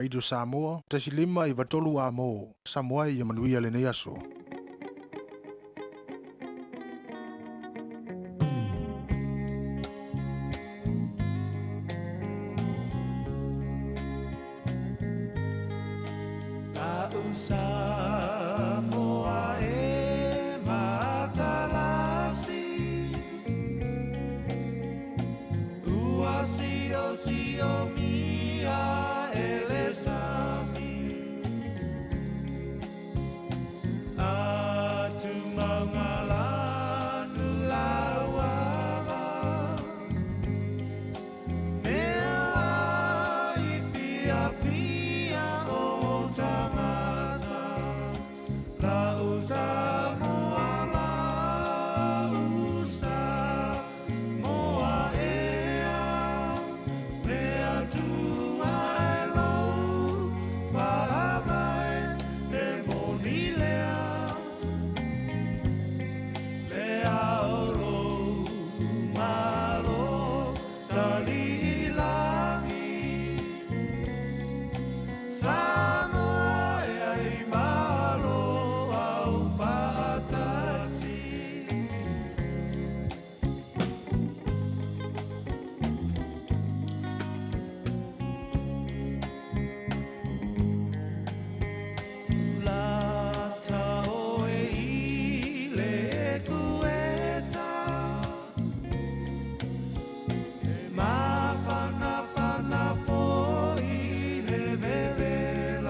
Radio Samoa, 1.5 93 Amo, Samoa ia manuia lenei aso. Samoa e matalasi Ua sio sio mia e le sami Atu maunga lauala Mea i fia fia o tangata La usa moa la usa moa ea Mea tua e lou paavae e moni lea Le aolo malo tali ilangi Samoa e ai malo au faatasi. Lata oe i le kueta E mafanafana foi le vevela.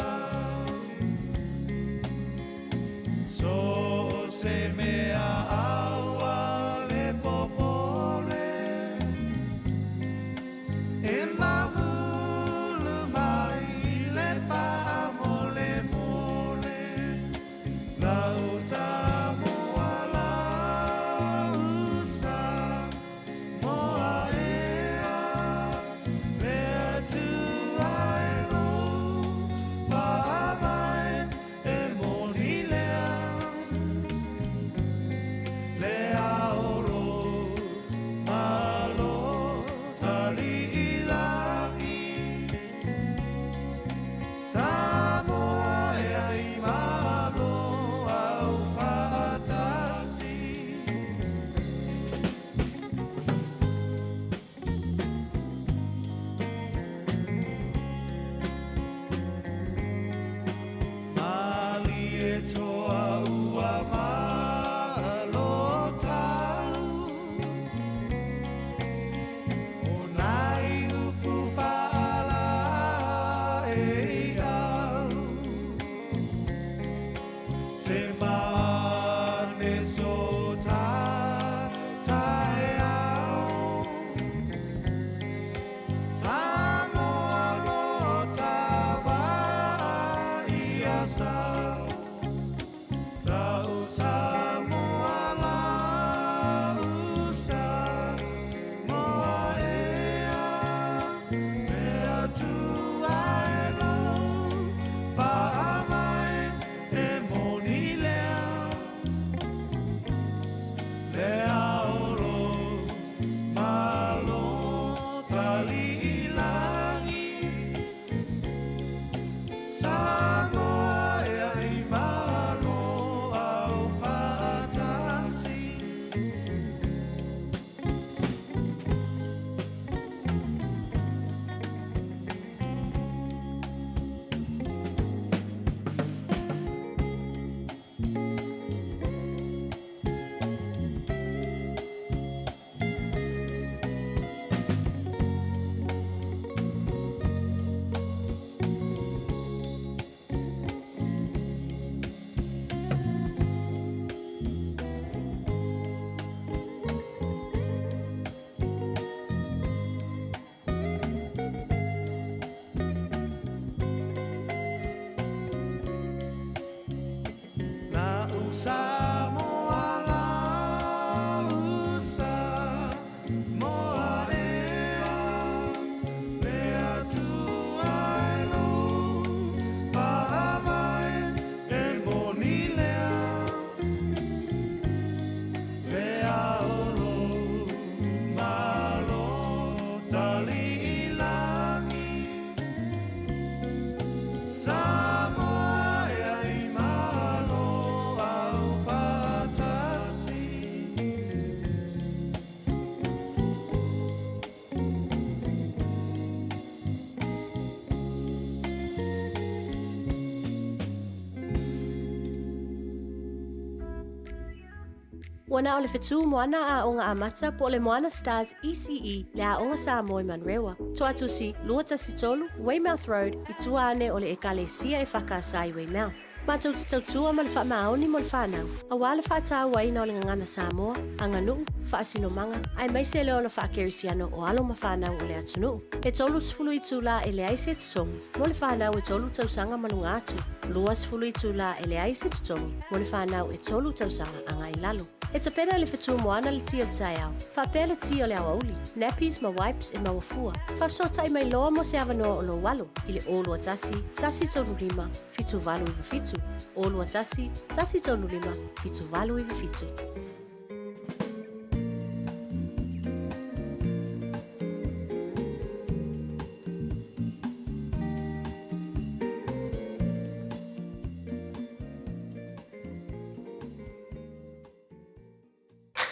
Ua na o le fetu moana a Aoga Amata po o le Moana Stars ECE le Aoga Samoa i Manurewa. Toatusi, 213, Weymouth Road, i tua ane o le Ekalesia e Whakaasa i Weymouth. Matou te tautua ma le faamaoni mo le fanau, aua le faatauaina o le gagana Samoa, aganuu, faasinomaga, aemaise le ola faakerisiano o alo ma fanau o le atunuu. E 30 itulā e leai se totogi mo le fanau e tolu tausaga ma luga atu, 20 itulā e leai se totogi mo le fanau e tolu tausaga agai i lalo. E tapena le fetu moana le ti o le taeao, faapea le ti o le aoauli, nappies ma wipes e maua fua. Faafesootai mai loa mo se avanoa o lou alo i le 021 135 7897, 021 135 7897.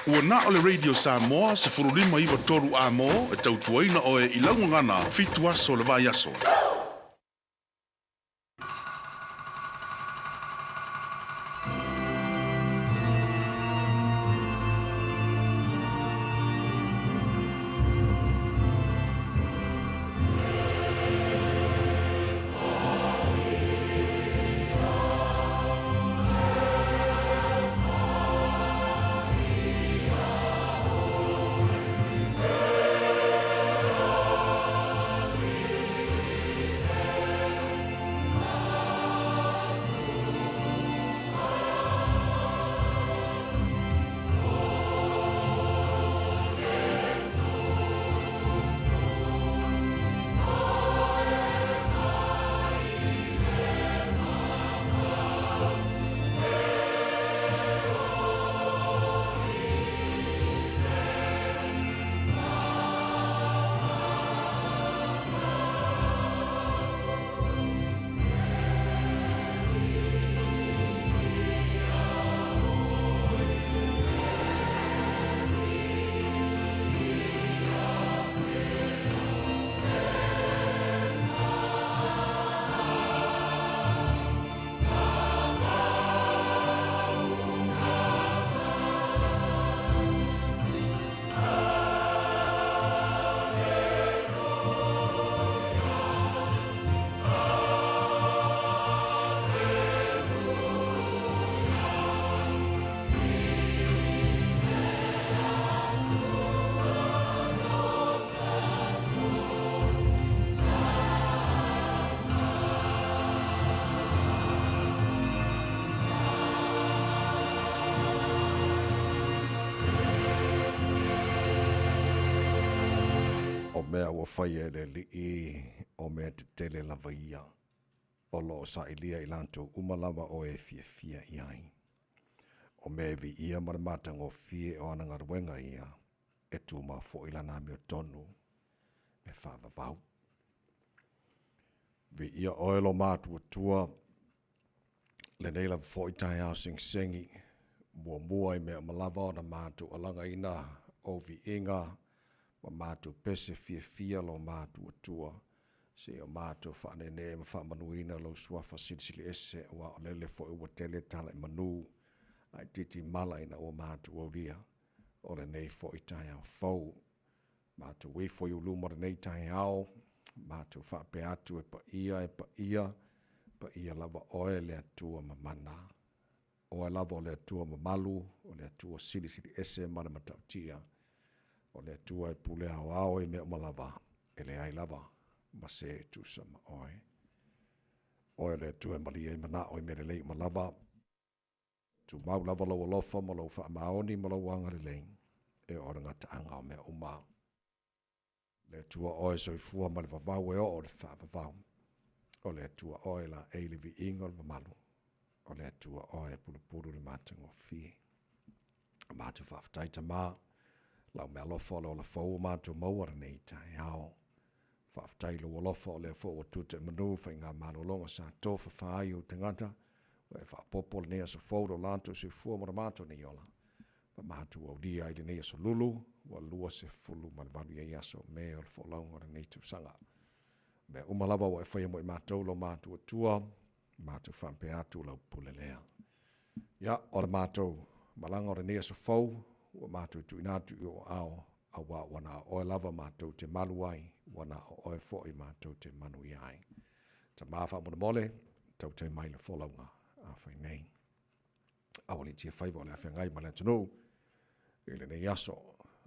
Ua na o le Radio Samoa 15 9 3 A mo e tautuaina oe i lau gagana fitu aso o le vaiaso. O mea ua faia e le Alii, o mea tetele lava ia, o lo o sailia i latou uma lava o e fiafia i ai. O mea e viia ma le matagofie o ana galuega ia, e tumau foi lana amiotonu e faavavau. Viia oe lo matuatua, lenei lava foi taeao segisegi, muamua i mea uma lava ona matou alagaina ou viiga ma matou pese fiafia lo matuatua, seia o matou faaneenee ma faamanuina lou suafa silisili ese, aua o lele foi ua tele tala i manu, ae itiiti mala ina ua matou aulia o lenei foi taeao fou. Matou ifo i ou luma lenei taeao, matou faapea atu e paia, e paia, paia lava oe le Atua mamana. Oe lava o le Atua mamalu, o le Atua silisili ese ma le matautia. O le Atua e pule aoao i mea uma lava, e leai lava ma se e tusa ma oe. Oe o le Atua e malie ai manao i mea lelei uma lava. Tumau lava lou alofa ma lou faamaoni ma lou agalelei, e oo le gataaga o mea uma. Le Atua oe soifua ma le vavau e oo le faavavau. O le Atua oe laei le viiga o le mamalu. O le Atua oe e pulupulu le matagofie. A matou faafetai Tama, lau mealofa o le ola fou ua matou maua lenei taeao. Faafetai i lou alofa o lea foi ua tuta i manu faigamalologa sa tofafa ai ou tagata, ua e faaopoopo lenei aso fou lo latou soifua ma lo matou nei ola. Ma matou aulia ai lenei aso lulu, ua 28 i ai aso o Me o le folauga o lenei tausaga. O mea uma lava ua e faia mo i matou lo matou Atua, matou faapea atu lau pule lea. Ia, o le matou malaga o lenei aso fou ua matou tuuina atu i ou aao, auā ua na o oe lava matou te malu ai, ua na o oe foi matou te manuia ai. Tama faamolemole, tautai mai le folauga a fai nei. Aualiitia faiva o le afeagai ma le atunuu i lenei aso.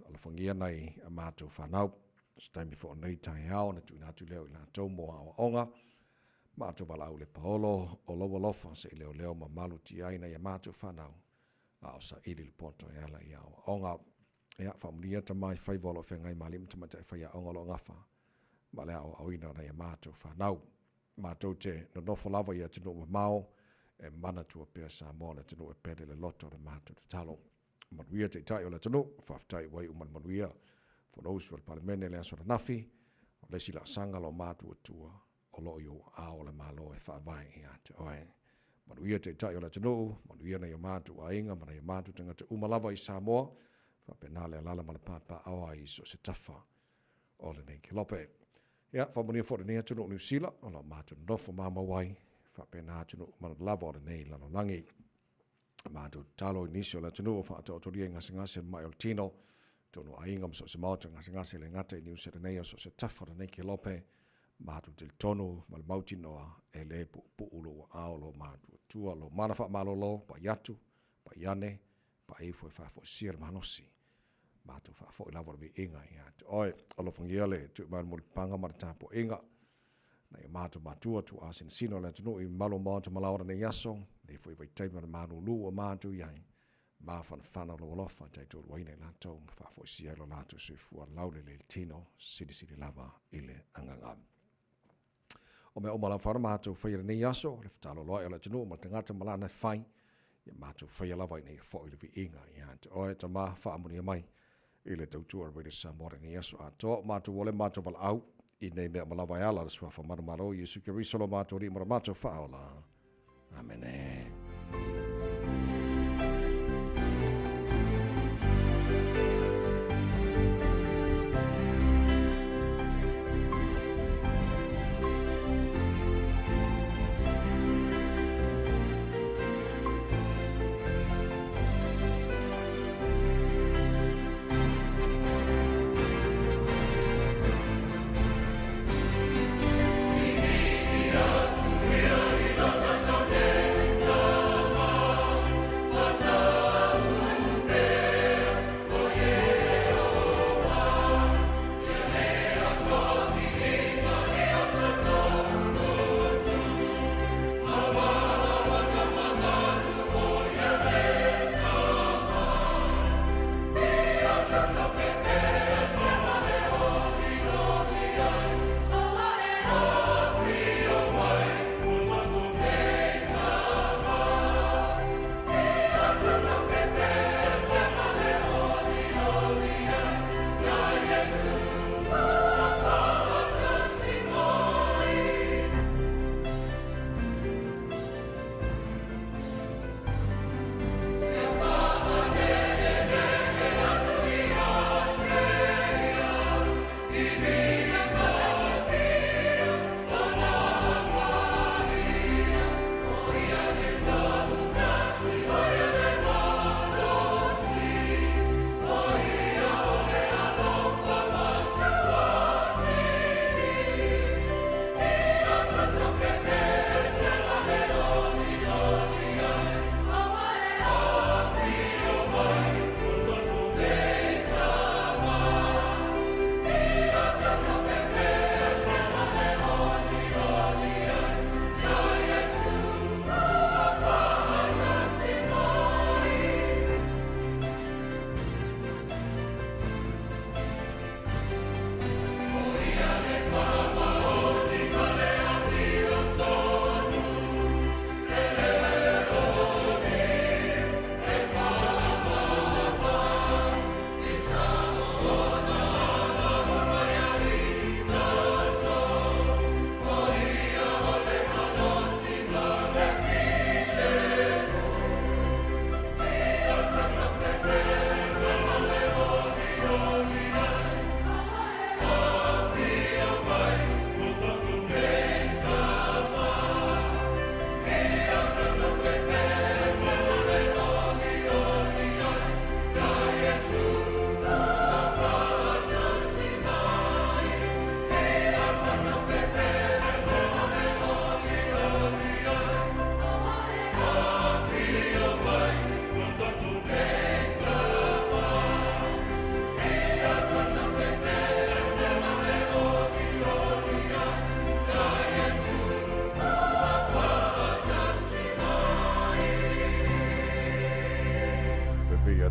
Alofagia nai a matou fanau. Se taimi foi o nei taeao ona tuuina atu lea o i latou mo aoaoga. Matou valaau le paolo o lou alofa se i leoleo ma malutia ai nai a matou fanau a o saili le poto e ala i aoaoga. Ia, faamanuia tama i faiva o lo o feagai ma alii ma tamaitai faiaoga o lo o gafa ma le aoaoina o nai a matou fanau. Matou te nonofo lava i atunuu mamao e manatua pea Samoa o le atunuu e pele le loto o le matou tatalo. Manuia Taitai o le atunuu, faafetai ua iu ma le manuia Fonousu a le Palemene i le aso ananafi, o le isi laasaga lo matuatua o lo o i ou aao o le Malo e faavae ia te oe. Manuia Taitai o le atunuu, manuia nai o matou aiga ma nai o matou tagata uma lava i Samoa, faapena le alaala ma le papaaoa i so o se tafa o lenei kelope. Ia, faamanuia foi lenei atunuu o Niu Sila, o lo o matou nonofo mamau ai, faapena atunuu uma lava o lenei lalolagi. Matou tatalo i nisi o le atunuu o faataotolia i gasegase ma mai o le tino, tonu aiga ma so o se maota gasegase le gata i Niu Sila nei o so o se tafa o lenei kelope, matou talitonu ma le mautinoa e le puupuu lou aao lou matuatua, lou mana faamalolo, pai atu, pai ane, pai ifo e faafoisia le malosi. Matou faafoi lava le viiga ia te oe. Alofagia le tui mai o le mulipapaga ma le tapuaiga. Nai o matou matua tuua sinosino o le atunuu i mamalu o maota ma laoa lenei aso, lenei foi vaitaimi o le malulu ua matou i ai, mafanafana lou alofa taitoaluaina i latou ma faafoisia ai lo latou soifua laulelei le tino, silisili lava i le agaga. O mea uma lava na matou faia lenei aso, le fetaaloloai o le atunuu ma le tagata ma lana e fai, ia matou faia lava ina ia foi le viiga ia te oe, Tama, faamanuia mai i le tautua a Radio Samoa lenei aso atoa. O matou ua le matou valaau i nei mea uma lava e ala le suafa manumalo Iesu Keriso lo matou Alii ma lo matou Faaola. Amene.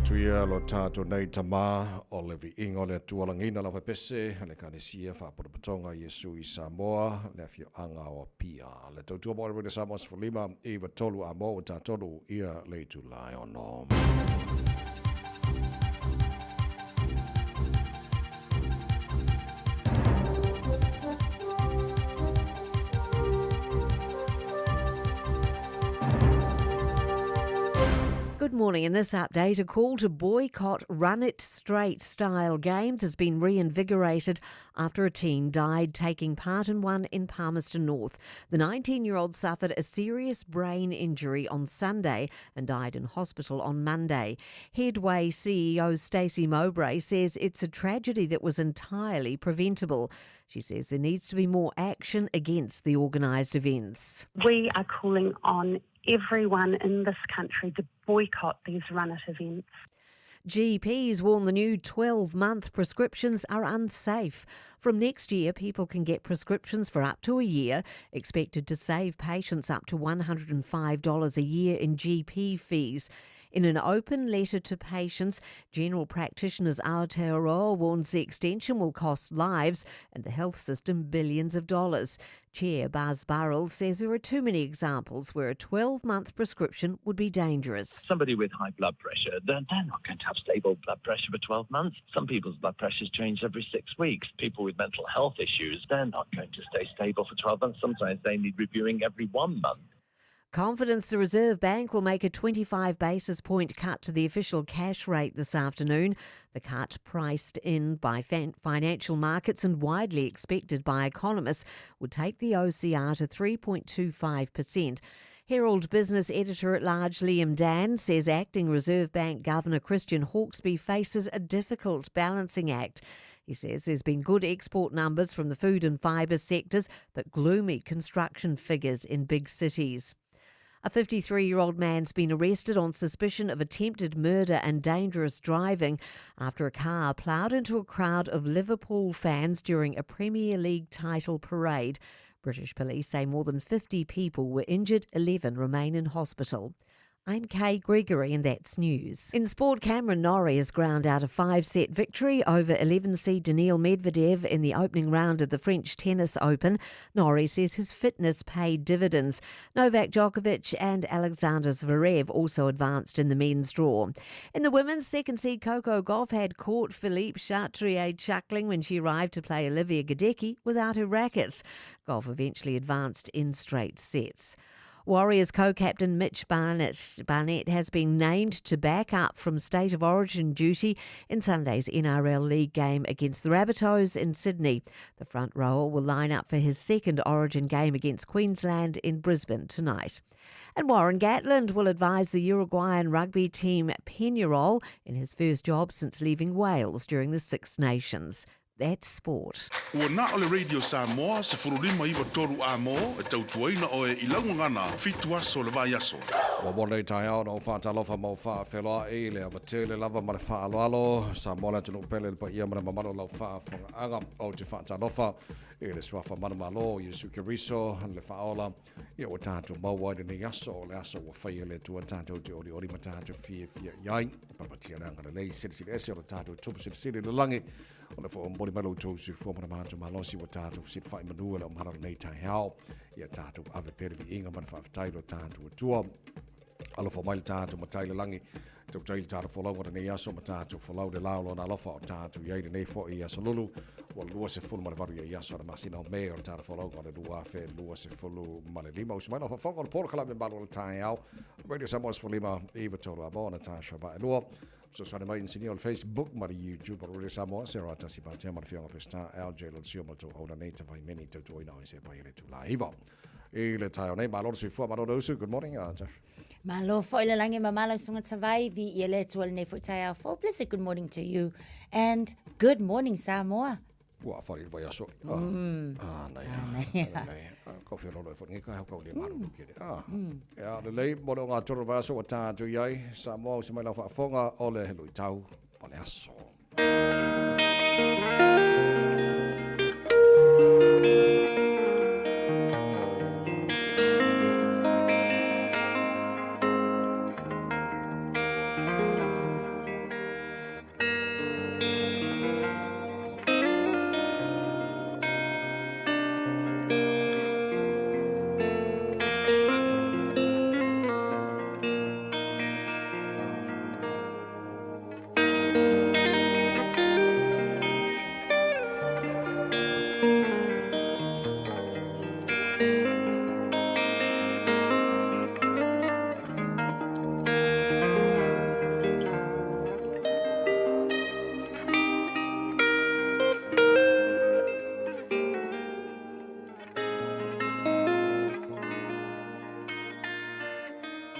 atu ia lo tātou nei Tama, o le viiga o le Atua lagiina lau faipese, le Ekalesia Faapotopotoga Iesu i Samoa, le afioaga o Apia. Le tautua mo le Radio Samoa 15 93 a mo ua tatolu ia le itula e ono. Good morning. In this update, a call to boycott Run It Straight style games has been reinvigorated after a teen died taking part in one in Palmerston North. The 19 year old suffered a serious brain injury on Sunday and died in hospital on Monday. Headway CEO Stacey Mowbray says it's a tragedy that was entirely preventable. She says there needs to be more action against the organised events. We are calling on everyone in this country to boycott these run it events. GPs warn the new 12 month prescriptions are unsafe. From next year, people can get prescriptions for up to a year, expected to save patients up to $105 a year in GP fees. In an open letter to patients, general practitioners Aotearoa warns the extension will cost lives and the health system billions of dollars. Chair Buzz Burrell says there are too many examples where a 12 month prescription would be dangerous. Somebody with high blood pressure, they're, they're not going to have stable blood pressure for 12 months. Some people's blood pressures change every six weeks. People with mental health issues, they're not going to stay stable for 12 months. Sometimes they need reviewing every one month. Confidence the Reserve Bank will make a 25 basis point cut to the official cash rate this afternoon. The cut, priced in by financial markets and widely expected by economists, would take the OCR to 3.25%. Herald Business Editor at Large Liam Dann says acting Reserve Bank Governor Christian Hawkesby faces a difficult balancing act. He says there's been good export numbers from the food and fibre sectors, but gloomy construction figures in big cities. A 53 year old man's been arrested on suspicion of attempted murder and dangerous driving after a car ploughed into a crowd of Liverpool fans during a Premier League title parade. British police say more than 50 people were injured, 11 remain in hospital. I'm Kay Gregory, and that's news. In sport, Cameron Norrie has ground out a five set victory over 11 seed Daniil Medvedev in the opening round of the French Tennis Open. Norrie says his fitness paid dividends. Novak Djokovic and Alexander Zverev also advanced in the men's draw. In the women's second seed, Coco Gauff had caught Philippe Chatrier chuckling when she arrived to play Olivia Gadecki without her rackets. Gauff eventually advanced in straight sets. Warriors co-captain Mitch Barnett, Barnett has been named to back up from state of origin duty in Sunday's NRL League game against the Rabbitohs in Sydney. The front rower will line up for his second origin game against Queensland in Brisbane tonight. And Warren Gatland will advise the Uruguayan rugby team Peñarol in his first job since leaving Wales during the Six Nations. That's sport. Ua na o le Radio Samoa 1593 a mo e tautuaina oe i lau gagana fitu aso le vaiaso. Ua mo nei taeao na ou faatalofa ma ou faafeloai i le ava tele lava ma le faaaloalo. Samoa le atunuu pele i le paia ma le mamalu o lau faafogaaga. Ou te faatalofa i le Suafa Manumalo o Iesu Keriso, le Faaola, ia ua tatou maua ai lenei aso, o le aso ua faia e le Atua tatou te olioli ma tatou fiafia i ai. Palapatia le agalelei silisili ese o le tatou Tupu Silisili i le lagi. O le foi momoli mai lo outou soifua ma le matou malosi ua tatou fesilafai manu e le omana o lenei taeao. Ia tatou ave pea le viiga ma le faafetai i lo tatou Atua. Alofa mai le tatou Matai i le lagi, tautai le tatou folauga o lenei aso ma tatou folau le la o lona alofa o tatou i ai lenei foi aso lulu ua 28 ia i aso o le masina o Me o le tatou folauga o le 2025. Usu mai lau faafofoga o le polokalame malu o le taeao. Radio Samoa 15 93 a mo Natasha Vaaelua. Fesoasoani mai inisinia o le Facebook ma le YouTube o Radio Samoa, Sarah Tasi Patea ma le Afioga Peseta LJ Lolesio ma le tou auna nei Tavaimeni tautuaina o se pai e le tula iva. I le taeao nei, malo le soifua, malo le usu, good morning, Josh. Malo foi le langi mamalo sunga tavai vi i le atua lenei foi taeao fou. Blessed good morning to you and good morning Samoa. Ua awhari i le vaiaso. Ah, ah, nei, ah, nei, ah, kau whia lolo e wharingi ka hau kau le maru mm. kere. Ah, ea, lelei, mo le o ngā toro vaiaso ua tātu i ai, Samoa o se mai lau whaafonga o le lui tau o le aso.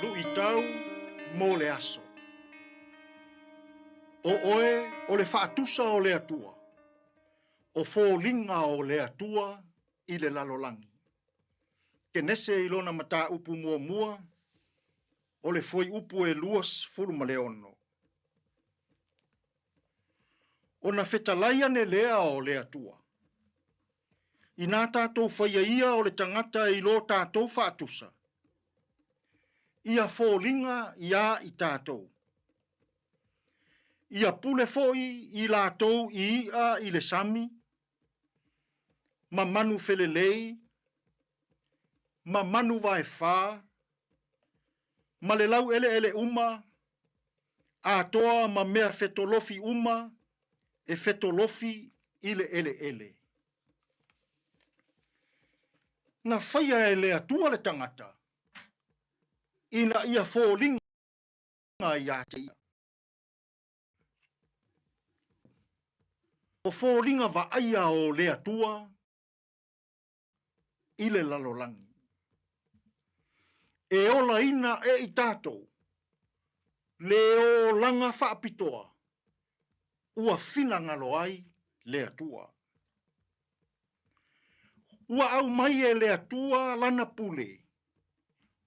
Luʻitau mo le aso. O oe o le faatusa o le Atua, o foliga o le Atua i le lalolagi. Kenese i lona mataupu muamua, o le fuaiupu e 26. Ona fetalai ane lea o le Atua, inā tātou faia ia o le tagata i lo tātou faatusa, ia foliga iā i tātou. Ia pule foi i latou i iʻa i le sami, ma manu felelei, ma manu vaefā, ma le laueleele uma, atoa ma mea fetolofi uma e fetolofi i le eleele. Na faia e le Atua le tagata ina ia foliga iā te ia. O foliga vaaia o le Atua i le lalolagi. E olaina e i tatou le olaga faapitoa ua finagalo ai le Atua. Ua aumai e le Atua lana pule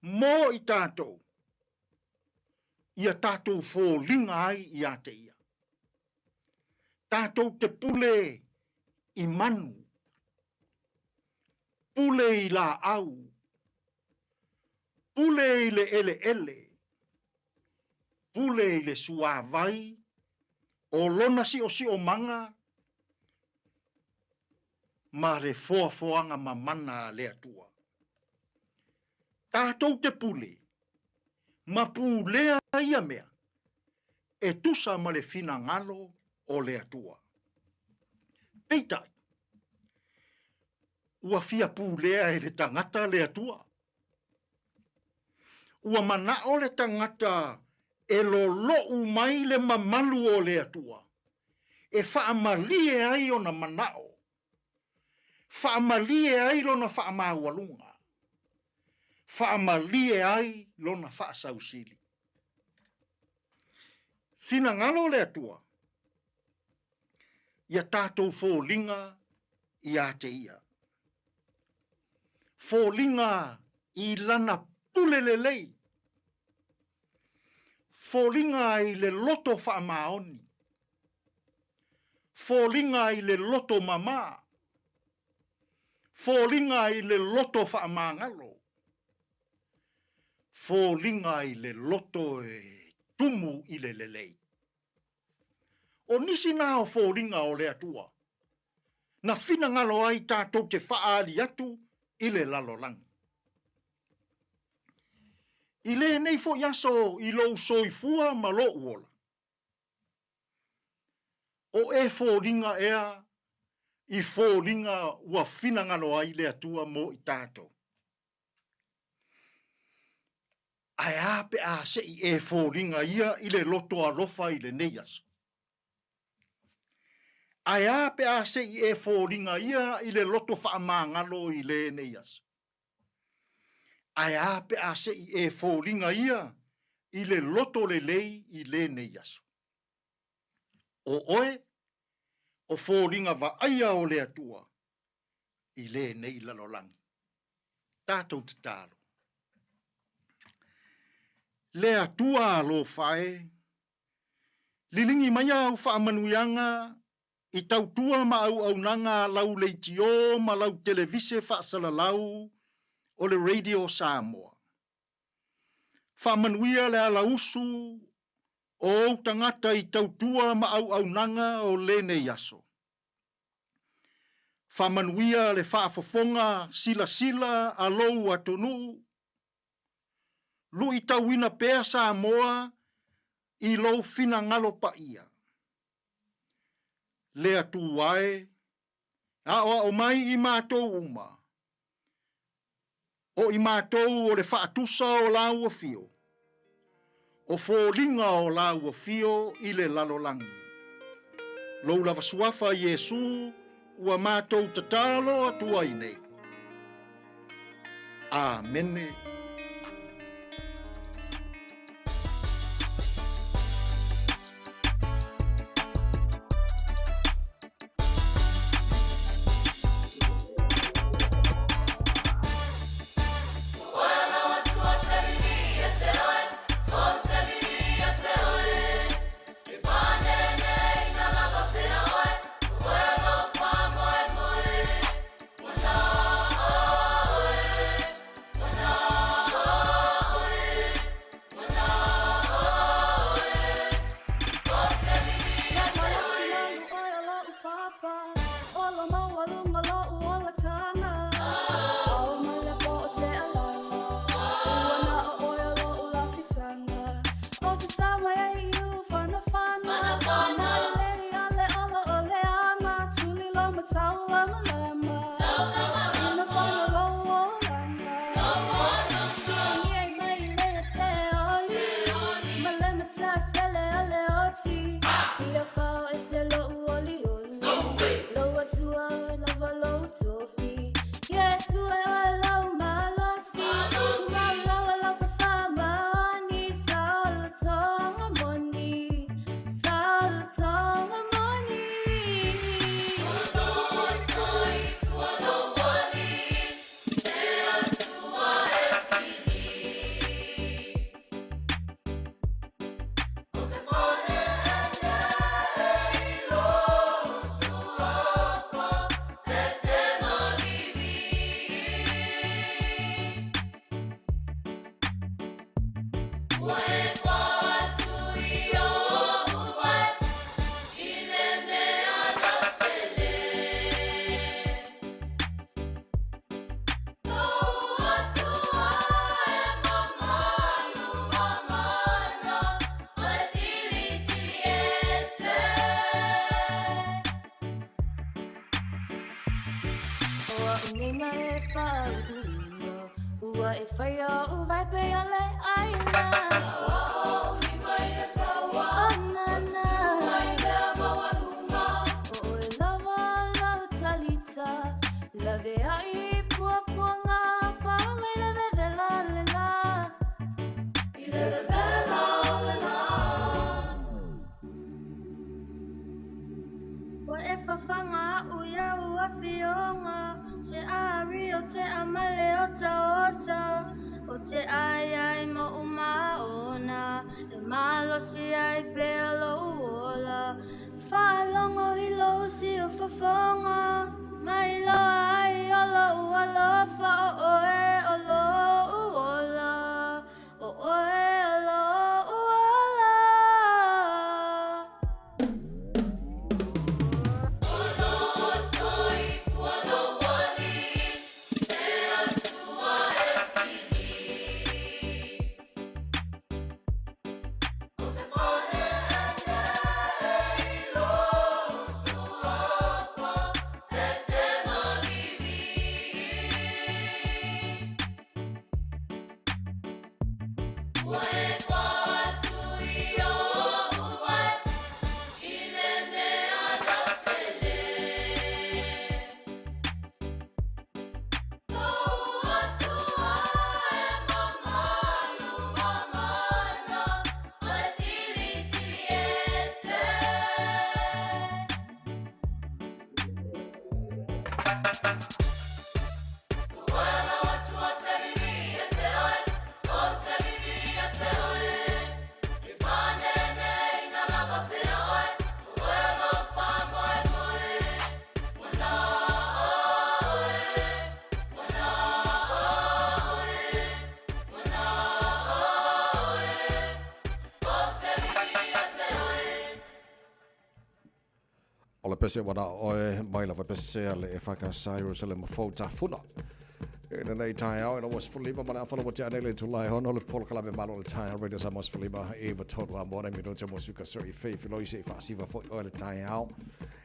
mo i tatou, ia tatou foliga ai iā te ia. Tatou te pule i manu, pule i laau, pule i le eleele, pule i le suavai o lona siosiomaga ma le foafoaga mamana a le Atua. Tatou te pule ma pulea ia mea e tusa ma le finagalo o le Atua. Peitai, ua fia pulea e le tagata le Atua. Ua manao le tagata e loloʻu mai le mamalu o le Atua e faamalie ai ona manao, faamalie ai lona faamaualuga, faamalie ai lona faasausili. Finagalo le Atua ia tatou foliga iā te ia. Foliga i lana pule lelei. Foliga i le loto faamaoni. Foliga i le loto mamā. Foliga i le loto faamagalo. Foliga i le loto e tumu i le lelei. O nisi na o foliga o le Atua na finagalo ai tatou te faaali atu i le lalolagi. I lenei foi aso i lou soifua ma lou ola, o e foliga ea i foliga ua finagalo ai le Atua mo i tatou? Ae a pe a se i e foliga ia i le loto alofa i lenei aso? Ae a pe a se i e foliga ia i le loto faamagalo i lenei aso? Ae a pe a se i e foliga ia i le loto lelei i lenei aso? O oe, o foliga vaaia o le Atua i lenei lalolagi. Tatou tatalo. Le Atua alofa e, liligi mai au faamanuiaga i tautua ma auaunaga a lau leitio ma lau televise faasalalau o le Radio Samoa. Faamanuia le alausu o ou tagata i tautua ma auaunaga o lenei aso. Faamanuia le faafofoga silasila a lou atunuu. Luitauina pea Samoa i lou finagalo paia. Le Atua e, aoao mai i matou uma, o i matou o le faatusa o lau afio, o foliga o lau afio i le lalolagi. Lou lava suafa Iesu ua matou tatalo atu ai nei. Amene. Ua e fafaga aʻu ia u afioga, Se ari o te amale o taota, O te ai ai mo umaona, E malosi ai pea lou ola. Faalogo i lou siufofoga, Mai loa ai o lou alofa, O oe o lou ola, O oe o lou ola. O le pese ua na oe mai lava pese a le e whakasai Jerusalem fou tafuna. E lenei taeao, ina ua 15 ma le afa ua tea nei le itula e 6 le polokalame malo o le taeao Radio Samoa 15 e 93 a mo nei minute mo suka suri fei filoi se i faasiva foi oe le taeao.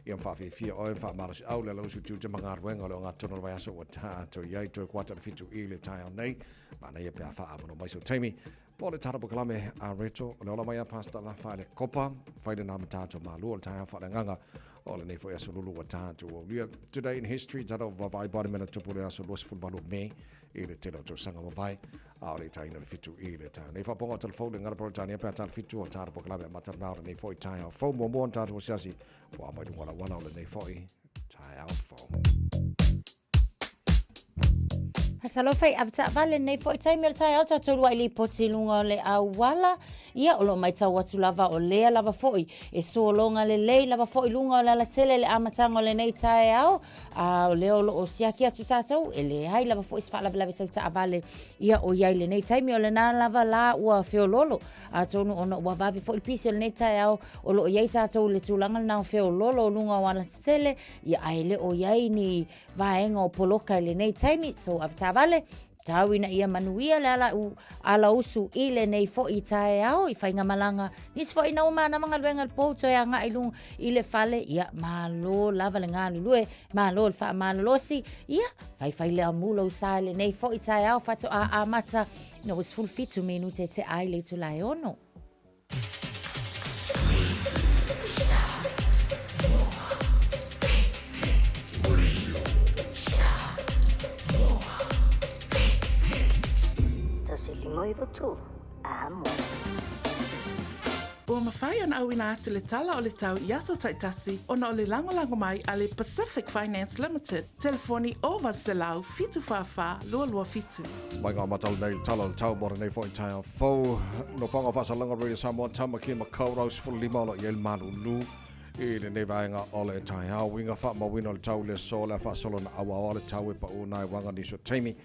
Ia mawhawhiwhia oe mwhaamalosi au le lausu tiute mangaruenga o le o ngā tono le vaiaso ua tātou i ai toe kuata le fitu i le taeao nei. Mana ia pe a whaamano mai so taimi. Mo le tara pokalame a Reto, o le ola mai a Pastor la whaele kopa, whaile nā matātou mālua o le taeao whaale o lenei foi aso lulu ua tātou aulia. Today in history, tata o vavai bari mena tupu le aso 28 Me i le tele o tausaga vavai, a o le itaina le fitu i le taeao. Nei whaaponga o telefone ngara poro tania pea tala fitu o tara pokalame a matanao lenei foi taeao fou mua mua o tātou asiasi, ua mai lunga la wana o lenei foi taeao fou. Talofa i avetaavale lenei foi taimi o le taeao tatou luaʻi lipoti i luga o le auala. Ia, o lo o maitau atu lava o lea lava foi e sologa lelei lava foi i luga o le alatele i le amataga o lenei taeao. A o lea o lo o siaki atu tatou, e leai lava foi se faalavelave tau taavale ia o i ai i lenei taimi. O lena lava la ua feoloolo, atonu ona ua vave foi le pisi o lenei taeao o lo o i ai tatou i le tulaga lena o feoloolo o luga o alatetele, ia ae le o i ai ni vaega o poloka i lenei taimi, so avetaavale, tau ina ia manuia le ala, u, ala usu i lenei foi taeao i faigamalaga. Nisi foi ina uma ana galuega i le po toe agai i luga i le fale, ia malo lava le galulue, malo le faamalolosi, ia faifai le amu lou sa i lenei foi taeao faatoa amata ina ua 17 minute te ai le itula e 6. Ua mafai ona auina atu le tala o le tau i aso taitasi ona o le lagolago mai a le Pacific Finance Limited, telefoni 0800 744 227. Mai ngā matau nei le tala o le tau mo lenei foi taeao fou. Nofoaga o Faasalaga Radio Samoa, Tamaki Makaurau 15 o lo o i ai le malulu i lenei vaega o le taeao. Uiga faamauina o le tau i le aso o le a faasolo na auaoa le tau e pau nai waga nisi o taimi.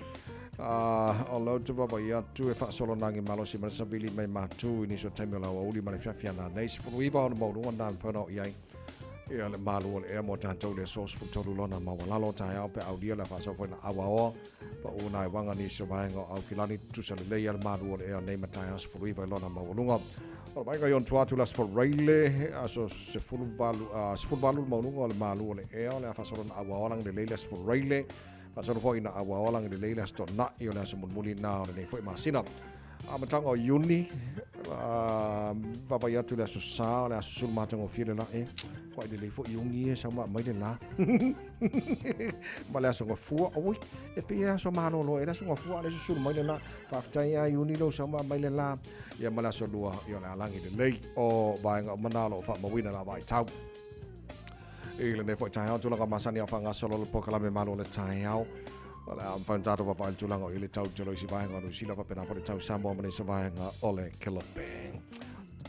O lea ou te vaavaai atu e faasolonagi malosi mai le savili mai matu i nisi o taimi o le aoauli ma le fiafia nanei. 19 ona maualuga na mafai ona oo i ai ia le malu o le ea mo tatou i le aso 13 lona maualalo taeao pe aulia le faasau foi na auaoa pau na e waga nisi o vaega o Aukilani tutusa lelei ia le malu o le ea nei ma taeao 19 i lona maualuga. O le vaaiga i ona tua atu le Aso Faraile, aso 18, 18 le maualuga o le malu o le ea o le a faasolo na auaoa lagi lelei le Aso Faraile. Faasolo foi ina auaoa lagi lelei le Aso Toonai o le aso mulimuli na o lenei foi masina. Amataga o Iuni, vaavaai atu i le Aso Sa o le aso sulu matagofie le la e. Kuai lelei foi Iuni e sau ma mai le la. Ma le Aso Gafua, oi, e pei e aso malolo e le Aso Gafua a le susulu mai le la. Faafetai a Iuni lou sau ma mai le la. Ia ma le Aso Lua, ia o le alagi lelei o vaega uma na o lo o faamauina la vaitau. I lenei foi taeao, tulaga masani a faagasolo le polokalame Malo o le Taeao. O le a mafai ona tatou vaavaai i le tulaga o i le tau tele o isi vaega o Niu Sila faapena foi le tau Samoa ma nisi vaega o le Kelope.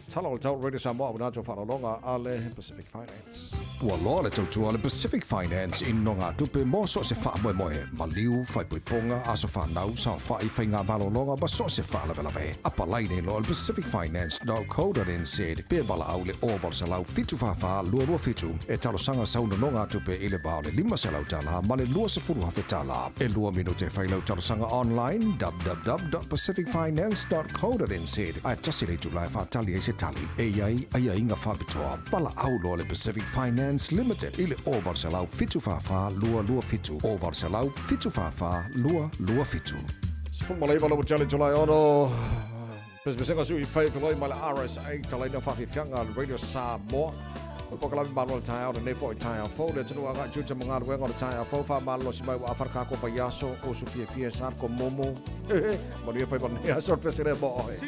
Tala o le tau Radio Samoa auina atu faaaloaloga a le Pacific Finance. Ua loa le tautua a le Pacific Finance i nogatupe mo so o se faamoemoe, maliu, faaipoipoga, aso fanau, saofai, faiga malologa ma so o se faalavelave. Apalai nei loa i le pacificfinance.co.nz pe valaau i le 0800 744 227 e talosaga sau nonogatupe i le va o le $500 ma le $20,000. E lua minute e fai lau talosaga online www.pacificfinance.co.nz ae tasi le itula e faatali ai se tali. E i ai aiaiga faapitoa. Valaau loa le Pacific Finance Limited i le 0800 744 227, 0800 744 227. 19 le Jale July ono Pesepesega sui fai feloi ma le RSA talaina whawhiwhianga le Radio Samoa. O le polokalame malo o le taeao lenei foi taeao fou le atunuu agai tiute ma galuega o le taeao fou faamalosi mai ua afa le kako vaiaso o su fiafia sa le komomo manuia faiva lenei aso le pese lea mo oe.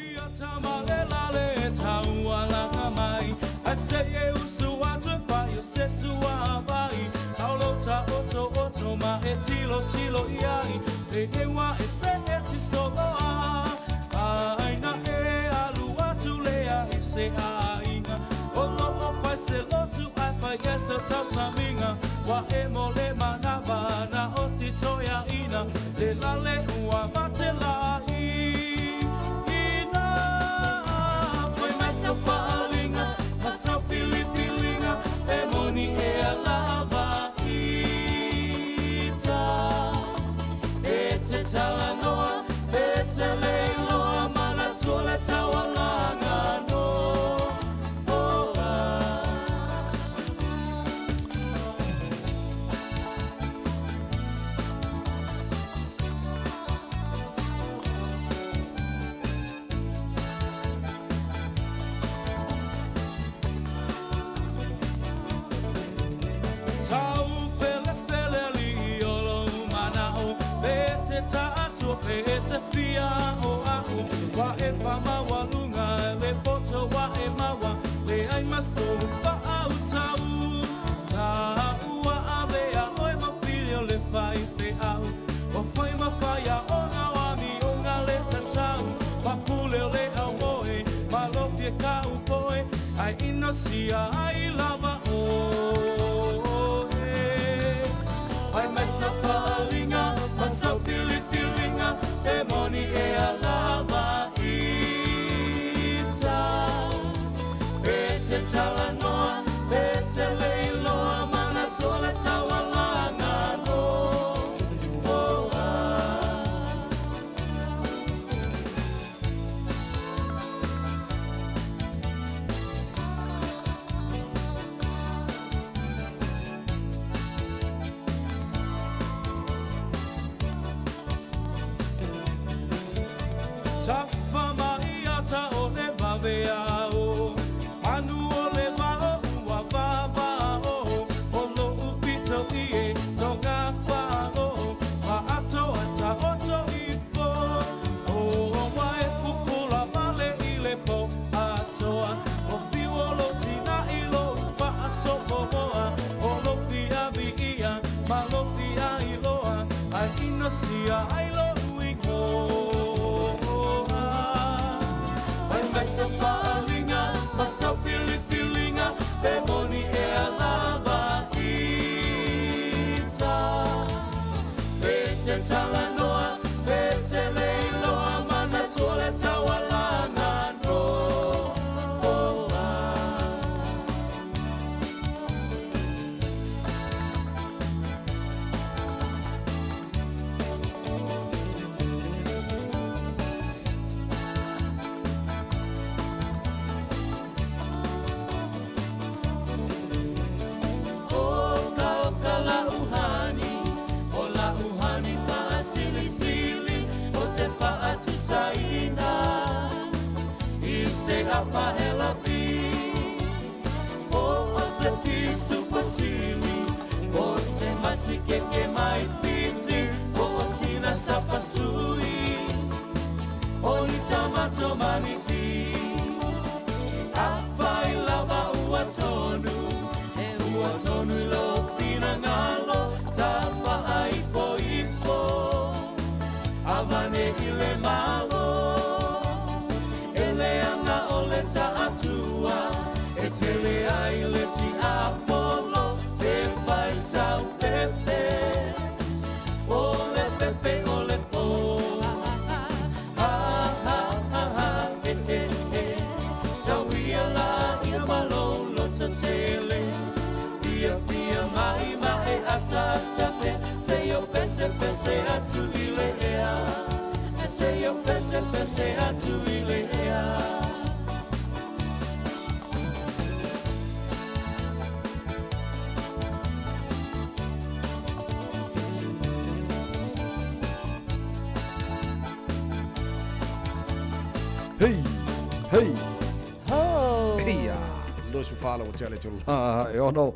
Papa Helapi Po o se pisu pasili Po se masikeke mai Fiti Po o sina sapasui O ni tamato maniti Awhai lava ua tonu E ua tonu i lo finangalo Tapa ai po ipo Avane i le malo E le anga o le taatua E tele ai le tiapolo Te whai sau pepe O le pepe o le po Ha ha ha ha he he he Sauia la ia malolo tele Fia fia mai mai ata ata pe Se yo pese pese atu i le ea Se yo pese pese atu i le ea Hei! Hei! Ho! Hei a! Lusu whala o te ale tolu la e ono.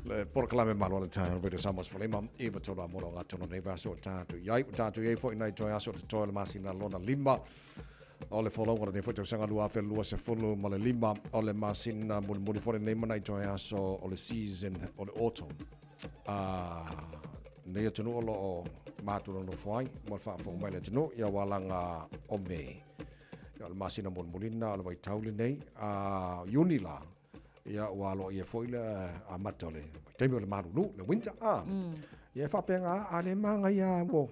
Le porokalame malo le tae radio Samoa sefulima iva tolu a molo ngā tono nei vaso o tātou iai. O tātou iai foi nei toi aso o te toi le masina lona lima. O le folonga nei foi tausaga 2025 o le masina mulimuli foi nei mana i toi aso o le season o le autumn. A nei atunuu o lo o mātou nonofo ai mo le faafofoga mai le atunuu ia walaga o Me. Ia o le masina mulimuli lena o le vaitau lenei a Iuni la ia ua aloaia foi le amata o le vaitaimi o le malulu, le winter a. Ia e faapena a le magaia ua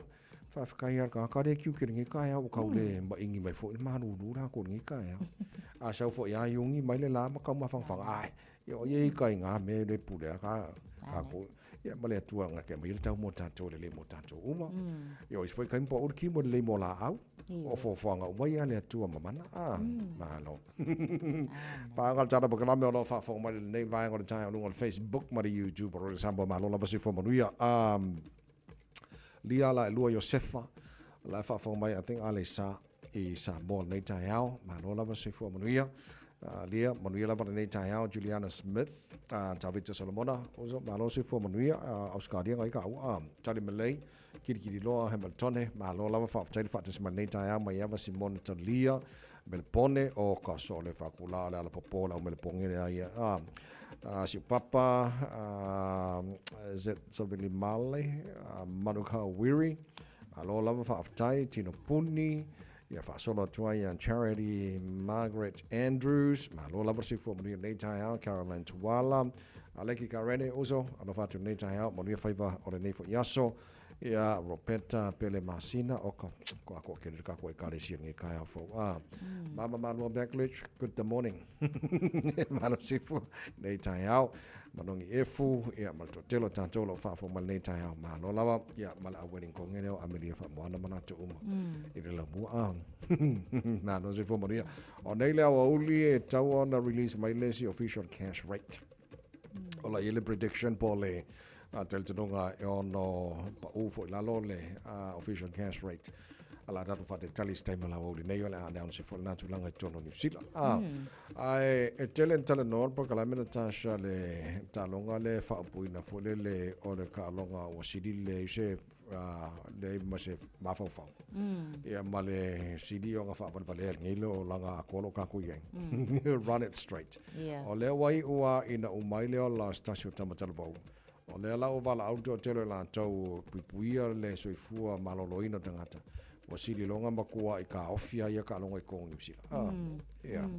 faafetai lava i le tagata lea e kiu ki lenei taeao ua tau le maingi mai foi le malulu la ko lenei taeao. A sau foi lava Iuni mai le la ma tau mafanafana ae ia o ia i tai ngā mea le pule a ka kākou ia ma le Atua na te aumai le tau mo tātou le lei mo tātou uma. Ia o isi foi taimi po o uli ki mo le lei mo laau. O foafoaga uma ia a le Atua mamana. A, malo. Paga le tala polokalame o lo o faafofoga mai lenei vaega o le taeao i luga o le Facebook ma le YouTube o Radio Samoa. Malo lava soifua manuia. Um, lia la e lua Iosefa, la e faafofoga mai, I think Aleisa i Samoa lenei taeao. Malo lava soifua manuia. Lia, manuia lava lenei taeao, Juliana Smith, Tavita Solomona, uso, malo soifua manuia, Australia ngai ka ua, Tali Malay, Kilikili Loa, Hamiltone, malo lava faafetai le faatasi mai lenei taeao mai ava Simona Talia, Melepone, o ka so le faakula le ala popo la Melepone le ai, Siu Papa, Z Savili Male, Manuka Wiri, malo lava faafetai, Tino Puni, ia faasolo atu ai ia Charity Margaret Andrews, malo lava le soifua manuia lenei taeao, Caroline Tuala, Aleki Karene, uso, alofa atu lenei taeao, manuia faiva o lenei foi aso, ia Ropeta Pele Masina, o ka, ko ako ke ka ko ekalesia lenei taeao fou. Ah, Mama Malua Backledge, good morning. Malo soifua lenei taeao. Manongi Efu, ia ma le toatele o tatou o lo o faafofoga mai lenei taeao. Malo lava, ia ma le au wedding kongene o Amelia Faamoana ma latou uma i le laumua. Ah. Malo soifua manuia. O nei le aoauli e tatau ona release mai le isi official cash rate. O la i ai le prediction po o le talitonuga e ono pau foi i lalo le official cash rate. A la tatou faatalitali i se taimi o le aoauli nei o le a announce foi lena tulaga i totonu o Niu Sila. Ah. Ae e tele ina talanoa le polokalame Natasha le taaloga le faaupuina foi lele o le taaloga ua sili le se leai ma se mafaufau. Ia ma le sili ona faavalevalea i lenei olaga atoa o lo o tatou i ai. Run it straight. Yeah. O lea ua iu lava ina uma ai le ola o se tasi o tama talavou, o lea la ua valaau le toatele o i latou e puipuia le soifua maloloina o tagata, ua sili loa ona matua i taofi lava ia taaloga i totonu o Niu Sila. Ah, ia.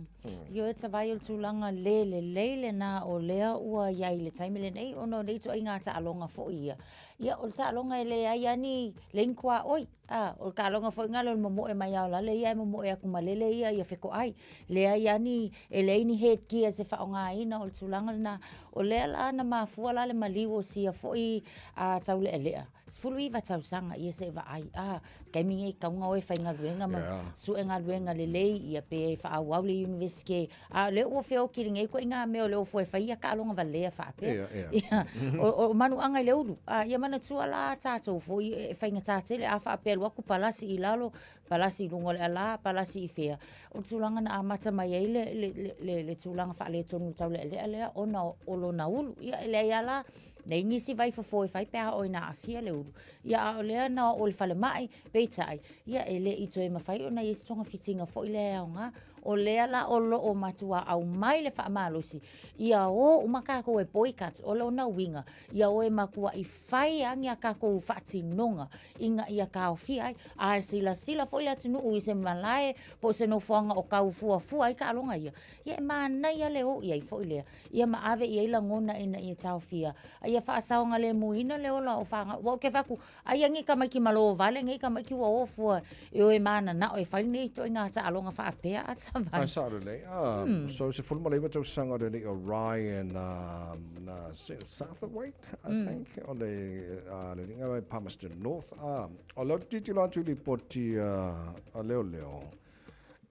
Ioe tavai o le tulaga le lelei lena o lea ua i ai i le taimi lenei ona o nei ituaiga taaloga foi ia. Ia, o le taaloga e leai lava ni leai ni tuaoi. A, o le taaloga foi lena o le momoe mai lava o lale ia ae momoe atu ma lele ia ia fetoai. Leai lava ni, e leai ni head gears e faaaogaina, o le tulaga lena. O lea la na mafua la le maliu o sia foi taulealea, 19 tausaga ia se i vaai, a, taimi nei e tatau ona o e faigaluega ma sue galuega lelei ia pe faaauau le Iunivesite. A o lea ua feoti i lenei ituaiga mea o le ofo e fai ia taaloga valea faapea. Ia, o manuaga i le ulu. A, ia manatua la tatou foi e faigata tele a faapea. alu atu palasi i lalo, palasi i luga o le alā, palasi i fea. O le tulaga na amata mai ai le, le, le, le, le tulaga faaletonu taulealea lea ona o lona ulu. Ia e leai lava la, leai nisi vaifofo e fai pe a oo ina aafia le ulu. Ia a o lea na oo i le falemai, peitai, ia e le i toe mafai ona i ai se togafitiga foi lea e aoga. O lea la o lo o matua aumai le faamalosi ia o uma tatou e boycott. O lona uiga, ia o e matuai fai lava ni a tatou faatinoga ina ia taofia ai. A silasila foi le atunuu i se malae po o se nofoaga o tau fuafua ai taaloga ia, ia e manaia le o i ai foi lea, ia ma ave i ai lagona ina ia taofia, a ia faasaogalemuina le ola o fanau. Aua ou te fai atu, Aia nei tamaiti malo vale nei tamaiti ua o fua e o e mananao e fai nei ituaiga taaloga faapea a Savali. A sao lelei. Ah, so 19 tausaga o le alii o Ryan na Satherwaite, I think, o le le alii mai Palmerston North. Ah, o lea ou te tilotilo atu i lipoti a leoleo,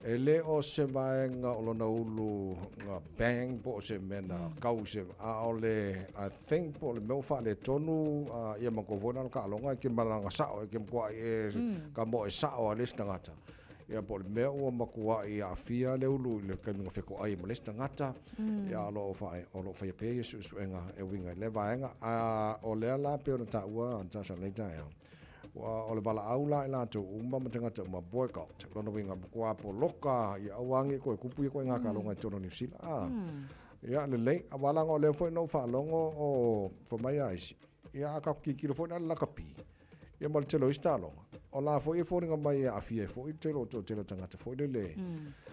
E le o se vaega o lona ulu na bang po o se mea na kau se, a o le, I think po o le mea ua faaletonu, ia matou foi na o le taaloga e te malaga sao, e te matuai e ka moe sao a le isi tagata. Ia po o le mea ua matuai aafia le ulu i le taimi na fetoai ai ma le isi tagata, ia o lo o faa, o lo o faia pea ia suesuega e uiga i lea vaega. A o lea la pei ona taua Natasha i lenei taeao, Ua o le valaau la i latou uma ma tagata uma, boycott, lona uiga, matua poloka, ia aua ne i toe tupu ia ituaiga taaloga i totonu o Niu Sila. A, ia lelei, aua leaga o lea foi na ou faalogo o fai mai a isi, ia a tatou tilotilo foi la i le lakapi, ia ma le tele o isi taaloga, o la foi e foliga mai e aafia ai foi le tele o toatele o tagata foi lele,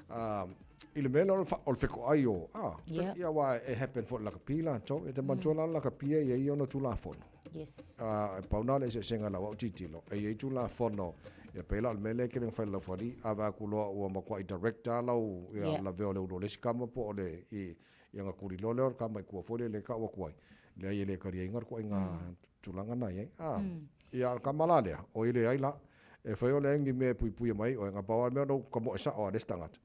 a, i le mea lea o le fetoai o, a, ia aua e happen foi i le lakapi latou. E te manatua la o le lakapi e i ai ona Tulafono. Yes. A, e pau na o le eseesega i lau au tilotilo, e i ai Tulafono, ia pei la o le mea lea e tele ina fai e le laufali, a vaai atu loa ua matuai direct lava lau ia lavea o le ulu o le isi tama po o le i, ia ona tuli loa lea o le tama i tua foi lele e tau atu ai, leai e le taliaina le ituaiga tulaga na i ai. A, ia a o le tama la lea, oi leai la, e fai o leai ni mea e puipuia mai ai oe, na pau lava le mea ona ou tamoe sao lava i le isi tagata.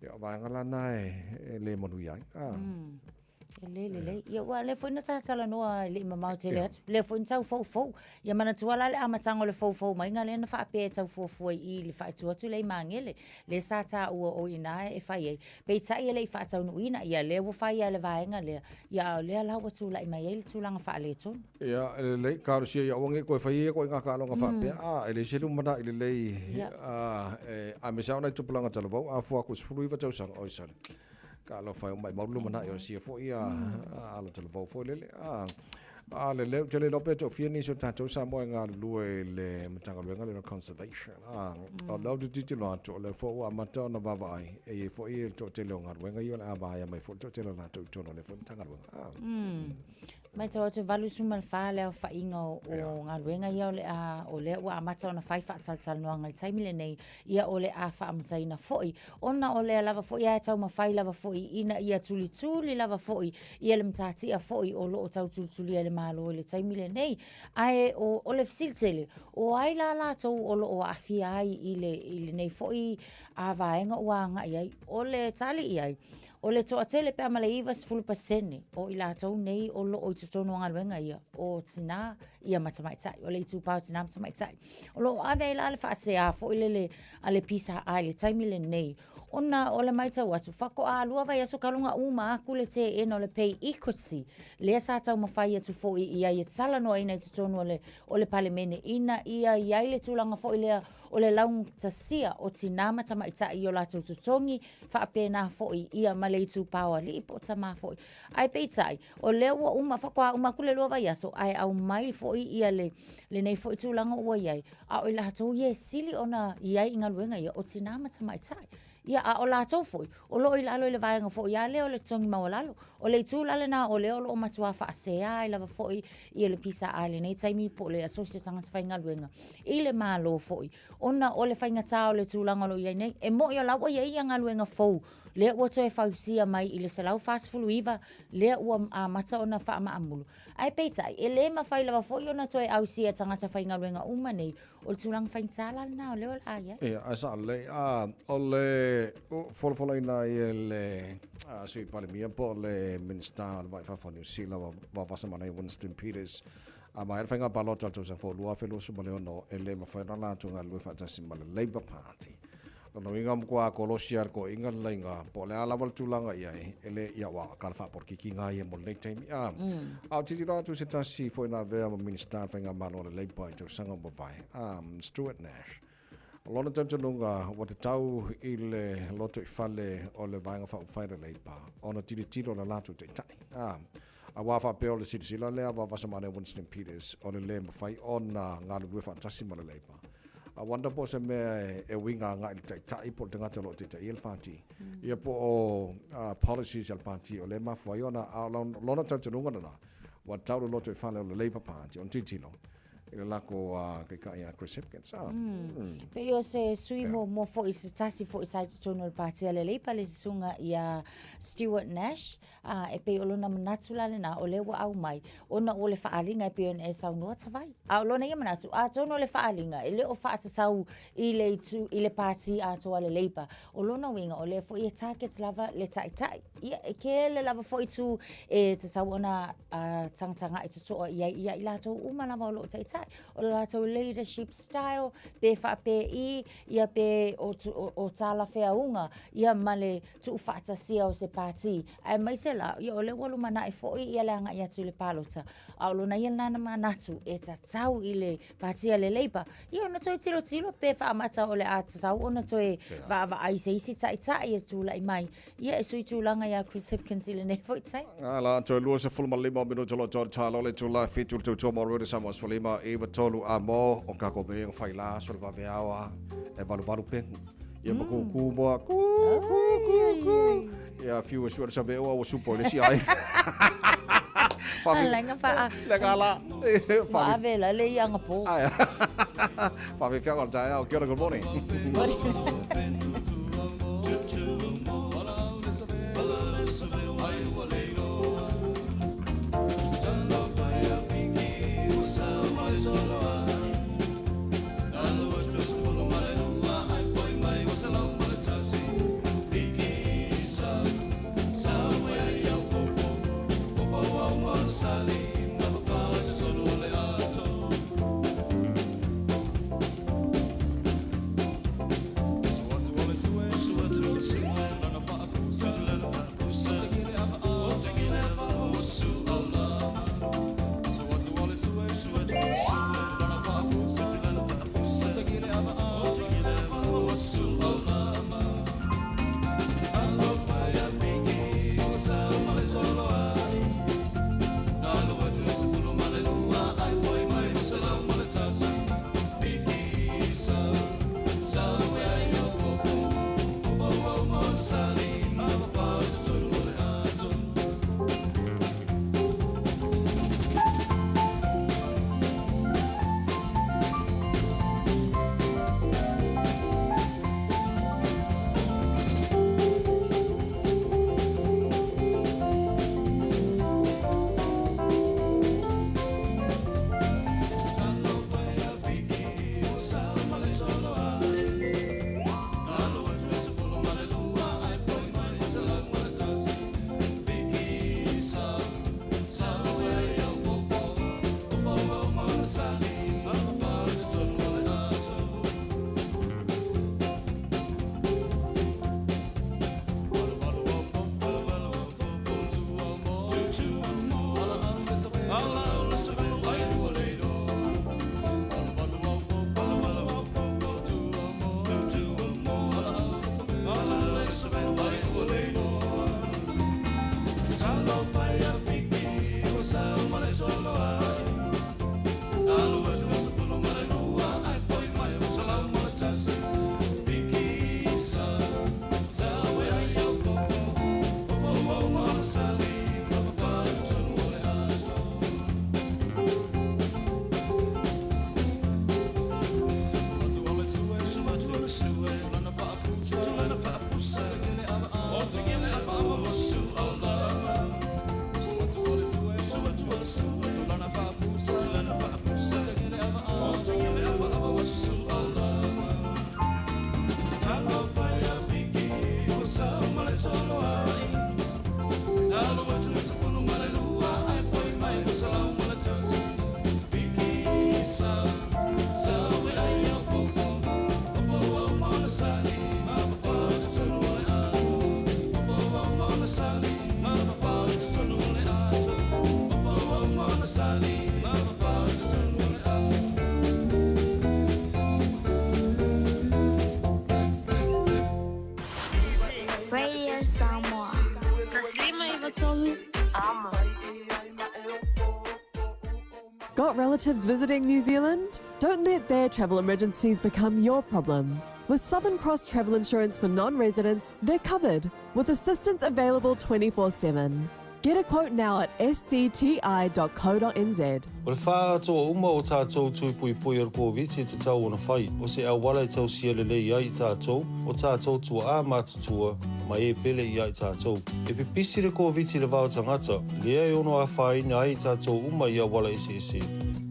Ia o vaega la na e le manuia ai. A. Lelei, lelei. Ia, aua o lea foi na talatalanoa e le i mamao tele atu. Lea foi na tau foufou. Ia manatua la le amataga o le foufou maiga lea na faapea e tau fuafua i i i le faaitu atu lea i Magele, lea sa taua o i ina e fai ai. Peitai e le i faataunuuina, ia lea ua fai lava e le vaega lea, ia a o lea la ua tulai mai ai le tulaga faaletonu. Ia, e lelei, talosia ia aua ne i toe faia ia ituaiga taaloga faapea, a, e leai se lumanai lelei, a, e, aemaise lava o nai tupulaga talavou, a fua atu i le 19 tausaga, oi sole. Talofa e maumau le lumanai o sia foi a alo talavou foi lele. A, a le leo, te le iloa pe toafia nisi o tatou Samoa e galulue i le Matagaluega lea o Conservation. A, o lea ou te tilotilo atu, o lea foi ua amata ona vaavaai, e i ai foi le toatele o galuega ia o le a vaea mai foi le toatele o latou i totonu o lea foi Matagaluega. A. Matau atu e 84 le aofaiga o, o galuega ia o le a, o lea ua amata ona fai faatalatalanoaga i le taimi lenei, ia o le a faamataina foi, ona o lea lava foi ae taumafai lava foi ina ia tulituli lava foi ia le matatia foi o lo o tau tulitulia e le Malo i le taimi lenei. Ae o, o le fesili tele, o ai la latou o lo o aafia ai i le, i lenei foi a vaega ua agai ai? O le tali i ai, O le toatele pe a ma le 90% o i latou nei o lo o i totonu o galuega ia, o tinā ia ma tamaitai, o le itupa o tinā ma tamaitai. O lo o ave ai la le faasea foi lele a le PSA i le taimi lenei, ona o le matau atu, faatoa lua vaiaso talu ona uma atu le teena o le pay equity, lea sa taumafai atu foi i ai e talanoaina i totonu o le, o le Palemene, ina ia i ai le tulaga foi lea o le laugatasia o tinā ma tamaitai i o latou totogi, faapena foi ia ma le itupa o alii po o tamā foi. Ae peitai, o lea ua uma, faatoa uma atu le lua vaiaso, ae aumai foi ia le, lenei foi tulaga ua i ai, a o i latou ia e sili ona i ai i galuega ia, o tinā ma tamaitai. Ia, a o latou foi, o lo o i lalo i le vaega foi lava lea o le totogi maualalo. O le itu la lena o lea o lo o matua faasea ai lava foi ia le PSA i lenei taimi po o le Asosi o Tagata Faigaluega i le Malo foi, ona o le faigata o le tulaga o lo o i ai nei. E moni o la ua i ai ia galuega fou lea ua toe fausia mai i le 149 lea ua amata ona faamaamulu, ae peitai, e le mafai lava foi ona toe ausia e tagata faigaluega uma nei. O le tulaga faigata la lena o lea o le a i ai. Ia, ae sao lelei. A, o le folafolaina ai e le Sui Palemia po o le Minisita o le Vai i Fafo o Niu Sila, Vavasa Manaia Winston Peters, A maea le faiga palota i le tausaga fou 2026, e le mafai ona latou galulue faatasi ma le Labour Party. Lona uiga ua matua kolosi lava le toeaiina le laina, po o le a lava le tulaga i ai, e le ia aua tala faapolokiki na ia mo lenei taimi. A, a o tilotilo atu i se tasi foi na avea ma Minisita o le Faigamalo a le Labour i tausaga ua mavae, a, Stuart Nash. O lona talitonuga ua tatau i le lotoifale o le Vaega Faaupufai a le Labour ona tilotilo i le latou taitai. A, aua faapea o le silasila lea a Vaavasamane Winston Peters o le le mafai ona galulue faatasi ma le Labour. I wonder po o se mea e uiga agai i le taitai po o le tagata o lo o taitaia le pati. Ia po o policies a le pati o lea e mafua ai ona, a o lona talitonuga lena, ua tatau le lotoifale o le Labour Party ona tilotilo i le latou taitai ia Chris Hipkins. Ah. Pei o se sui muamua foi se tasi foi sa i totonu o le pati a le Labour le susuga ia Stuart Nash, e pei o lona manatu la lena o lea ua aumai ona o le faaaliga e pei ona e saunoa Tavai. A o lona ia manatu, atonu o le faaaliga e le o faatatau i le itu i le pati atoa a le Labour. O lona uiga o lea foi e target lava le taitai. Ia e tele lava foi itu e tatau ona tagatagai totoa i ai ia i latou uma lava o lo o taitai. O le latou leadership style, pe faapei, ia pe o, o, o talafeauga, ia ma le tuufaatasia o se pati. Aemaise la, ia o lea ua lumanai foi ia le agai atu i le palota, a o lona ia lena na manatu e tatau i le pati a le Labour, ia ona toe tilotilo pe faamata o le a tatau ona toe vaavaai i se isi taitai e tulai mai, ia e sui tulaga ia Chris Hipkins i lenei foi taimi. Ala, toe 25 minute o lo o toe talo le itula e 7 le tautua mo Radio Samoa 15 93 a mo o kako me nga whai la so le vaveao a e valu valu pengu. Ia ma kūkū moa kū kū kū kū. Ia fiu e sua le save oa ua supo i le si ai. Whavi. Lenga wha. Lenga la. Wha ave la le ianga po. Ai. Whavi whianga o le taeao. Kia ora, good morning. Morning. 3 Amo. Got relatives visiting New Zealand? Don't let their travel emergencies become your problem. With Southern Cross Travel Insurance for non residents, they're covered with assistance available 24 7. Get a quote now at scti.co.nz. O le faaatoa uma o tātou tui puipui o le Koviti e tatau ona fai, o se auala e tausia lelei ai i tātou, o tātou tuaā matutua, ma e pele ia i tātou. E pipisi le Koviti i le va o tagata, lea e ono afaina ai i tātou uma i auala eseese.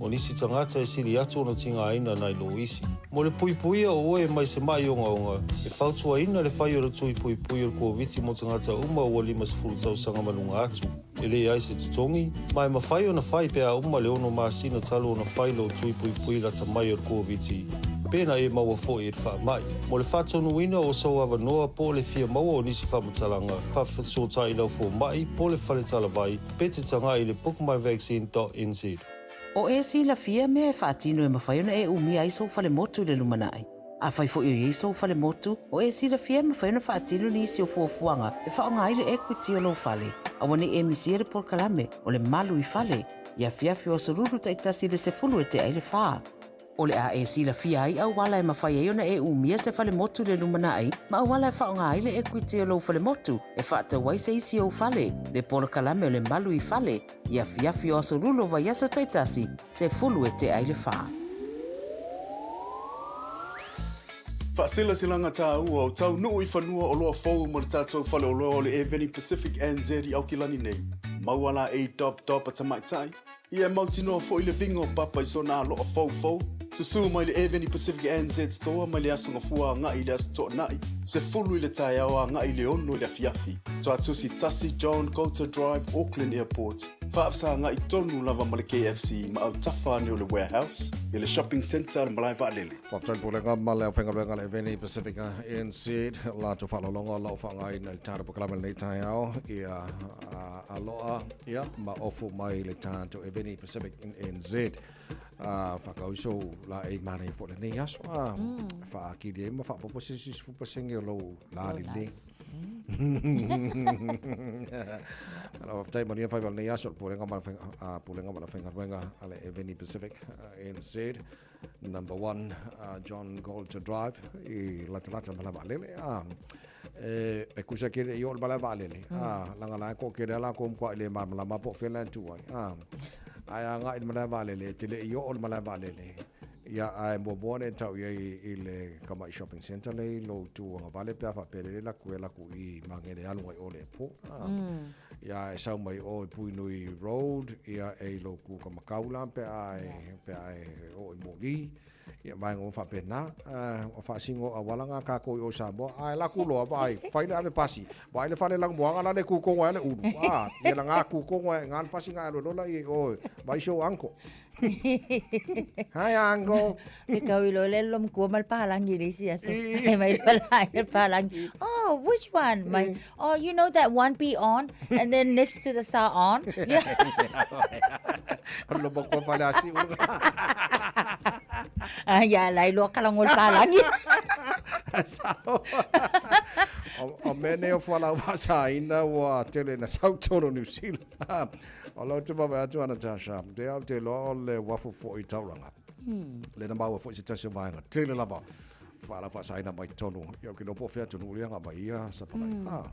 O nisi tagata e sili atu ona tigaina nai lo isi. Mo le puipuia o oe mai se ma'i ogaoga, e fautuaina le fai o le tui puipui o le Koviti mo tagata uma ua 50 tausaga ma luga atu. E leai se totogi, ma e mafai ona fai pe a uma le ono masina talu ona fai lou tui puipui lata mai o le Koviti, pe na e maua foi i le faamai. Mo le faatonuina o sou avanoa po o le fia maua o nisi faamatalaga, faafesootai i lau fomai po o le fale talavai pe te tagai i le bookmyvaccine.nz. O e silafia mea e faatino e mafai ona e umia ai sou falemotu i le lumanai. Afai foi o i ai sou falemotu, o e silafia e mafai ona faatino nisi o fuafuaga e faaaoga ai le equity o lou fale. Aua ne i e misia le polokalame o le Malu i Fale i afiafi o Aso Lulu taitasi i le 10 e tea i le fa. O le a e silafia ai auala e mafai ai ona e umia se falemotu i le lumanai ma auala e faaaoga ai le equity o lou falemotu e faatau ai se isi ou fale, le polokalame o le Malu i Fale i afiafi o Aso Lulu o vaiaso taitasi, 10 e tea i le fa. Faasilasilaga tāua o taunuu i fanua oloa fou mo le tātou faleoloa o le Airveni Pacific NZ i Aukilani nei. Maua la ei dob dob a tamaitai, ia e mautinoa foi le viga o papa i sona aloa foufou. Susū mai le Airveni Pacific NZ Store mai le aso Gafua agai i le aso Toonai, 10 i le taeao agai i le 6 i le afiafi. Tuatusi 1 John Goulter Drive, Auckland Airport. Faafesagai tonu lava ma le KFC ma autafa ane o le Warehouse i le Shopping Centre a le Malae Vaalele. Faafetai le Pulega ma le aufaigaluega a le Eveni Pacific NZ latou faaaloaloga o lau faaaogaina i le tatou polokalame i lenei taeao ia aloa ia ma ofu mai le tatou Eveni Pacific NZ faakauiso la e manaia foi lenei aso a faakili ai ma faapopo se isi 10% o lou la lelei. Ala faafetai manuia faiva o lenei aso le Pulega ma le Pulega ma le aufaigaluega a le Eveni Pacific NZ Number 1 John Goulter Drive i latalata ma le vaalele a e kusa kere i o le malae vaalele a langa la ko kere ala ko mkwa ile malamalama po fela tu ai a ai anga i le malae vaalele e te le i o le malae vaalele ia ae muamua ona e tau i ai i le Kamai Shopping Centre le i lou tu agavale pe a faapea lele laku e laku i Magele alu ngai o le airport a ia e sau mai o i Puinui Road ia e i lou ku ka makau la pe a e pe a e o i Moli ia vaega uma faapena o faasino auala nga kākou i o Samoa ae laku loa vaai fai le ave pasi vaai le fale lanumoaga la le kukongo ai le ulu a ia la nga kukongo ai nga le pasi nga alu lola i o vai show uncle Hi uncle Ke kau i lo le lo mkua ma le palangi le isi aso. E mai lo la le palangi. Oh, which one? My, oh, you know that one be on and then next to the sa on. Yeah. Lo makua fale asi ulu. Ah, ya la i lo kalango le palangi. Sao. O mea nei o fualaau faasaina ua tele ina sau tonu o New Zealand. O lau te vaavaai atu a Natasha, te au te iloa o le uafu foi i Tauranga. Lea na maua foi se tasi o vaega tele lava fualaau faasaina mai totonu. Ia ou te iloa po o fea atunuu lea na aumai ia sapalai. Ah.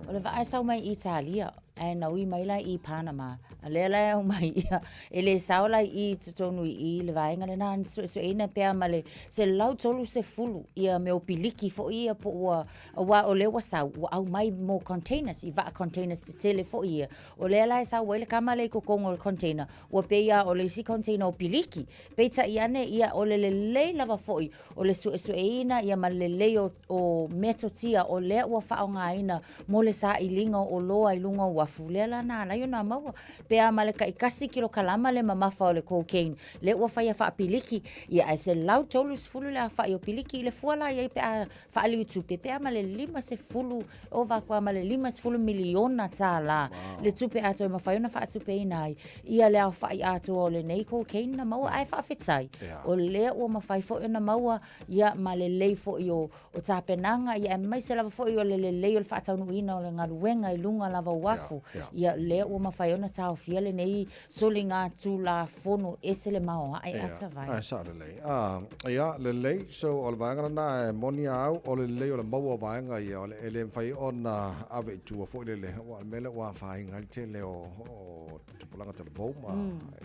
O le vaa e sau mai Italia, ae na ui mai la i Panama. A lea la e aumai ia, e le sao la i i totonu i i le vaega lena na suesueina pea ma le 130 ia mea o piliki foi ia po ua, aua o lea ua sau, ua aumai mo containers, i vaa containers tetele foi ia. O lea la e sau ai le kama lea i totonu o le container, ua pei lava o le isi container o piliki. Peitai ane, ia, o le lelei lava foi o le suesueina ia ma le lelei o, o metotia o lea ua faaaogaina mo le sailiga o oloa i luga o uafu, lea la na ala ai ona maua. Pe a ma le taitasi kilokalama le mamafa o le cocaine, lea ua faia faapiliki, ia ae 130 le aofai o piliki i le fua la i ai pe a faaliutupe, pe a ma le 50, ova atu lava ma le $50 miliona tālā le tupe atoa e mafai ona faatupeina ai ia le aofai atoa o lenei cocaine na maua. Ae faafetai, o lea ua mafai foi ona maua ia ma lelei foi o, o tapenaga, ia aemaise lava foi o le lelei o le faataunuuina o le galuega i luga lava o uafu. fafo. Ia, lea ua mafai ona taofia lenei soligatulafono ese le maoae a Tavae. Ae sao lelei. Ah, ia, lelei, so o le vaega lena e moni a au, o le lelei o le maua o vaega ia, o le, e le mafai ona ave i tua foi lele, aua o le mea lea ua afaina ai le tele o, o tupulaga talavou ma,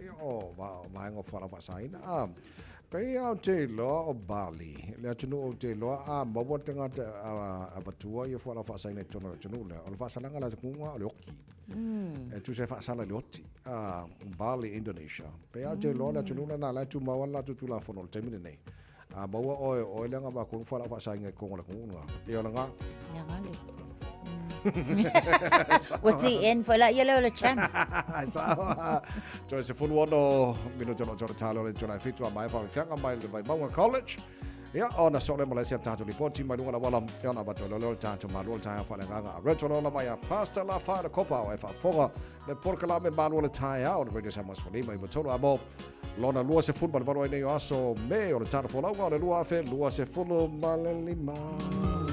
ia, o vaega o fualaau faasaina. Ah, Pei lava ou te iloa o Bali, le atunuu ou te iloa a maua le tagata e avatua ia fualaau faasaina i totonu o le atunuu lea, o le faasalaga a le atunuu lena o le oti. E tusa e faasala i le oti. Bali, Indonesia. Pei lava ou te iloa o le atunuu lena o la e tumau lava le latou Tulafono i le taimi lenei. A maua oe, o oe lea na avatua ni fualaau faasaina i totonu o le atunuu lena, ia o lena. Lena. Ua TN foi la ia lea o le channel. Sao. Toe 16 minute o lo tore talo le tuna fitu a mai fa fianga mai le Vaimauga College. Ia, ona so le malaisia tātou lipoti mai lunga la wala, ia ona bato lolo tātou malu le taia whalengaga. A reto lola mai a Pastor La Whae le kopa o e whaafonga le porka me malu le taia o le Radio Samoa Sefulima i Matolo a mo lona 28 ai nei o aso Me o le tana folauga o le 2025.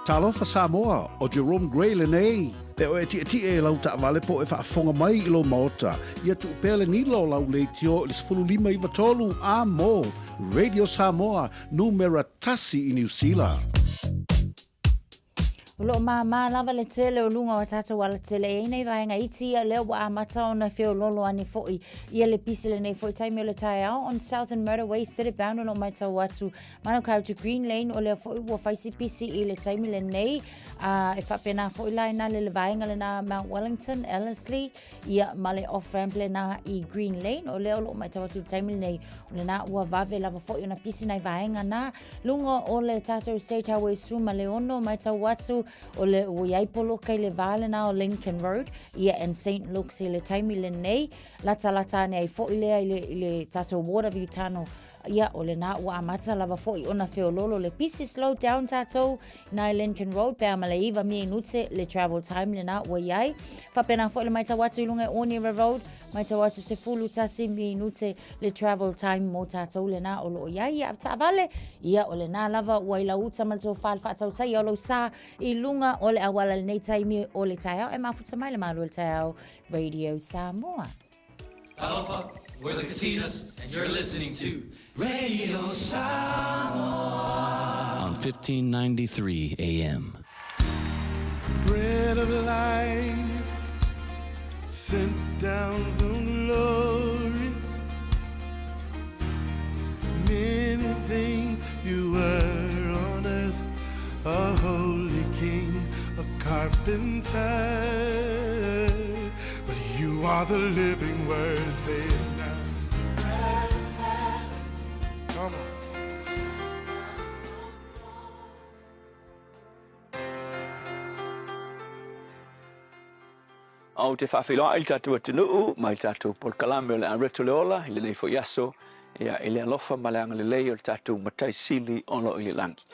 Talofa Samoa, ʻo Jerome Gray lenei. Pe oe e tiʻetiʻe i lau taʻawale po e faafofoga mai i lou maota, ia tuu pea le nila o lau leitio i le 15 93 a mo Radio Samoa, numera tasi i Niu Sila. O lo o māmā lava le tele o luga o a tātou alatele. E i ai nei vaega iti ia lea ua amata ona feololo ane foi ia le pisi lenei foi taimi o le taeao on Southern Motorway City Bound o lo o matau atu Manukau to Green Lane o lea foi ua fai si pisi i le taimi lenei a e faapena foi la ina le le vaega lena Mount Wellington Ellerslie ia ma le off ramp lena i Green Lane o lea o lo o matau atu le taimi lenei o lena ua vave lava foi ona pisi nai vaega na luga o le tātou State Highway 16 matau atu. o le ua i ai poloka i le va lena o Lincoln Road ia and St Luke's i le taimi lenei, latalata ane ai foi lea i le, i le tatou Waterview Tunnel. Ia, o lena ua amata lava foi ona feololo le pisi slow down tatou nai Lincoln Road pe a ma le 9 minute le travel time lena ua i ai. Faapena foi le matau atu i luga i Onera Road, matau atu 11 minute le travel time mo tatou lena o lo o i ai i taavale. Ia, o lena lava ua i lau uta ma le tofa le faatautaia o lou sa i luga o le auala i lenei taimi o le taeao e mafuta mai le malu o le taeao Radio Samoa. Talofa, we're the Katinas, and you're listening to Radio Samoa on 1593 AM. Bread of life, sent down from glory. Many things you were on earth, a holy king, a carpenter. But you are the living word, say it now. Come on. Ou te faafeiloai i le tatou atunuu ma i le tatou polokalame o le Areto le Ola i lenei foi aso, ia, i le alofa ma le agalelei o le tatou Matai Sili o lo o i le lagi.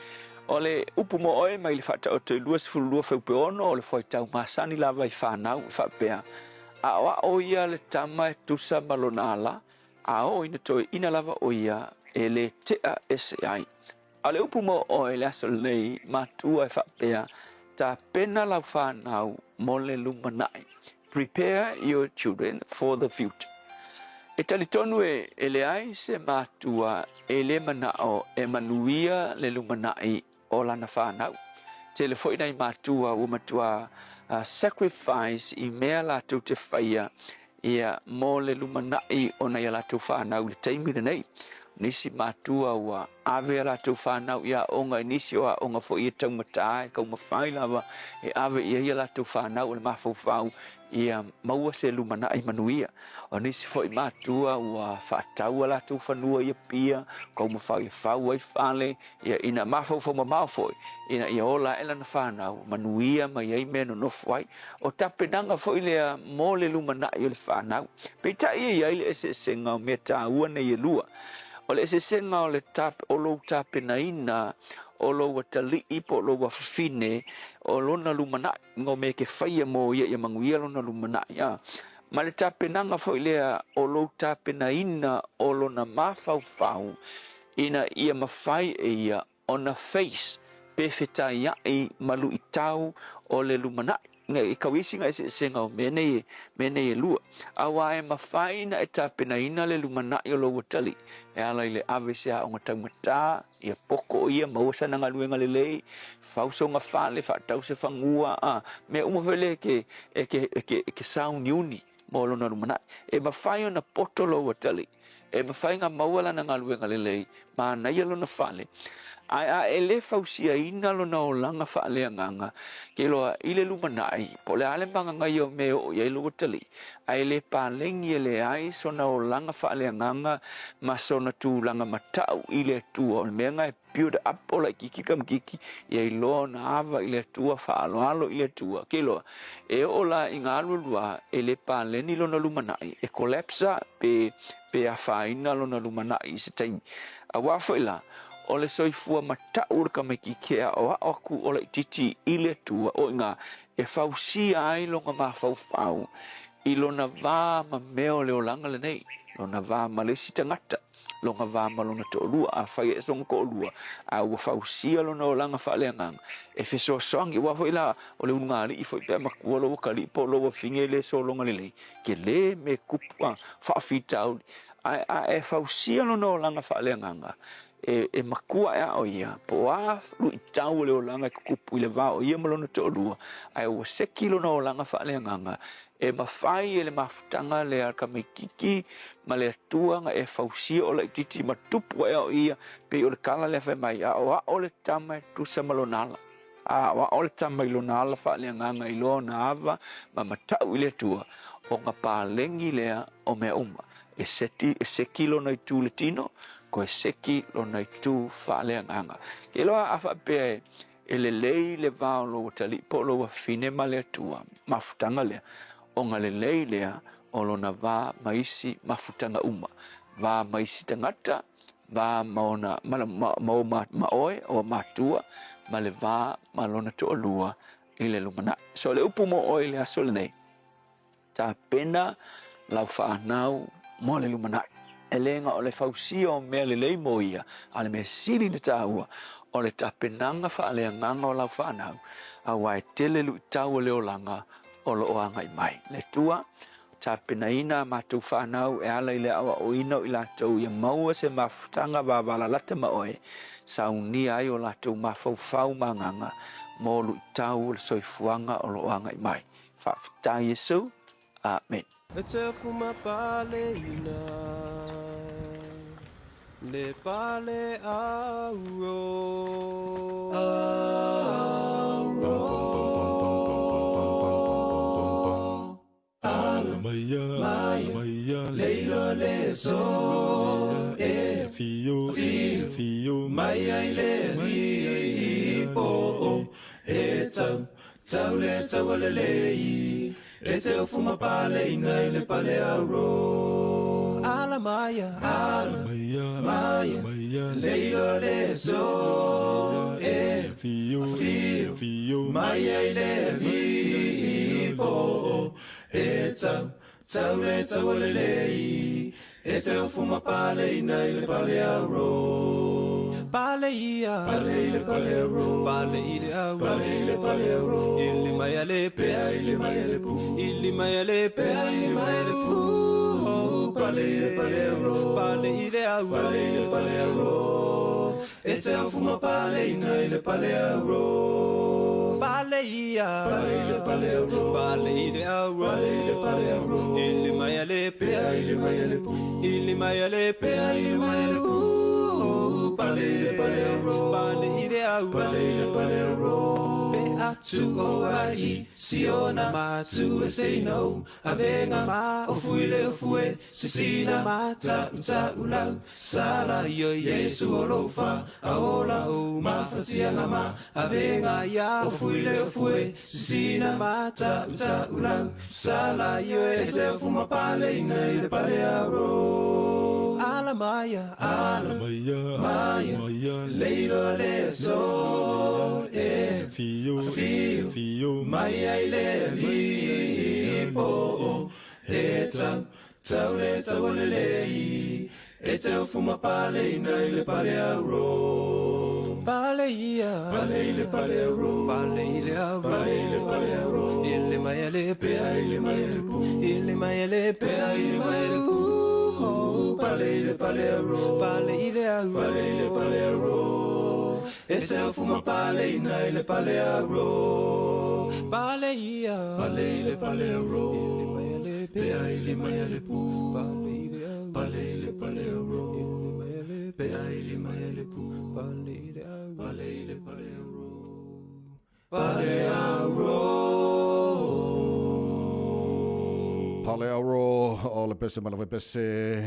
O le upu mo oe mai le Faataoto i 22 Feupe 6 o le fuaitau masani lava i fanau e faapea, Aoao ia le tama e tusa ma lona ala, a oo ina toeaina lava o ia e le tea ese ai. A o le upu mo oe i le aso lenei, matua e faapea, Tapena lau fanau mo le lumanai. Prepare your children for the future. E talitonu e, e leai se matua e le manao e manuia le lumanai o lana fanau. Tele foi nai matua ua matua uh, sacrifice i mea latou te faia ia mo le lumanai o nai a latou fanau i le taimi lenei. Nisi matua ua ave a latou fanau i aoga i nisi o aoga foi e taugata e kaumafai lava e ave i ai a latou fanau o le mafaufau ia maua se lumanai manuia. O nisi foi matua ua faatau a latou fanua i Apia, kaumafai e fau ai fale, ia ina mafaufau mamao foi ina ia ola ae lana fanau, manuia mai ai mea e nonofo ai. O tapenaga foi lea mo le lumanai o le fanau. Peitai e i ai le eseesega o mea taua nei e lua. O le eseesega o le tap, o lou tapenaina o lou atalii po o lou afafine o lona lumanai, ngo mea e ke faia mo ia ia manuia lona lumanai. A. Ma le tapenaga foi lea o lou tapenaina o lona mafaufau ina ia mafai e ia ona face pe fetaiaʻi ma luʻitau o le lumanai. E kau isi nga eseesega o mea nei, mea nei e lua. Auā e mafai na e tapenaina le lumanai o lou atalii e ala i le ave i se aoga taumatā, ia poko ia, maua sana galuega lelei, fau soga fale, faatau se fagua, a mea uma foi lea e ke, e ke, e ke, e ke sauniuni mo lona lumanai. E mafai ona poto lou atalii E mafai ona maua lana galuega lelei, manaia lona fale, ae a e le fausiaina lona olaga faaleagaga, ke iloa i le lumanai, po o le a le magagaia o mea e oo i ai lou atalii, ae le paleni e leai sona olaga faaleagaga ma sona tulaga matau i le Atua, o le mea lena e build up o laititi tamaititi ia iloa ona ava i le Atua, faaaloalo i le Atua. Ke iloa, e oo la i ngā alualua e le paleni lona lumanai, e collapse pe, pe afaina lona lumanai i se taimi. Auā foi la, o le soifua matau o le tamaititi e aoao atu o laititi i le Atua, o i ngā e fausia ai lona mafaufau i lona va ma mea o le olaga lenei, lona va ma le isi tagata. lona va ma lona toalua, afai e ese lona toalua, a ua fausia lona olaga faaleagaga, e fesoasoani, aua foi la, o le ulugalii foi pe a matua lou atalii po o lou afine e le sologa lelei, tele mea e tupu a faafitauli, ae a e fausia lona olaga faaleagaga, e, e matua ae a o ia, po o a luitau o le olaga e tutupu i le va o ia ma lona toalua, ae ua seki lona olaga faaleagaga, E mafai e le mafutaga lea a tamaititi ma le Atua na e fausia o laititi ma tupu ae o ia, pei o le tala lea fai mai, Aoao le tama e tusa ma lona ala. Aoao le tama i lona ala faaleagaga i loa ona ava ma matau i le Atua, ona paleni lea o mea uma. E seti, e seki lona itu i le tino, koe seki lona itu faaleagaga. Ke iloa a faapea e. E lelei le va o lou atalii po o lou afafine ma le Atua, mafutaga lea, ona lelei lea o lona va ma isi mafutaga uma, va ma isi tagata, va ma ona, ma, ma, ma, o, ma, ma oe, o matua, ma le va ma lona toalua i le lumanai. So le upu mo oe i le aso lenei, Tapena lau fanau mo le lumanai. E le na o le fausia o mea lelei mo ia, a o le mea sili ona taua, o le tapenaga faaleagaga o lau fanau, aua e tele luitau o le olaga o lo o agai mai. Le Atua, tapenaina a matou fanau e ala i le aoaoina o i latou ia maua se mafutaga vavalalata ma oe, saunia ai o latou mafaufau ma agaga mo luitau o le soifuaga o lo o agai mai. Faafetai Iesu. Amen. E te fuma paleina le pale auro. Auro. Ala maia, maia, leila le so e fio, fio, mai ai le lipo e tau. Tau le tau a lelei E te ofu ma paleina i le pale auro Ala maia, ala maia, maia Leila le so e fio, fio, fio Maia i le lipo E tau, tau le tau a lelei E te ofu ma paleina i le pale auro Pale ia Pale i le pale auro Pale i le au Pale i le pale auro Ili mai a le pea ili mai a le pu Ili mai a le pea ili mai a le pu Pale i le pale auro Pale i le au Pale i le pale auro E te ofu ma paleina i le pale auro Pale ia Pale i le pale auro Pale i le au Pale i le pale auro Ili mai a le pea ili mai a le pu Ili mai a le pea ili mai a le pu Pale i le pale auro Pale i le au Pale i le pale auro Pe atu o ai Siona ma tu e say no Avega ma ofu i le ofu e Sisina ma ta'u ta'u lau Sala io Iesu o lou fa aola o mafatiaga ma avega ia ofu i le ofu e Sisina ma ta'u ta'u lau Sala io e te ofu ma paleina i le pale auro Ala maia ala maia maia leiloa le aso e fio fio fio mai ai le alii po e tau tau le tau a lelei e te ofu ma paleina i le pale auro Pale ia pale i le pale auro pale i le auro pale i le pale auro i le mai a le pea i le mai a le pu i le mai a le pea i le mai a le pu Pale i le pale auro pale i le au pale i le pale auro E te ofu ma paleina i le pale auro Pale ia pale i le pale auro i le mai a le pea i le mai a le pu pale i le au pale i le pale auro i le mai a le pea i le mai a le pu pale i le au pale i le pale auro Pale auro Pale auro o le pese ma le pese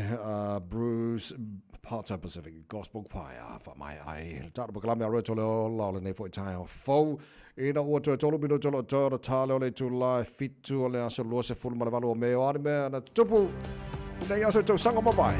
Bruce Part-Time Pacific Gospel Choir wha mai ai. Le tātou pakalame a roto le ola o lenei foi taeao fou. Ina ua toe tolu minuto o lo o toe ona tā lea o le itula e fitu o le aso 28 o Me o a ni mea na tupu i nei aso i tausaga ua mavae.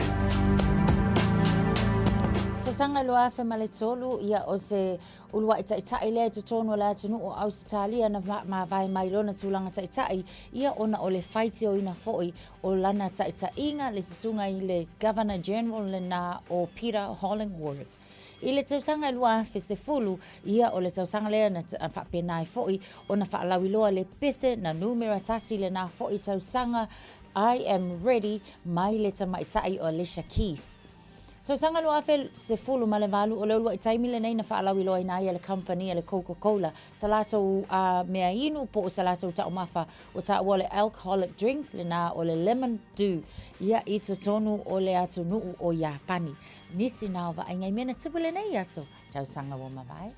Tausaga 2003, ia o se ulua'i ta'ita'i lea i totonu o le atunuu o Ausetalia na mavae mai lona tulaga ta'ita'i, ia ona o le faitioina fo'i o lana ta'ita'iga le susuga i le Governor General lenā o Peter Hollingworth. I le tausaga e 2010, ia o le tausaga lea na faapena ai fo'i ona faalauiloa le pese na numera tasi lenā fo'i tausaga I Am Ready mai le tamaita'i o Alicia Keys. Tausaga 2018, o le ulua'i taimi lenei na faalauiloaina ai e le kamupani a le Coca-Cola sa latou mea inu po o sa latou taumafa ua taua o le alcoholic drink lenā o le Lemon Dew ia i totonu o le atunuu o Iapani. Nisi nā o vaaiga i mea na tupu lenei aso tausaga ua mavae.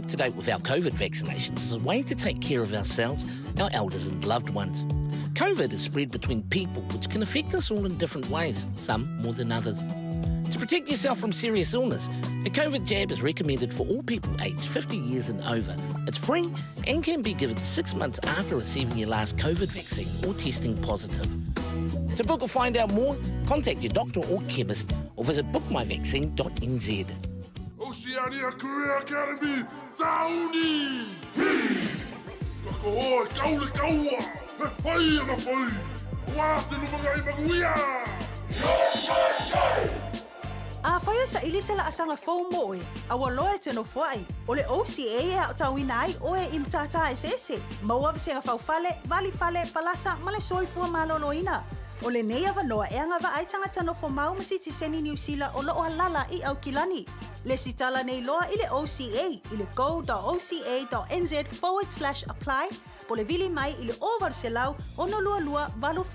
up to date with our COVID vaccinations is a way to take care of ourselves, our elders and loved ones. COVID is spread between people, which can affect us all in different ways, some more than others. To protect yourself from serious illness, a COVID jab is recommended for all people aged 50 years and over. It's free and can be given six months after receiving your last COVID vaccine or testing positive. To book or find out more, contact your doctor or chemist or visit bookmyvaccine.nz. Oceania Career Academy, Sauni! Hi! Ka koho e kau le kaua, he whai ana whai, wā te lumangai manuia! Yo, yo, yo! Afai e saili se laasaga fou mo oe, a ua loa e te nofoai, o le OCA e aotauina ai oe i matata eseese, maua vasega faufale, vali fale, palasa ma le soifua maloloina. O lenei avanoa e agavaa ai tagata nofo mau ma sitiseni Niu Sila o loo alala i Aukilani. Lesitala nei loa i le OCA i le go.oca.nz forward slash apply po o le vili mai i le 0800 622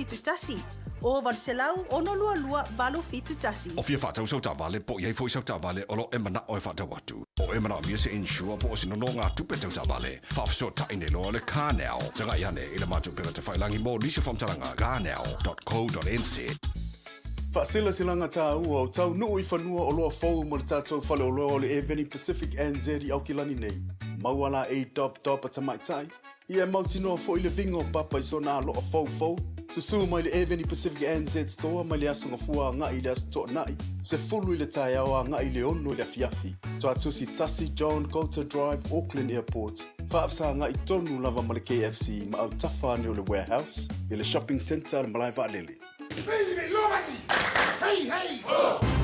871. 0800 622 871. O fia faatau sau taavale po o i ai foi sau taavale o lo o e manao e faatau atu. O e manaomia se insure po o se nonogatupe tau taavale, faafesootai nei loa le CarNow. Tagai ane i le matou upega tafailagi mo nisi o faamatalaga, carnow.co.nz. Faaselaselaga tāua o taunuu i fanua oloa fou mo le tatou faleoloa o le Airveni Pacific NZ i Aukilani nei. Maua la e dop dop a tamaitai, ia e mautinoa foi le viga o papa i sona aloa foufou. Susū mai le Airveni Pacific NZ Store mai le Aso Gafua agai i le Aso Toonai, 10 i le taeao agai i le 6 i le afiafi. Toatusi 1 John Coulter Drive, Auckland Airport. Faafesagai tonu lava ma le KFC ma autafa ane o le Warehouse i le Shopping Centre a le Malae Vaalele. Hey, hey! Ho!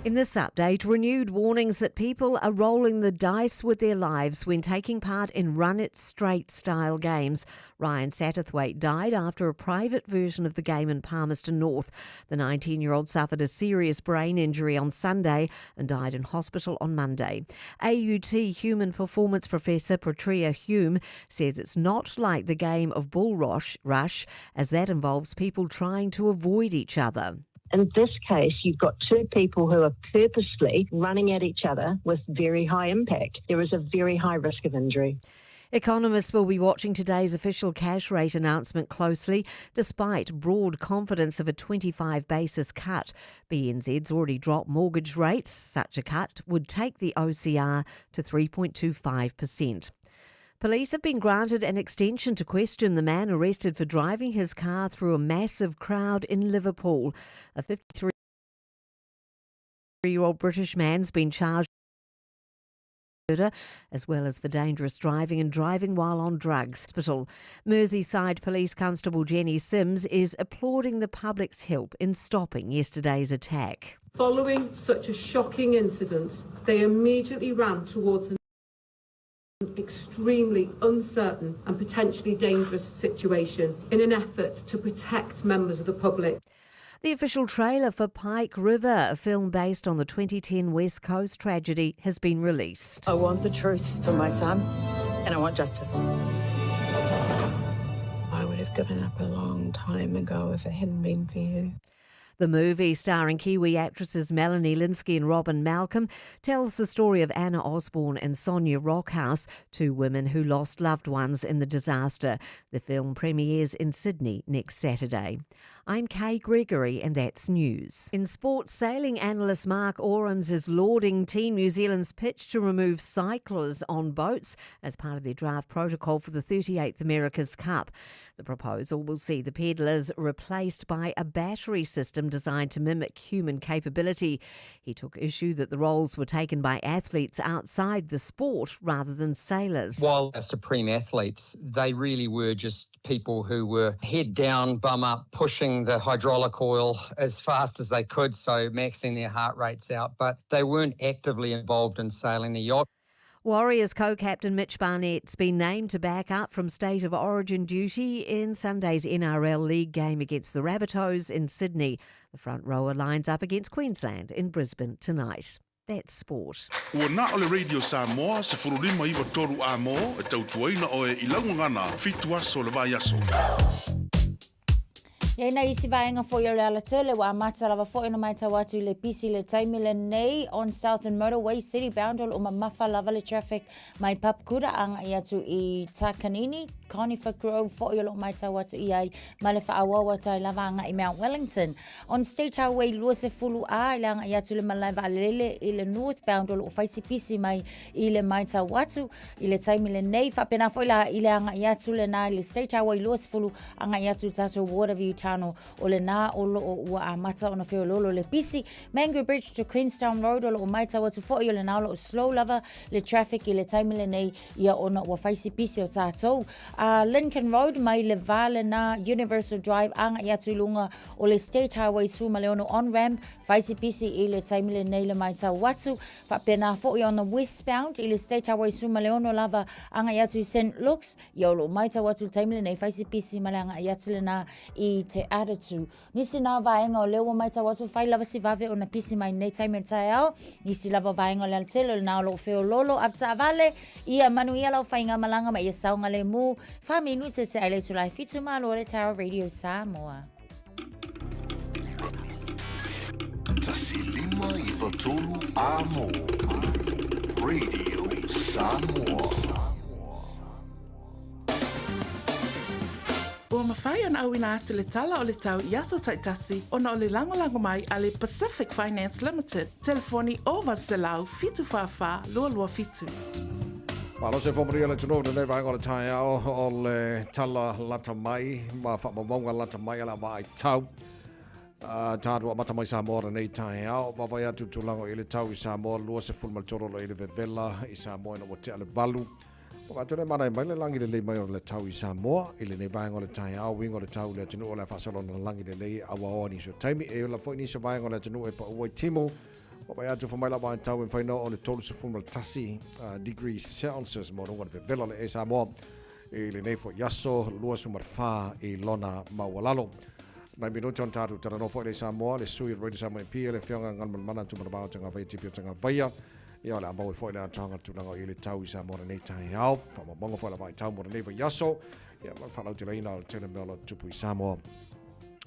In this update, renewed warnings that people are rolling the dice with their lives when taking part in run it straight style games. Ryan Satterthwaite died after a private version of the game in Palmerston North. The 19 year old suffered a serious brain injury on Sunday and died in hospital on Monday. AUT human performance professor Petrea Hume says it's not like the game of bull rush, rush as that involves people trying to avoid each other. In this case, you've got two people who are purposely running at each other with very high impact. There is a very high risk of injury. Economists will be watching today's official cash rate announcement closely, despite broad confidence of a 25 basis cut. BNZ's already dropped mortgage rates. Such a cut would take the OCR to 3.25%. Police have been granted an extension to question the man arrested for driving his car through a massive crowd in Liverpool. A 53 year old British man's been charged murder, as well as for dangerous driving and driving while on drugs. Hospital. Merseyside Police Constable Jenny Sims is applauding the public's help in stopping yesterday's attack. Following such a shocking incident, they immediately ran towards an extremely uncertain and potentially dangerous situation in an effort to protect members of the public. The official trailer for Pike River, a film based on the 2010 West Coast tragedy, has been released. I want the truth for my son and I want justice. I would have given up a long time ago if it hadn't been for you. The movie, starring Kiwi actresses Melanie Lynskey and Robin Malcolm, tells the story of Anna Osborne and Sonia Rockhouse, two women who lost loved ones in the disaster. The film premieres in Sydney next Saturday. I'm Kay Gregory, and that's news. In sports, sailing analyst Mark Orams is lauding Team New Zealand's pitch to remove cyclers on boats as part of their draft protocol for the 38th America's Cup. The proposal will see the peddlers replaced by a battery system designed to mimic human capability. He took issue that the roles were taken by athletes outside the sport rather than sailors. While our supreme athletes, they really were just people who were head down, bum up, pushing the hydraulic oil as fast as they could, so maxing their heart rates out, but they weren't actively involved in sailing the yacht. Warriors co-captain Mitch Barnett's been named to back up from state of origin duty in Sunday's NRL League game against the Rabbitohs in Sydney. The front rower lines up against Queensland in Brisbane tonight. That's sport. Ua na o le Radio Samoa 15 9 3 A-mo e tautuaina oe i lau gagana fitu aso o le vaiaso. Ia ina isi vaega foi o le alatele ua amata lava foi ona matau atu i le pisi i le taimi lenei on Southern Motorway City bound o lo o mamafa lava le traffic mai Papakura agai atu i Takanini, Conifer Grove foi o lo o matau atu i ai ma le faaauau atu ai lava agai Mount Wellington. On State Highway 20 A i le agai atu i le malae vaalele i le northbound o lo o fai si pisi mai i le matau atu i le taimi lenei. Faapena foi la i le agai atu lena i le State Highway 20 agai atu i tatou Waterview Tunnel o lena o lo o ua amata ona feoloolo le pisi. Mangere Bridge to Queenstown Road o lo o matau atu foi o lena o lo o slow lava le traffic i le taimi lenei ia ona ua fai si pisi o tatou. Lincoln Road mai le va lena Universal Drive agai atu i luga o le State Highway 16 on ramp fai si pisi i le taimi lenei le matau atu. Faapena foi on the westbound i le State Highway 16 lava agai atu i St Luke's ia o lo o matau atu i le taimi lenei fai si pisi ma le agai atu lena i Te Atatu. Nisi na vaega o lea ua matau atu fai lava si vave ona pisi mai nei taimi o le taeao. Nisi lava vaega o le alatele o lena o lo o feololo avetaavale ia manuia lau faigamalaga ma ia saogalemu. Fa minute te ai le itula e 72 le taeao Radio Samoa. 1593 A-mo. Radio Samoa. Ua mafai ona auina atu le tala o le tau i aso taitasi ona o le lagolago mai a le Pacific Finance Limited, telefoni 0800 744 227. Malo se fomori o le atunuu lenei vaega o le taeao o le tala lata mai ma faamaumauga lata mai a le vaai tau. Tatou amata mai Samoa lenei taeao, vaavaai atu tulaga i le tau i Samoa 23 lo i le vevela i Samoa ina ua tea le 8. Ua atu le manaia mai le lagi lelei mai o le tau i Samoa i lenei vaega o le taeao, uiga o le tau i le atunuu o le a faasolo ona lagi lelei e auaoa nisi o taimi. E ola foi nisi o vaega o le atunuu e paua i timu. Ua vaai atu fai mai lau vaitau e mafai ona oo i le 31 degrees Celsius mo luga o le vevela o le e Samoa i lenei foi aso 24 i lona maualalo. Nai minute ona tatou talanoa foi lea i Samoa, le sui o le Radio Samoa MP, le Afioga Galumalemana Tumanavao Tagavaia Tipi o Tagavaia. Ia, o le a maua foi le atoaga o le tulaga o i le tau i Samoa lenei taeao. Faamaumauga foi la vaitau mo lenei vaiaso. Ia, ma le faalauteleina o le tele mea o lo o tupu i Samoa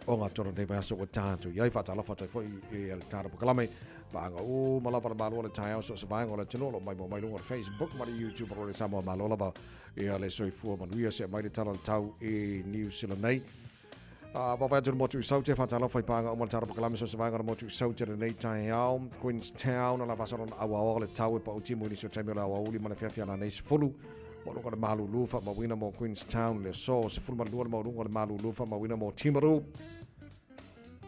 o ngā tonu nei vaiaso ua tātou i ai. Faatalofa atu ai foi i le tātou polokalame. Vaega uma lava le Malo o le taeao so o se vaega o le atunuu o lo o maimoa mai luga o le Facebook ma le YouTube o le Samoa Malo lava. Ia le soifua manuia se mai le tala o le tau i New Zealand nei. Vaavaai atu le motu i Saute, faatalofa i pāga uma le tala polokalame so o se vaega o le motu i Saute lenei taeao. Queenstown, o la faasolo na auaoa le tau e pau timu i nisi o taimi o le aoauli ma le feafea la nei 10. Maualuga o le malulu faamauina mo Queenstown le aso 12 le maualuga o le malulu faamauina mo Timaru.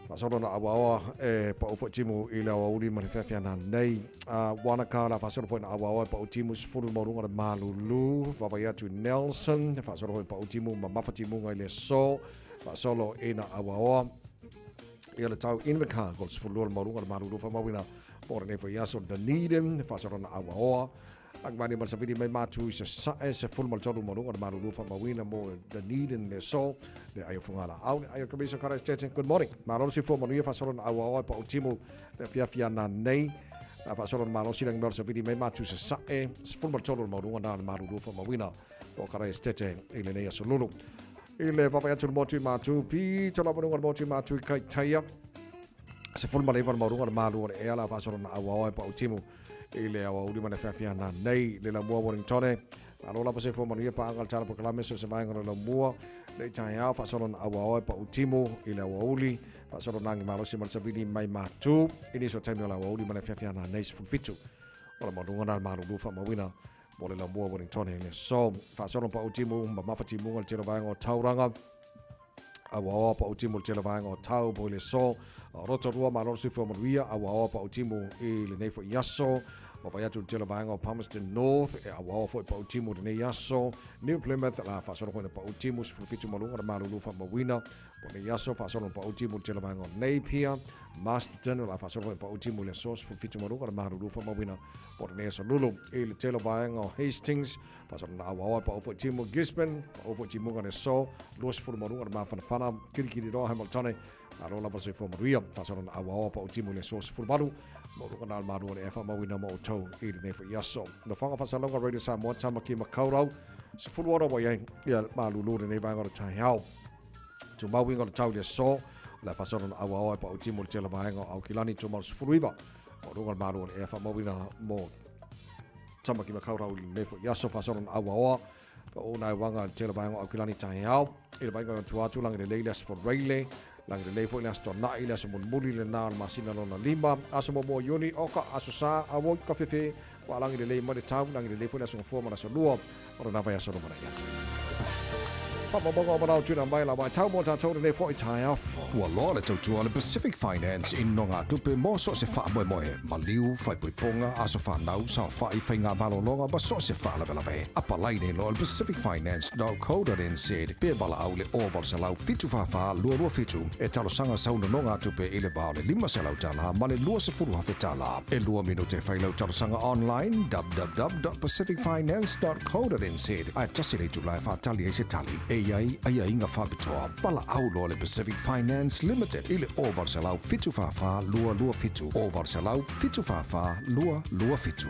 Faasolo na auaoa e pau foi timu i le aoauli ma le feafea la nei. Wanaka, la faasolo foi na auaoa e pau timu 10 le maualuga o le malulu. Vaavaai atu i Nelson, faasolo foi pau timu mamafa timuga i le aso. Faasolo ina auaoa ia le tau Invercargill, 12 le maualuga o le malulu faamauina mo lenei foi aso. Dunedin, faasolo na auaoa. Agmani ma le savili mai matu i Sasae, 13 maualuga o le malulu faamauina mo Dunedin le aso. Le ai o Fugalaau, le ai o Kamisa Kara Stetson. Good morning. Malo le soifua manuia faasolo na auaoa e pau timu le afiafi ana nei. Na faasolo na malosi langi mea o le savili mai matu i Sasae, 13 le maualuga na le malulu faamauina mo Kara Estete i lenei aso lulu. I le vaavaai atu i le motu i Matu, pito lava luga o le motu i Matu i Kaitaia, 19 le maualuga o le malu o le ea la faasolo na auaoa e pau timu i le aoauli ma le feafea na nei le laumua Wellingtone. Malo lava soifua manuia paaga le tala polokalame so se vaega o le laumua le i taeao faasolo na auaoa e pau timu i le aoauli faasolo na agi malosi ma le savili mai Matu i nisi o taimi o le aoauli ma le feafea na nei 17 o le maualuga na le malulu faamauina mo le laumua Wellingtone le aso. Faasolo pau timu mamafa timuga le tele vaega o Tauranga. Auaoa pau timu le tele vaega o Taupo i le aso. Rotorua malo le soifua manuia auaoa pau timu i lenei foi aso. Vaavaai atu le tele vaega o Palmerston North e auaoa foi pau timu i lenei aso. New Plymouth la faasolo foi na pau timu 17 maluga le malulu faamauina mo lenei aso. Faasolo na pau timu le tele vaega o Napier. Masterton la faasolo foi pau timu i le aso 17 maluga le malulu faamauina mo lenei aso lulu. I le tele vaega o Hastings faasolo na auaoa e pau foi timu Gisborne, pau foi timuga le aso 20 maluga le mafanafana Kirikiriroa Hamiltone. Malo lava le soifua manuia, faasolo na auaoa pa utimu i le aso 18, maualuga na o le malu o le ea faamauina mo outou i lenei foi aso. Nofoaga Faasalauga Radio Samoa, Tamaki Makaurau, 16 ua i ai ia malulu lenei vaega o le taeao. Tumau uiga o le tau i le aso, o le a faasolo na auaoa e pa utimu i le tele vaega o Aukilani, tumau 19, maualuga le malu o le ea faamauina mo Tamaki Makaurau i lenei foi aso, faasolo na auaoa Pa o nai wanga i le tele vaega o Aukilani taeao. I le vaaiga o tua atu, lagi lelei le Aso Faraile, lagi lelei foi le Aso Toonai, le aso mulimuli lena o le masina lona lima, aso muamua o Iuni, Oka, Aso Sa, Auoi, Kafefe, ua lagi lelei mai le tau, lagi lelei foi le Aso Gafua ma le Aso Lua o lena vaiaso lumanai atu. Faamaumauga o manao tuuina mai la vaitau mo tatou lenei foi taeao fou. Ua loa le tautua a le Pacific Finance i nogatupe mo so o se faamoemoe, maliu, faaipoipoga, aso fanau, saofai, faigamalologa ma so o se faalavelave. Apalai nei loa le pacificfinance.co.nz pe valaau i le 0800 744 227 e talosaga sau nonogatupe i le va o le $500 ma le $20,000. E lua minute e fai lau talosaga online www.pacificfinance.co.nz ae tasi le itula e faatali ai se tali. E i ai aiaiga faapitoa. Valaau loa le Pacific Finance Limited i le 0800 744 227, 0800 744 227.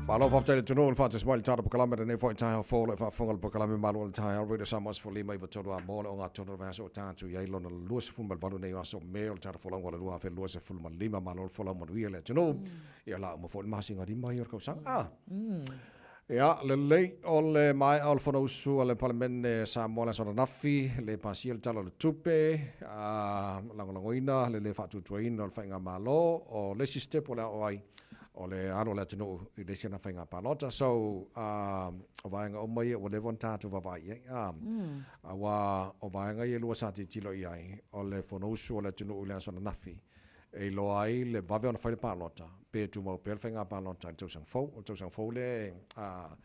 Malo faafetai le atunuu i le faatasi mai i le tatou polokalame lenei foi taeao fou o lo o faafofoga le polokalame Malo o le Taeao Radio Samoa 15 i 3 a mo le ogatotonu o le vaiaso o tatou i ai lona 28 nei o aso Me o le tatou folauga o le 2025. Malo le folau manuia le atunuu. Ia la uma foi le masina lima ia o le tausaga. Ah. Ia, lelei, o le maea o le Fonousu a le Palemene Samoa le aso ananafi, le pasia le Tala o le Tupe, a lagolagoina le le faatuatuaina o le Faigamalo, o le isi step o le a oo ai, o le alo o le atunuu i le isi ana faiga palota. So, o vaega uma ia ua leva ona tatou vaavaai i ai, aua o vaega ia e lua sa tilotilo i ai, o le Fonousu a le atunuu i le aso ananafi, e iloa ai le vave ona fai le palota, pe tumau pea le faiga palota i le tausaga fou. O le tausaga fou lea na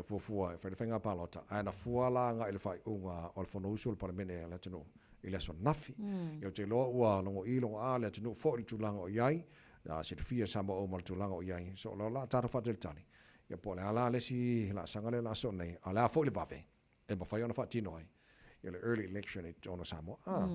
fuafua e fai le faiga palota, ae na fua la agai i le faaiuga o le Fonousu a le Palemene a le atunuu i le aso ananafi. Ia ou te iloa ua logo'i logo'a le atunuu foi i le tulaga o i ai, a silafia e Samoa uma le tulaga o i ai. So o le a tatou faatalitali, ia po o le a la le isi laasaga lea o le a sosoo nei, a o le a foi le vave e mafai ona faatino ai ia le early election i totonu o Samoa. Ah,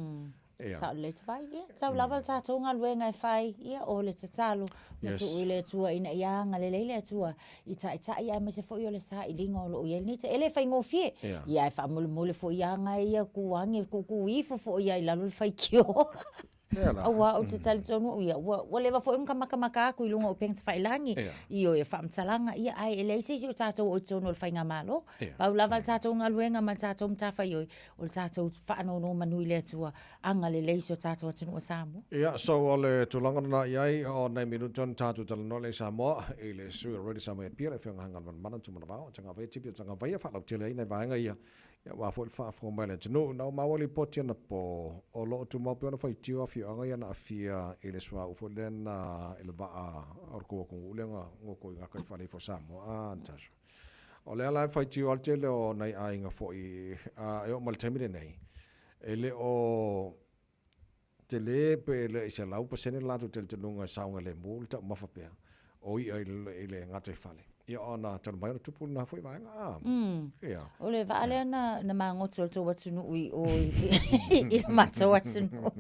ia. Sao lelei tavai, ia, tau lava le tatou galuega e fai, ia, o le tatalo, ma tuu i le Atua ina ia agalelei le Atua i taitai aemaise foi o le sailiga o lo o i ai lenei taimi. E le faigofie, ia ae faamolemole foi ia aga ia kuage, kuku ifo foi ia i lalo le faitio. Aua ou te talitonu au ia, ua, ua leva foi ona matamata atu i luga o upega tafailagi, ioe, faamatalaga, ia, ae e leai se isi o tatou o i totonu o le faigamalo. Pau lava le tatou galuega ma le tatou matafaioi, o le tatou faanonomanu i le Atua, agalelei si o tatou atunuu o Samoa. Ia, so o le tulaga lena i ai, o nai minute ona tatou talanoa lea i Samoa, i le sui o Radio Samoa i Apia, le Afioga Hangalemanamana Tumanavao, Tagavaia Tipi o Tagavaia, faalautele ai nai vaega ia Ia aua foi le faafofoga mai a le atunuu. Na ou maua lipoti anapo, o lo o tumau pea ona faitio afioaga ia na aafia i le suauu foi lea na i le vaa o le tou atunuu lea na goto i gataifale ifo o Samoa. Ah, Natasha. O lea la e faitio lava le tele o nai aiga foi, e oo mai le taimi lenei, e le o tele pe le i 100% le latou talitonuga e saogalemu le taumafa pea o i'a i le gataifale. Ia ona talu mai ona tupu lena foi vaega. Ah, ia. O le vaa lea na, na magoto e le tou atunuu i o i, i le matou atunuu.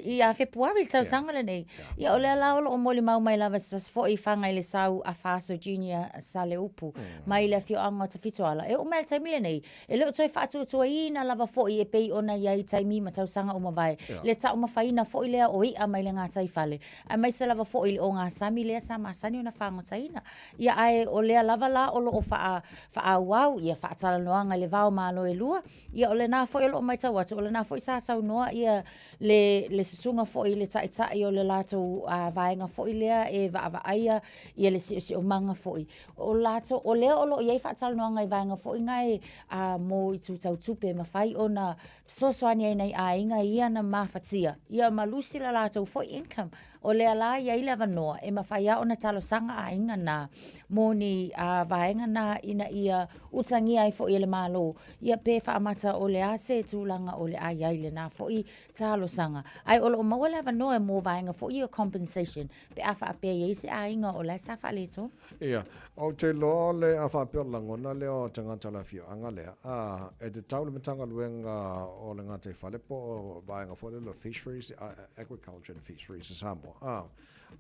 Ia Fepuari le tausaga lenei. Ia o lea la o lo o molimau mai lava se tasi foi fana i le sau a Faso Junior Saleupu mai le afioaga o Tafitoala. E oo mai i le taimi lenei, E le o toe faatuatuaina lava foi e pei ona i ai i taimi ma tausaga ua mavae, le taumafaina foi lea o i'a mai le gataifale, aemaise lava foi i le ogasami lea sa masani ona fagotaina. Ia ae o lea lava la o lo o faa, faaauau ia faatalanoaga i le va o Malo e lua, ia o lena foi o lo o matau atu, o lena foi sa saunoa ia le, le susuga foi i le taitai o le latou vaega foi lea e vaavaaia ia le siosiomaga foi. O latou, o lea o lo o i ai faatalanoaga i vaega foi na e a, mo itu tau tupe e mafai ona fesoasoani ai nai aiga ia na mafatia, ia ma lusi la latou foi income. O lea la e i ai le avanoa e mafai lava ona talosaga aiga na mo ni nai vaega na ina ia utagia ai foi e le Malo, ia pe faamata o le a se tulaga o le a i ai lena foi talosaga. Ae o lo o maua le avanoa mo vaega foi ia o compensation pe a faapea e i ai se aiga o la e sa faaletonu. Ia, ou te iloa le a faapea o le lagona lea o tagata o le afioaga lea, a, e tatau i le Matagaluega o le Gataifale po o vaega foi lea o Fisheries, Agriculture and Fisheries a Samoa, a,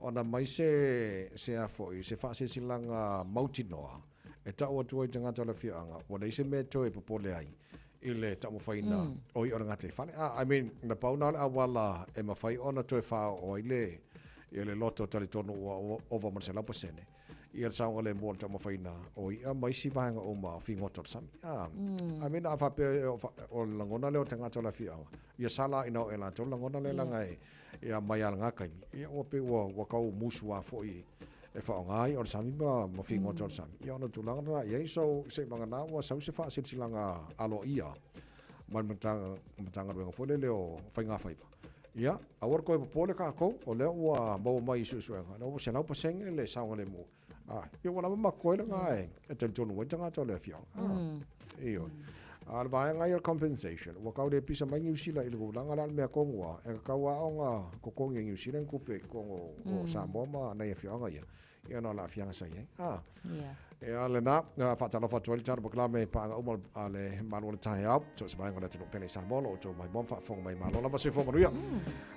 ona aumai se, se a foi, se faasilasilaga mautinoa e tau atu ai i tagata o le afioaga, ua leai se mea e toe popole ai i le taumafaiina o i'a o le gataifale. A, I mean, na pau na o le auala e mafai ona toe faaoo ai le, ia le loto talitonu ua ova ma le 100% ia le saogalemu o le taumafaiina o i'a ma isi vaega uma o figota o le sami. A, I mean, a faapea o le lagona lea o tagata o le afioaga, ia sala ina oo ia latou le lagona lea leaga e, ia mai lava i lena taimi, ia ua pei ua, ua tau musu lava foi e faaaoga ai o le sami ma, ma figota o le sami. Ia ona tulaga lena i ai, so seiavagana ua sau se faasilasilaga aloaia mai le Matagaluega foi lele o Faigafaiva. Ia, aua le toe popole tatou, o lea ua maua mai i suesuega, lea ua 100% le saogalemu. Ah, ia ua lava ma totoe lena e talitonu ai tagata o le afioaga. Ah, ioe. A o le vaega ia o le compensation, ua tau le pisa mai Niu Sila i le tulaga lea, a o le mea tonu lava, e tatau lava ona totogi e Niu Sila ni tupe i totonu o Samoa ma nai afioaga ia, ia ona o le aafiaga sa i ai. Ah. Ia lena, faatalofa atu ai le tatou polokalame paaga uma a le Malo o le Taeao, so o se vaega o le atunuu pele i Samoa, lo outou maimoa ma faafofoga mai. Malo lava, soifua manuia.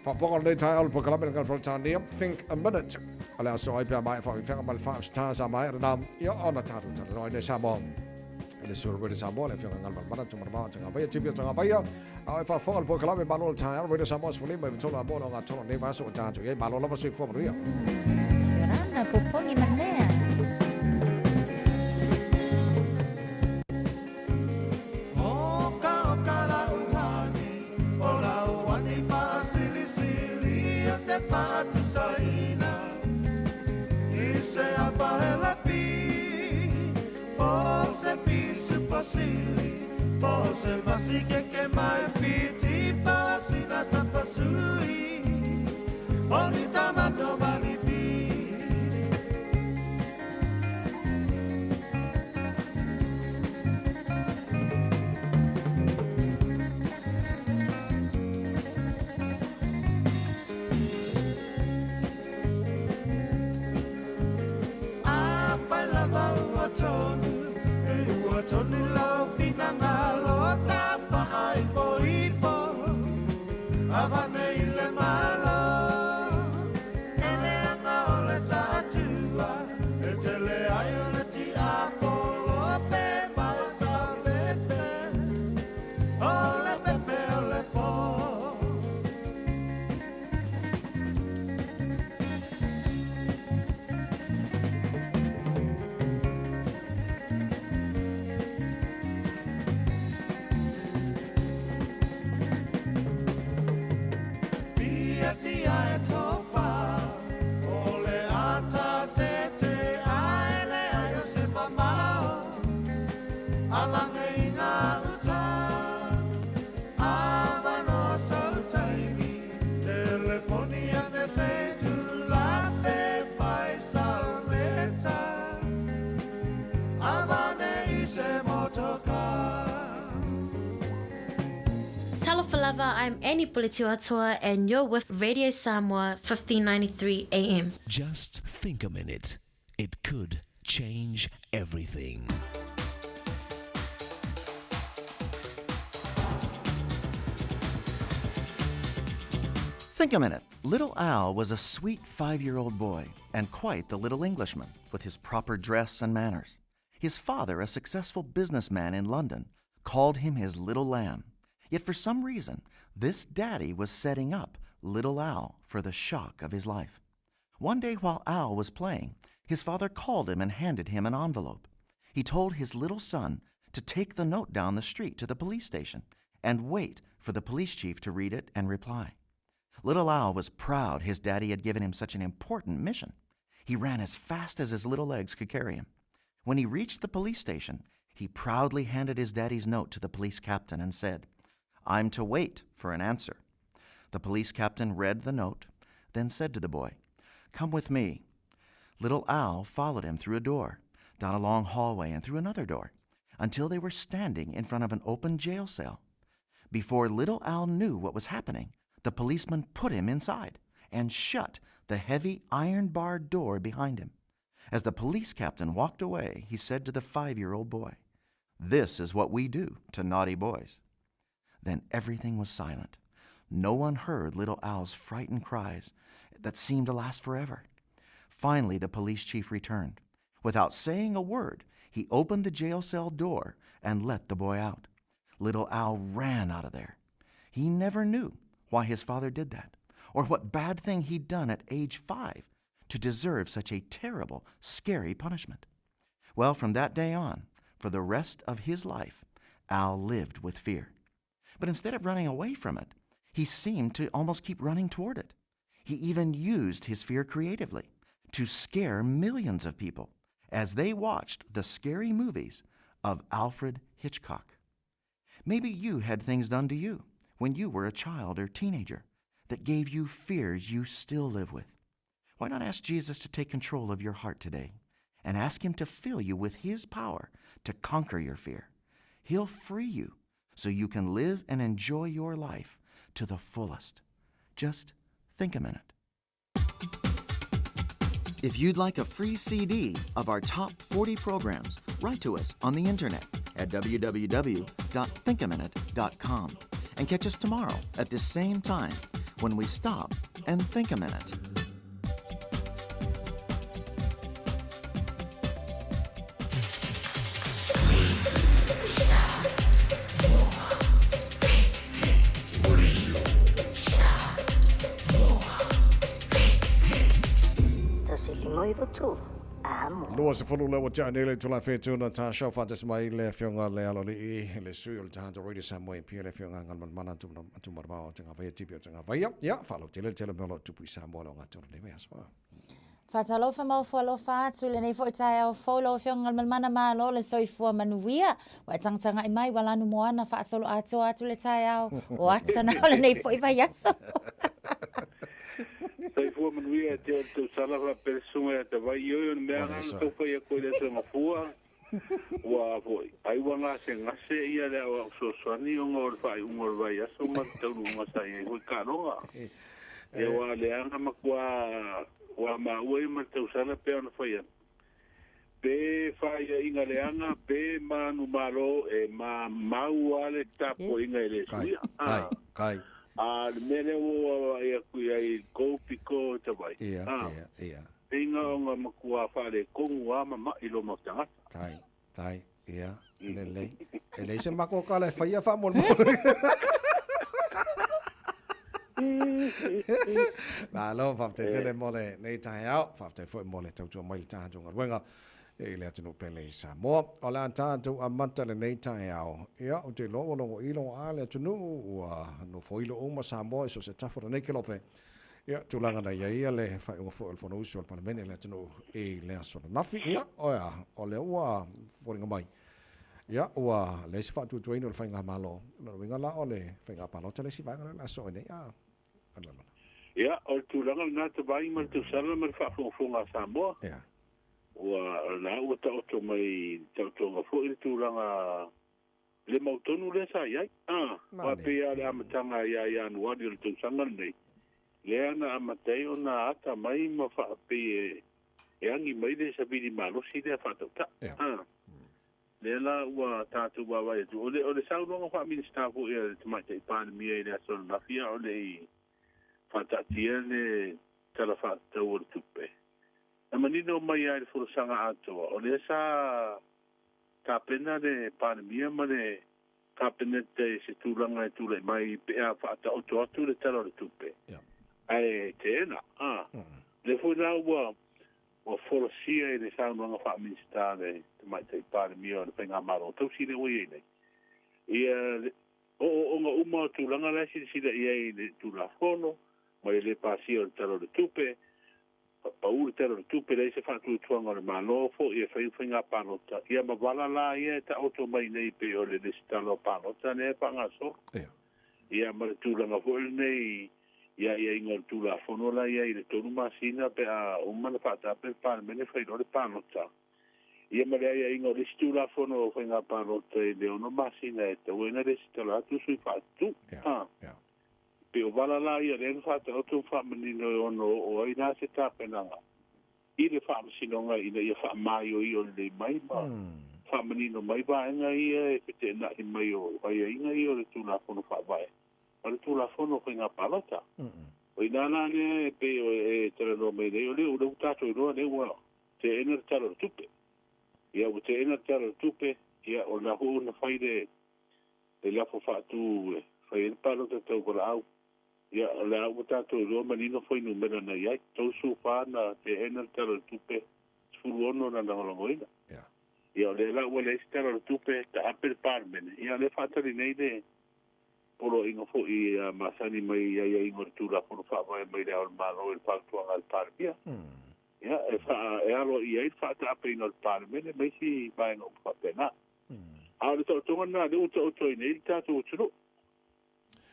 Faapoga o lenei taeao o le polokalame le Peretania, Think a Minute. O le aso ai pe a maea faaifega ma le Five Stars a maea lena, ia ona tatou talanoa ai nei Samoa. I le Sura Radio Samoa, le afioga Galumalemana, Tumanavao, Tagavaia, TV o Tagavaia, a o e faafofoga le polokalame Malo o le Taeao, Radio Samoa, 15 i 3 a moa o ngā tolo nei vaiaso o tatou i ai. Malo lava, soifua manuia. Rana, popogi manea. Talofa lava, I'm Annie Puletiuatoa and you're with Radio Samoa 1593 AM. Just think a minute. It could change everything. Think a minute. Little Al was a sweet five year old boy and quite the little Englishman with his proper dress and manners. His father, a successful businessman in London, called him his little lamb. Yet for some reason, this daddy was setting up little Al for the shock of his life. One day while Al was playing, his father called him and handed him an envelope. He told his little son to take the note down the street to the police station and wait for the police chief to read it and reply. Little Al was proud his daddy had given him such an important mission. He ran as fast as his little legs could carry him. When he reached the police station, he proudly handed his daddy's note to the police captain and said, I'm to wait for an answer. The police captain read the note, then said to the boy, Come with me. Little Al followed him through a door. down a long hallway and through another door, until they were standing in front of an open jail cell. Before little Al knew what was happening, the policeman put him inside and shut the heavy iron barred door behind him. As the police captain walked away, he said to the five year old boy, This is what we do to naughty boys. Then everything was silent. No one heard little Al's frightened cries that seemed to last forever. Finally, the police chief returned. Without saying a word, he opened the jail cell door and let the boy out. Little Al ran out of there. He never knew why his father did that or what bad thing he'd done at age five to deserve such a terrible, scary punishment. Well, from that day on, for the rest of his life, Al lived with fear. But instead of running away from it, he seemed to almost keep running toward it. He even used his fear creatively to scare millions of people as they watched the scary movies of Alfred Hitchcock. Maybe you had things done to you when you were a child or teenager that gave you fears you still live with. Why not ask Jesus to take control of your heart today and ask Him to fill you with His power to conquer your fear? He'll free you so you can live and enjoy your life to the fullest. Just think a minute. If you'd like a free CD of our top 40 programs, write to us on the internet at www.thinkaminute.com and catch us tomorrow at this same time when we stop and think a minute. 20 lea ua tea nei le itula 7 na Tasha faatasi mai le Afioga le Aloalii le sui o le tatou Radio Samoa MP le Afioga Galumalemana Tumaramao o Tagavaia Tipi o Tagavaia. Ia, faalautele le tele o mea o lo o tupu i Samoa le ogatotonu nei vaiaso. Faatalofa ma ofo alofa atu i lenei foi taeao fou lau Afioga Galumalemana malo le soifua manuia. Ua e tagatagai mai ua lanu moana faasolo atoa atu le taeao o Atana o lenei foi vaiaso. Soifua manuia e te o le tausala faapea le susuga ia Tavai. Ioe o le mea lena na tau fai atu ai le aso e gafua, ua foi, ai ua gasegase ia le aoao fesoasoani ona o le faaiuga o le vaiaso ma le taunuuga sa i ai foi taaloga. Ia ua leaga matua ua maua ia ma le tausala pei ona fai atu. Pe faaiaiga leaga pe manumalo e mamau lava le tapuaiga e le suia. Kai, kai. A o le mea lea ua ou vaavaai atu i ai i le tou pito e Tavai. Ia, ia, ia. Peiga ona matua faaletonu lava ma ma'i loma o tagata. Kai, kai, ia, lelei. E leai se matou tala e faia faamolemole. Malo, faafetai tele mo lenei taeao, faafetai foi mo le tautua mai i le tatou galuega i le atunuu pele i Samoa. O le a tatou amata lenei taeao, ia, ou te iloa ua logoilo a le atunuu, ua nofoilo uma Samoa i so o se tafa o lenei kelope. Ia, tulaga na i ai le faaiuga foi o le Fonousu a le Palemene i le atunuu i le aso ananafi. Ia, o lea ua foliga mai, ia, ua leai se faatuatuaina o le Faigamalo. O lona uiga la, o le faiga palota le isi vaega lea o le a soo ai nei. A, Manuel. Ia, o le tulaga lena Tavai ma le tausala ma le faafogafoga a Samoa. Ia. Ua, o lena ua taoto mai i le taotoga foi le tulaga le mautonu lea sa i ai. A, aua pei lava o le amataga ia Ianuari o le tausaga lenei, lea na amata ai ona ata mai ma faapei e, e agi mai le savili malosi lea faatautai. A, lea la ua tatou vaavaai atu. O le, o le saunoaga faa-Minisita foi a le Tamaitai Palemia i le aso ananafi a o le i faataatia le Tala Faatatau o le Tupe, na manino mai lava i le folasaga atoa, o lea sa tapena le Palemia ma le Kapeneta i se tulaga e tulai mai pe a faataoto atu le Tala o le Tupe, ae teena. A, lea foi la ua ua folasia i le saunoaga faa-Minisita a le Tamaitai Palemia o le Faigamalo Tausi lea ua i ai nei, ia le ooooga uma o tulaga la e silasila i ai i le Tulafono ma le lē pasia o le Tala o le Tupe, pau le Tala o le Tupe, leai se faatuatuaga o le Malo foi e fai faiga palota, ia ma vala la ia e taoto mai nei pei o le resitala o palota lea e faagasolo. Ia ma le tulaga foi lenei i aiaiga o le Tulafono la i ai i le tolu masina pe a uma ona faatape le Palemene fai loa le palota. Ia ma le aiaiga o le isi Tulafono o Faiga Palota i le 6 masina e tatau ai ona resitala atu sui faatutu. A. Pei o vala la ia lea na faataoto ma faamanino e ono oo ai la se tapenaga i le Faamasinoga ina ia faamaioio lelei mai ma faamanino mai vaega ia e feteenai mai o aiaiga ia o le Tulafono Faavae ma le Tulafono o Faiga Palota. O i ina la lea e pei o e talanoa mai nei, o lea ua tatou iloa lea ua teena le Tala o le Tupe. Ia ua teena le Tala o le Tupe, ia o lena foi ua na fai le lafo faatu e fai ai le palota tauvalaau. Ia o lea ua tatou iloa manino fuainumera na i ai, 34 na teena le Tala o le Tupe, 16 na lagolagoina. Ia o lea la ua leai se Tala o le Tupe, taape le Palemene, ia o lea e faatali nei le poloaiga foi masani mai i aiaiga o le Tulafono Faavae mai le Ao o le Malo i le fautuaga a le Palemia. Ia, e, faa, e aloaia ai le faataapeina o le Palemene ma isi vaega uma faapena. A o le taotoga lena lea ua taoto ai nei le tatou atunuu.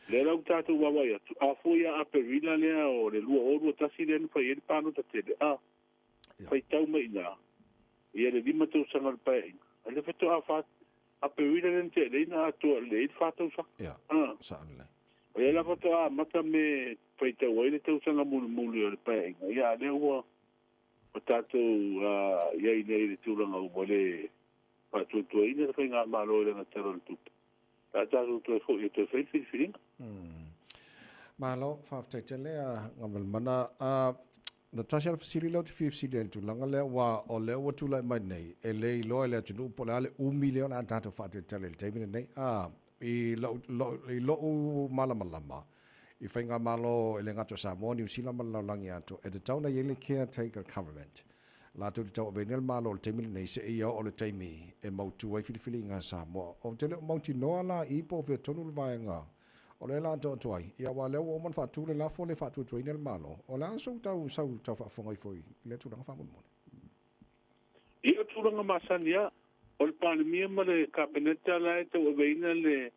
Lea la ua tatou vaavaai atu, a fua ia Aperila lea o le 2021 lea na fai ai le palota tele, a faitau mai i ina, ia le 5 tausaga o le Paeaiga, a lea faatoa fa Aperila lea na tea nei na atoa lelei ai le 4 tausaga. Ia, sao lelei. O lea la faatoa amata me faitau ai le tausaga mulimuli o le Paeaiga, ia a lea ua o tatou i ai nei i le tulaga ua le faatuatuaina le Faigamalo i lana Tala o le Tupe. Pe a tatou toe foi e toe fai le filifiliga. Malo, faafetai tele a Galumalemana. Na tasi lava le fesili lea ou te fia fesili ai i le tulaga lea, aua o lea ua tulai mai nei, e le iloa e le atunuu po o le a le umi lea o le a tatou faatalitali ai i le taimi lenei. I lou malamalama, i faigamalo e le gata o Samoa, Niu Sila ma le lalolagi atoa, e tatau ona i ai le caretaker government. Latou te tauaveina le Malo i le taimi lenei seia oo i le taimi e mautu ai filifiliga a Samoa. Ou te le o mautinoa la i po o fea tonu le vaega o lea la atoatoa ai, ia aua o lea ua uma ona faatu le lafo le faatuatuaina le Malo. O le a sou tau sau tau faafofoga ifo i lea tulaga faamolemole? Ia o tulaga masani lava, o le Palemia ma le Kapeneta la e tauaveina le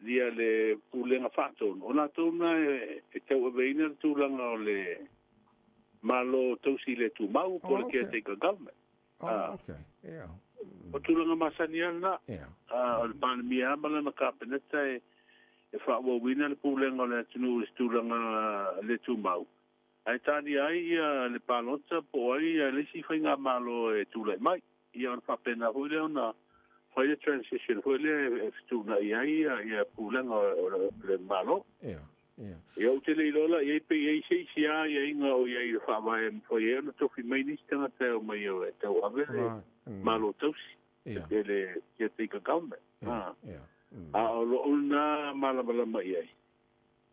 ia le Pulega Faatonu, o latou na e tauaveina le tulaga o le Malo Tausi le Tumau po o le Caretaker Government. Oh, okay. Yeah. O tulaga masani lava lena. Yeah. O le Palemia lava ma lana Kapeneta e faaauauina le pulega o le atunuu i se tulaga le tumau, ae talia ai ia le palota po o ai le isi faigamalo e tulai mai. Ia ona faapena foi lea ona fai le transition foi lea e fetuunai ai ia pulega o le Malo. Ia, ia. Ia ou te le iloa la i ai pe i ai se isi aiaiga o i ai i le Faavae e mafai ai ona tofi mai nisi tagata e omai e tauave le Malo tausi, le caretaker government. A o lou lena malamalama i ai,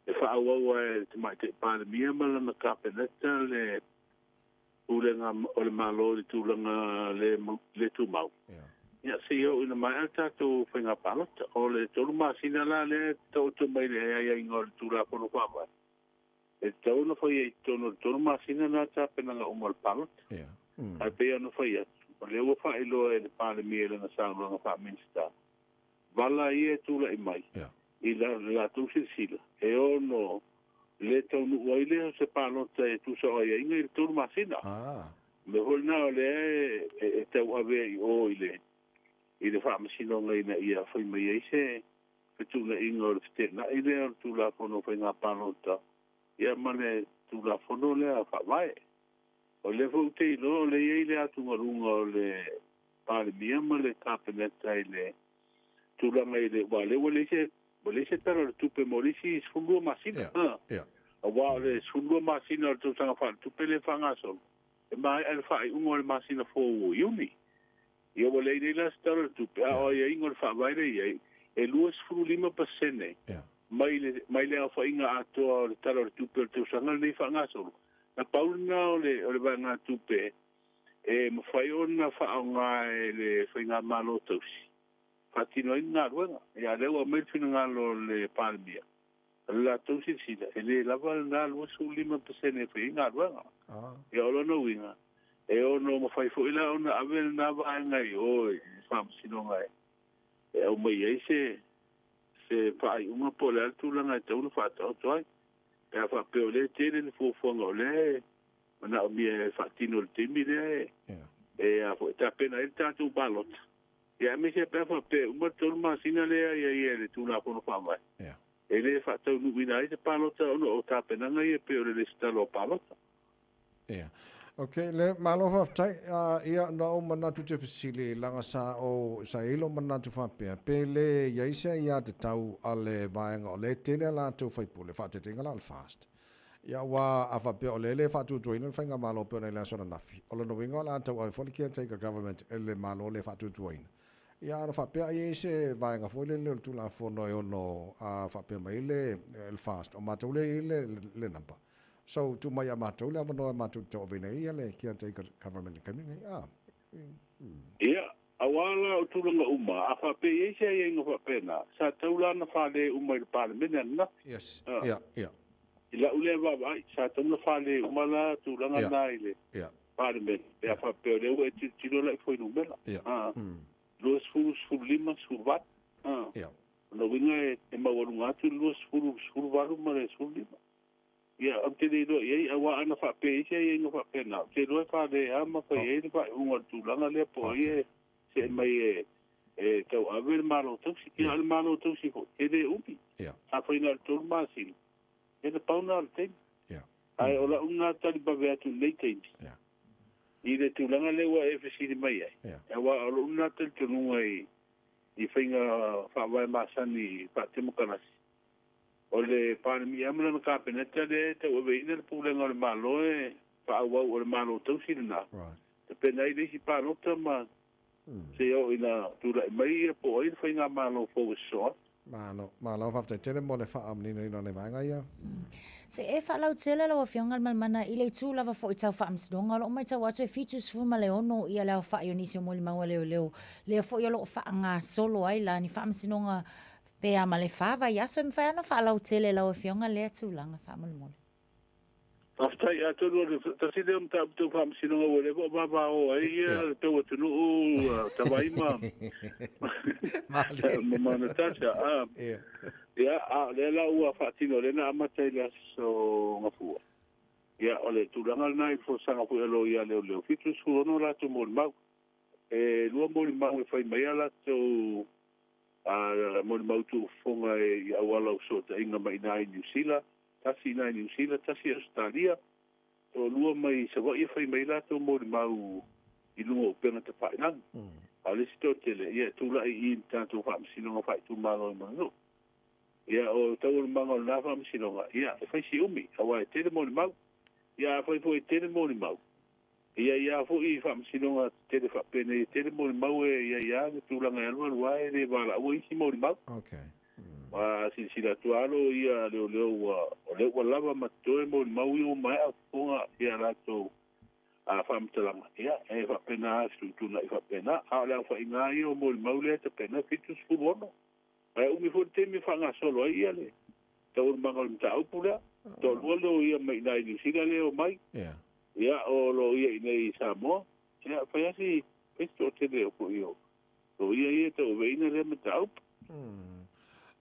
e faaauau lava e le Tamaitai Palemia ma lana Kapeneta le pulega o le Malo i le tulaga le tumau. Ia, seia oo ina maea le tatou faiga palota. O le 3 masina la lea e taoto mai le aiaiga o le Tulafono Faavae, e tatau ona faia i totonu o le 3 masina na tapenaga uma o le palota. Ae pei ona fai atu, o lea ua faailoa e le Palemia i lana saunoaga faa-Minisita, vala ia e tulai mai i la latou silasila, e ono le taunuu ai lea o se palota e tusa o aiaiga i le 3 masina. O le mea foi lena o lea e tauave ai i o i le i le Faamasinoga ina ia fai mai ai se fetuunaiga o le feteenai lea o le Tulafono o Faiga Palota ia ma le Tulafono lea Faavae. O lea foi ou te iloa o lea e i ai le atugaluga o le Palemia ma le Kapeneta i le tulaga i le, aua o lea ua leai se, ua leai se Tala o le Tupe mo le isi 12 masina. Aua o le 12 masina o le tausaga faaletupe lea e faagasolo, e maea i le faaiuga o le masina fou o Iuni. Ia ua leai nei la se Tala o le Tupe, a o aiaiga o le Faavae lea e i ai, e 25% mai le, mai le aofaiga atoa o le Tala o le Tupe o le tausaga lenei faagasolo. Na pau lena o le, o le vaegatupe e mafai ona faaaoga e le Faigamalo tausi faatino ai ni galuega. Ia, a lea ua aumai le finagalo o le Palemia, o le latou silasila, e le lava lena 25% e fai ai galuega. Ia, o lona uiga, e ono mafai foi la ona ave lena vaega i o i le Faamasinoga e aumai ai se faaiuga po o le a le tulaga e tatau ona faataoto ai. Pe a faapea o lea e tele le fuafuaga o lea e manaomia e faatino i le taimi lea E a foi tapena ai le tatou palota. Ia aemaise pe a faapea e uma le 3 masina lea ia ia le Tulafono Faavae. E le faataunuuina ai se palota ona o tapenaga ia pei o le lesitala o palota. Ia. Ok, le malo faafetai. Ia, na ou manatu te fesili, laga sa ou, sa i ai lou manatu faapea, pe le i ai se aiatatau a le vaega o lea e tele a latou faipule, faateteina la o le FAST. Ia, aua a faapea o lea e le faatuatuaina le faigamalo pei ona i le aso ananafi, o lona uiga o le a tauave foi le caretaker government e le Malo le faatuatuaina. Ia, a na faapea ai i ai se vaega foi lele o le Tulafono e ono faapea mai ai le FAST, o matou lea e i ai le number. So, tuu mai ia matou le avanoa matou te tauaveina ai ia le caretaker government i le taimi lenei. Ah. Ia, aua la o tulaga uma, a faapea i ai se aiaiga faapena, sa tatau la ona fale uma i le Palemene ananafi. Yes. Ah. Ia, ia. I lau lea vaavaai, sa tatau ona fale uma la tulaga na i le Palemene, pe a faapea o lea ua e tilotilo la i fuainumera. Ia. Ah. 20, 15, 18. Ah. Ia. O lona uiga e maualuga atu le 20, 18 ma le 15. Ia, ou te le iloa i ai, aua ana faapea i ai se aiaiga faapena, ou te iloa e fale lava ma fai ai le faaiuga o le tulaga lea po o ai e see mai e tauave le Malo Tausi. Ia, o le Malo Tausi foi, e le umi. Afai na o le 3 masina, ia na pau lena o le taimi. Ae o lau lena tali vave atu i lenei taimi, i le tulaga lea ua e fesili mai ai, aua o lou lena talitonuga i faiga faavae masani faa-temokarasi, O le Palemia ma lana Kapeneta lea e tauaveina le pulega o le Malo e faaauau o le Malo tausi lena. Tapena ai le isi palota ma seia oo ina tulai mai ia po o ai le faigamalo fou e sosoo atu. Malo, malo faafetai tele mo le faamaninoina o le vaega ia. Se e faalautele lau Afioga le Malimana i le itu lava foi tau faamasinoga o lo o matau atu e 76 ia le aofai o nisi o molimau a leoleo lea foi o lo o faagasolo ai la ni faamasinoga Pe a ma le fa vaiaso e mafai ona faalautele e lau Afioga lea tulaga faamolemole. Faafetai, atonu o le tasi lea o mataupu tau faamasinoga ua leva o vavao ai ia le tou atunuu Tavai ma ma Natasha. Ia, a o lea la ua faatino lea na amata i le aso Gafua. Ia, o le tulaga lena i le folasaga foi a loia leoleo, 76 latou molimau. E lua molimau e fai mai a latou A molimau tuufofoga i auala o fesootaiga mai ina i Niu Sila, tasi ina i Niu Sila, tasi i Ausetalia, toalua mai Savaii e fai mai latou molimau i luga o upega tafailagi. A o le isi toatele, ia e tulai i i le tatou Faamasinoga Faaitumalo i Mulinuu. Ia, o taualumaga o lena faamasinoga, ia, e fai si umi, aua e tele molimau. Ia, afai foi e tele molimau, E i ai lava foi faamasinoga tetele faapenei e tele molimau e i ai lava le tulaga e alualu ae le valaua isi molimau. Okay. A silasila atu lava loia leoleo ua o lea ua lava ma totoe molimau ia ua maea fofoga ia latou faamatalaga, ia e faapena lava se fetuutuunai faapena. A o le aofaiga lava ia o molimau lea e tapena e 76. Ae umi foi le taimi e faagasolo ai ia le taualumaga o le mataupu lea. Toalua loia mai i ina i Niu Sila lea e omai. Ia, o loia i inei i Samoa. Ia, fai lava si, fai si toatele o foi o loia ia e tauaveina lea mataupu.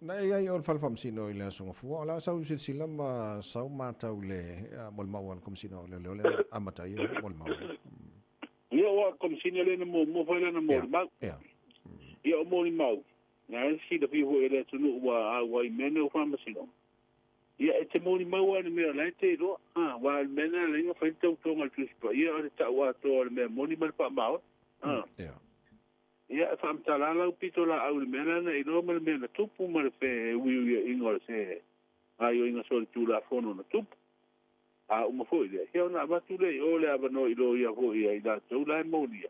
Na e i ai o le Fale Faamasino i le Aso Gafua, o le a sau silasila ma sau matau i le molimau a le Komesina o Leoleo lea na amata ai le molimau. Ia, aua o le Komesina lea na muamua fai lana molimau. Ia, o molimau, Na e silafia foi e le atunuu ua auai i mea nei o faamasinoga. Ia, e te molimau lava i le mea o la e te iloa. A, aua o le mea lena e ala ai ona fai le tautoga a le Tusi Paia, o le tau atoa o le mea moni ma le faamaoni. A. Ia, e faamatala lau pitolaau i le mea la na iloa ma le mea na tupu ma le feuiuiaiga o se gaoioiga solitulafono na tupu. A uma foi lea, ia ona avatu lea i o le avanoa i loia foi ia i latou la e molia.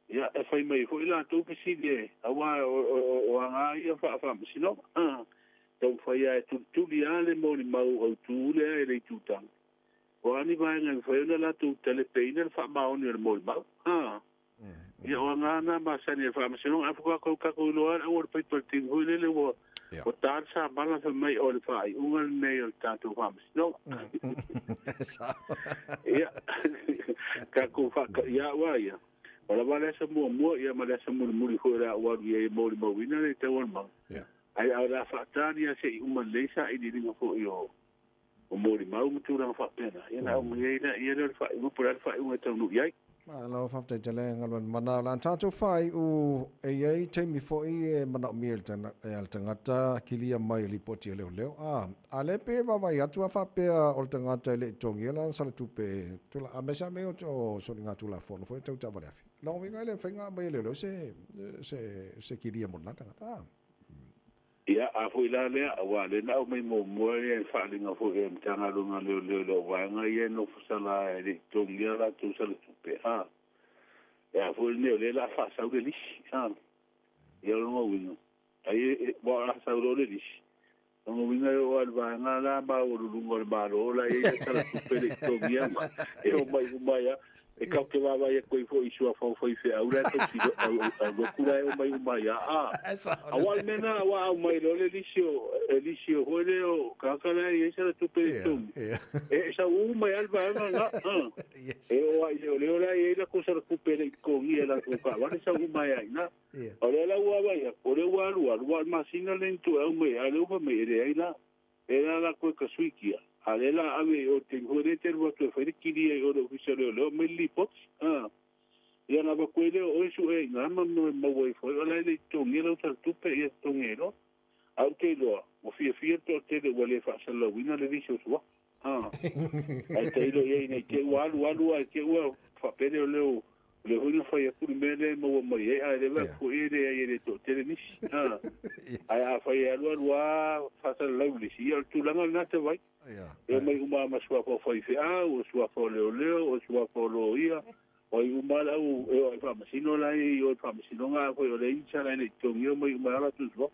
Ia, e fai mai foi latou fesili e, aua o aga ia faa-faamasinoga. Taumafai lava e tulituli lava le molimau autu lea e le itutanga. O a ni vaega e mafai ona latou talepeina le faamaoni o le molimau. Ia, o aga na masani a le faamasinoga. Ae faatoa tatou iloa lava le auala paipa i le taimi foi lele ua ta le samala fai mai o le faaiuga lenei o le tatou faamasinoga. Ia, tatou faataiau lava ia. Ua lava le aso muamua ia ma le aso mulimuli foi o le a ou alu i ai e molimauina le taualumaga. Ae o le a faatali lava se i uma lelei sailiiliga foi o molimau ma tulaga faapena, ia ona aumai ai lea o le faaiuga po o le a le faaiuga e taunuu i ai. Malo, faafetai tele Galumalemana. O le a tatou faaiu e i ai taimi foi e manaomia e le tagata kilia mai e lipoti e leoleo. A, a lea pei e vaavaai atu a faapea o le tagata e le i totogia lana salatupe tula, a mea sa mea o soligatulafono foi e tau taavale afi. Lona uiga e le mafai ona aumai e leoleo se, se, se kilia mo lena tagata. A. Ia, a foi la lea, aua o lea na aumai muamua le faaaliga foi a le Matagaluega a Leoleo i lau vaega ia e nofo sala e le i totogia a latou salatupe, a. E a foi lenei o lea o le a faasau le lisi, a. Ia o lona uiga, ai e, aua o le a sau loa le lisi, o lona uiga e oo lava i le vaega la maualuluga o le Malo la e i ai le salatupe e le i totogia ma e omai uma ai lava. E tatou te vaavaai atu ai foi i suafa o faifeau la e tausi aulotu la e omai uma ai a. Aua o le mea lena aua a aumai loa le lisi o le lisi o foi lea o tagata la e i ai sana tupe i totonu, e sau uma ai lava le vaega lena. E oo lava i leoleo la e i ai latou sana tupe e le i totogia e latou taavale sau uma ai lava i ina. O lea la ua vaai atu, o lea ua alualu, aua o le masina lenei na toe aumai ai, a o lea ua fai mai e leai la. E la la koe ka suikia, a lea la ave i o te iho le te alu atu e fai le kilia i o le ofisa o leoleo aumai le lipoti. A. Ia na avatu ai lea o oe sue i na ma maua ifo ai o la e le i totogia lau salatupe ia totogi ai loa. A ou te iloa, ua fiafia le toatele ua le faasalalauina le lisi o suafa. A. Ae tailo i ai nei te ua alu alu ae te ua faapea leoleo O lea foi na fai atu le mea lea e maua mai ai, ae lea vaai atu foi e leai e le toatele nisi. Ae afai e alualu lava faasalalau le isi, ia o le tulaga lena te vai. E omai uma lava ma suafa o faifeau, o suafa o leoleo, o suafa o loia, o ai uma lava le au e o ai faamasino la e i o i le faamasinoga, afai o le inisa la e le i totogia, omai uma lava latou suafa.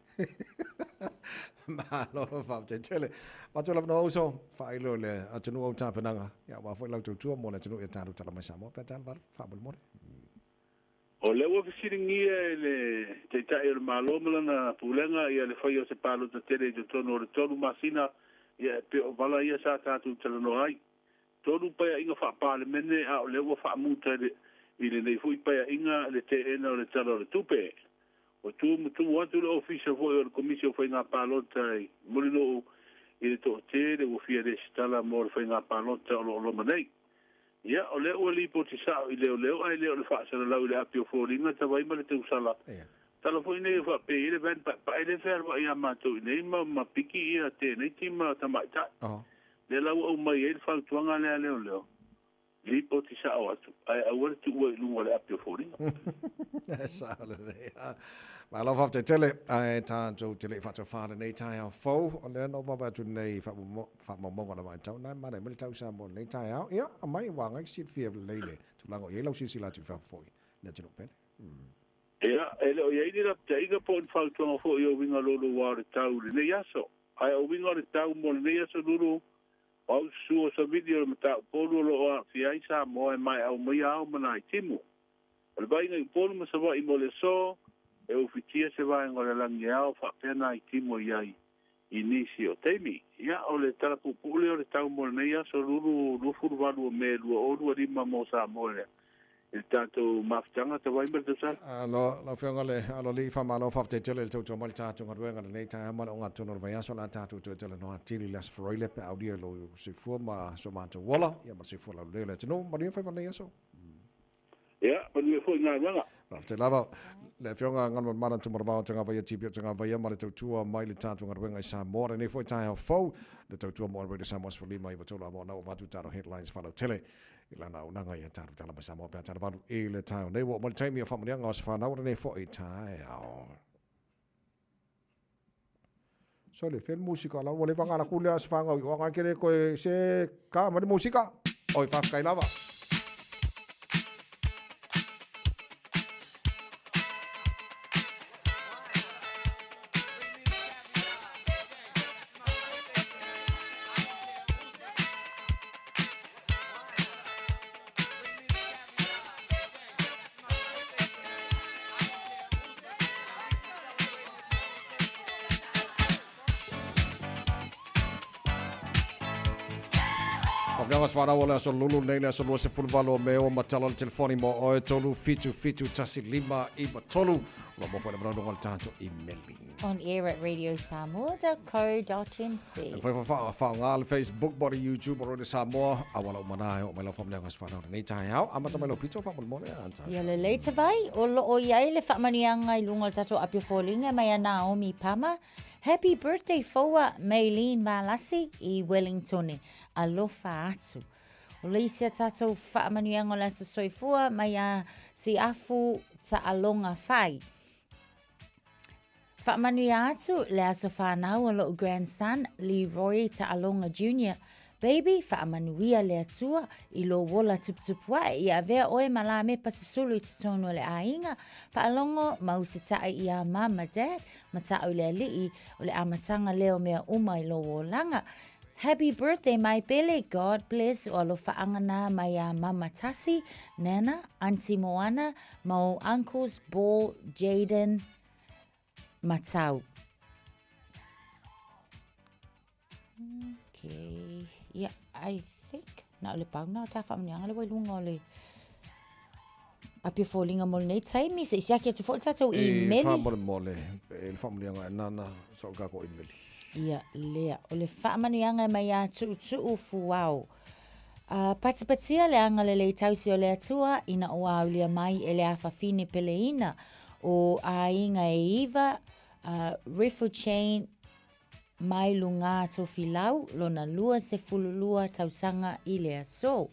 Malo faafetai tele. Matua lava no uso, faailo le atunuu au tapenaga, ia aua foi lau tautua mo le atunuu ia tatou tala mai Samoa pe a tala valu, faamolemole. O lea ua fesiligia e le Taitai o le Malo ma lana Pulega ia le faia o se palota tele i totonu o le tolu masina, ia e pei o vala ia sa tatou talanoa ai. Tolu paeaiga faa-Palemene a o lea ua faamuta i lenei foi paeaiga le teena o le Tala o le Tupe. Ua tumutumu atu le Ofisa foi o le Komisi o Faiga Palota i Mulinuu i le toatele ua fia lesitala mo le faiga palota o lo o loma nei. Ia, o lea ua lipoti sao i leoleo ae le o le faasalalau i le api o foliga tavai ma le tausala. Tala foi nei o faapea i le van paepae lea fealuai ia matou i nei ma piki ia teenaiti ma tamaitai. Lea la ua aumai ai le fautuaga lea a leoleo, lipoti sao atu, ae aua le tuua i luga o le api o foliga. E sao lelei. Malo faafetai tele, ae tatou te le i faatofa lenei taeao fou, o lea na ou vaavaai atu nei i faamaumauga o le vaitau, na e manaia mai le tau Samoa i lenei taeao. Ia, aumai ua agai silafia lelei le tulaga o i ai lau silasila atu i fafo foi i le atunuu pele. Ia, e le o i ai ni lapataiga po o ni fautuaga foi o uiga louloua o le tau i lenei aso. Ae o uiga o le tau mo lenei aso lulu, o au susu o savili o le mataupolu o lo o aafia ai Samoa e maea aumaia ao ma nai timu. O le vaaiga i Upolu ma Savaii mo le aso, e ufitia se vaega o le lagi e ao faapea nai timu e i ai i nisi o taimi. Ia, o le tala puupuu lea o le tau mo lenei aso lulu 28 o Me 2025 mo Samoa i le tatou mafutaga tawai ma le tausaga. Alo, lau Afioga le Aloalii, faamalo faafetai tele i le tautua mai le tatou galuega i lenei taeao ma le ogatotonu o le vaiaso. O le a tatou toe talanoa atili i le Aso Faraile pe a aulia i lou soifua ma so matou ola, ia ma le soifua laulelei o le atunuu. Manuia faiva i lenei aso. Ia, manuia foi i galuega. Faafetai lava. Le Afioga Galumalemana Tumalavao Tagavaia TP o Tagavaia ma le tautua mai le tatou galuega i Samoa. Lenei foi taeao fou, le tautua mo Radio Samoa 15 93 a mo na ua avatu tatou headlines faalautele i lana auaunaga ia tatou tala mai Samoa pe a tala valu i le taeao nei. Ua oo mai le taimi o faamanuiaga o se fanau lenei foi taeao. Sole, fea le musika la ua leva ngala kule a se whangau i oanga kere koe se ka mai le musika. Oi, whawhetai lava. Faafetai se whanau o le aso lulu nei le aso 28 o Me o matala o le telefoni mo oe 3 7 7 1 5 9 3 o lo mo foi le manaunga o le tatou imeli. On air at radiosamoa.co.nz. E fai wha le Facebook mo le YouTube o Radio Samoa. A wala umana e o mai lau whaamleanga se whanau nei tai au. Amata mai lau pito whaamole a anta. Ia lelei te vai, o loo iai le whaamanuiaga i luga o le tatou api o foliga mai a Naomi Pama. Happy birthday foua Maylene Valasi i Wellingtone. Alofa atu. O le isi a tatou whaamanuiaga o le aso soifua mai a Siafu Taaloga Fai. Faamanuia atu le aso whanau o lo'u grandson, Leroy Taaloga Jr. Baby, faamanuia le Atua i lō ola tuputupu ae ia avea oe ma lamepa susulu i totonu o le aiga. Faalogo ma usitai iā Mum ma Dad, mata'u i le Alii, o le amataga lea o mea uma i lō olaga. Happy birthday my pele, God bless, o alofaaga nā mai iā Mama Tasi, Nana, Aunty Moana, ma ou uncles Ball, Jayden, Matau. Okay. Yeah, I think na o le pau na o tā whaamanianga le wai lunga o le api o foliga mo lenei taimi. Se i siaki atu foi le tatou E imeli. whaamole e le whaamolianga e nana sa o kako imeli. Ia, lea. O le faamanuiaga e mai ia Tuutuu Fuao. A patipatia le agalelei tausi o le Atua ina ua aulia mai e le afafine peleina o aiga e iva, Refuchain mai lugā Tofilau, lona 22 tausaga i le aso.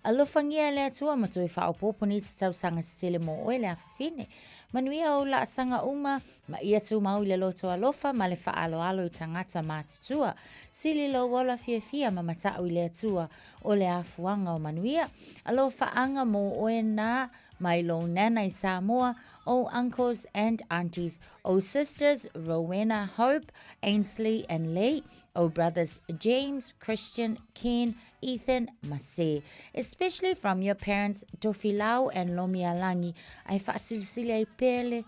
Alofagia e le Atua ma toe faaopoopo nisi tausaga se tele mo oe le afafine. Manuia ou laasaga uma, ma ia tumau i le loto alofa ma le faaaloalo i tagata matutua. Sili lou ola fiafia ma mata'u i le Atua o le afuaga o manuia. Alofaaga mo oe nā mai lou nana i Samoa, ou uncles and aunties, ou sisters Rowena, Hope, Ainsley and Lee, ou brothers James, Christian, Ken, Ethan, ma Se. Especially from your parents Tofilau and Lomialagi, ae faasilisili ai pea le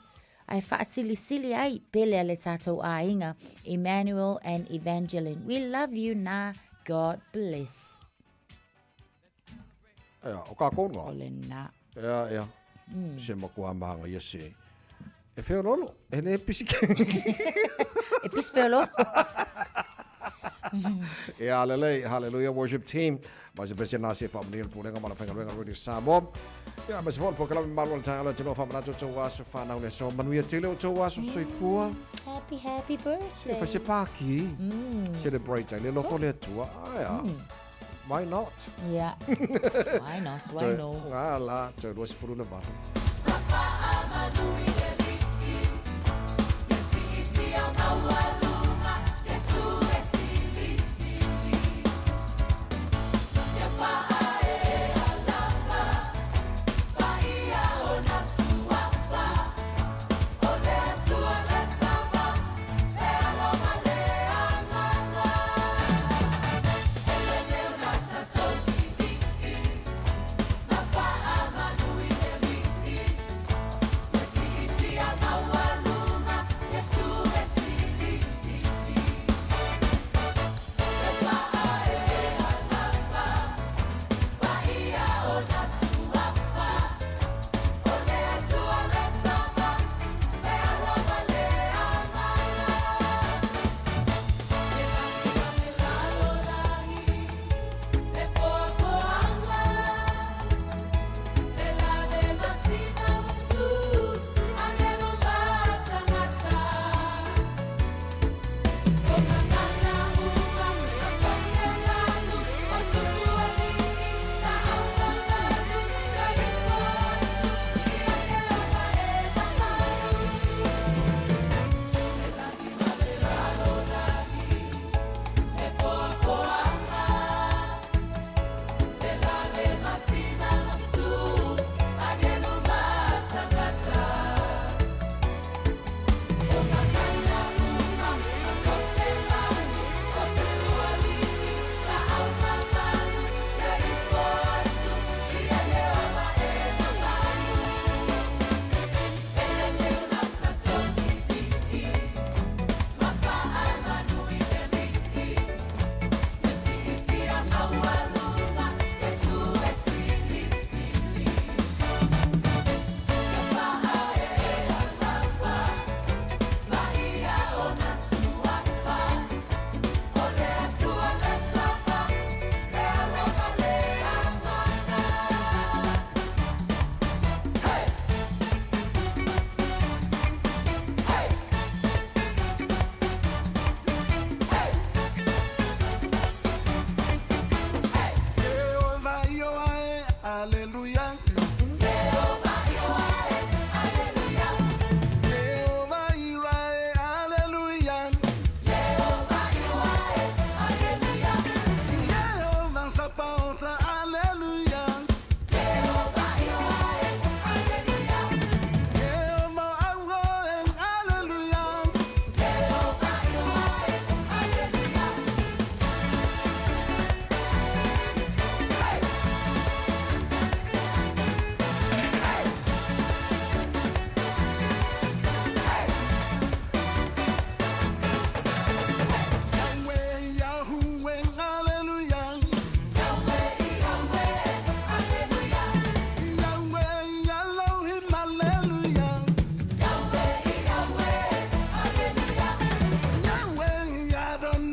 ae faasilisili ai pele a le tatou aiga, Emmanuel and Evangeline. We love you na. God bless. Ea, o kākou ngā. O le nā. Ea, ea. Se makuā mānga ia se. E feololo, e le pisi ke. E pisi feololo. Ea, lelei, hallelujah, worship team. Mai se pese nā se whaamani le pulega ma la whaingaluega Radio Samoa. Ia, mai se fo le pokalame malu o le taeao le tino whaamanatu o tau aso whanau le so. Manuia tele o tau aso soifua. Happy, happy birthday. Se whai se pāki. Celebrate ai le lofo le atua. Aia. Why not? Yeah. Why not? Why no? Ngā la, tau 28.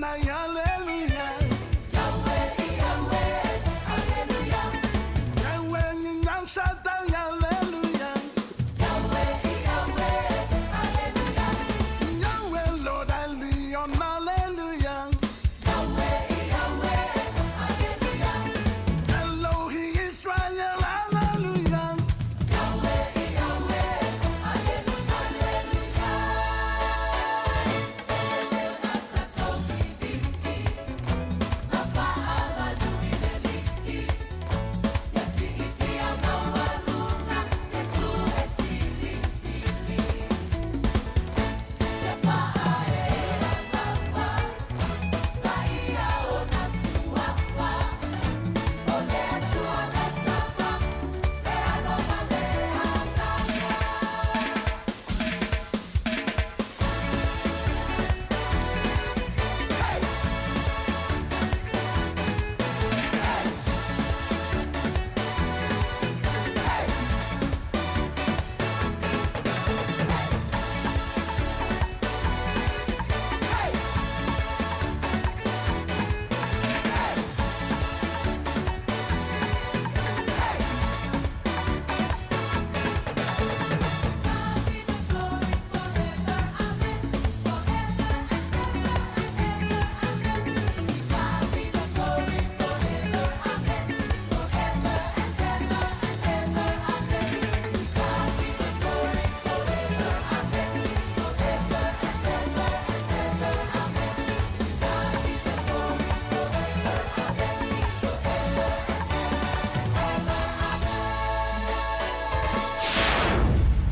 Hallelujah. Yahweh, Yahweh, Hallelujah. Yahweh, Hallelujah. Yahweh, Yahweh, Hallelujah. Yahweh, Lord, Hallelujah. Yahweh, Yahweh, Hallelujah. Elohi Israel, Hallelujah. Yahweh, Yahweh, Hallelujah.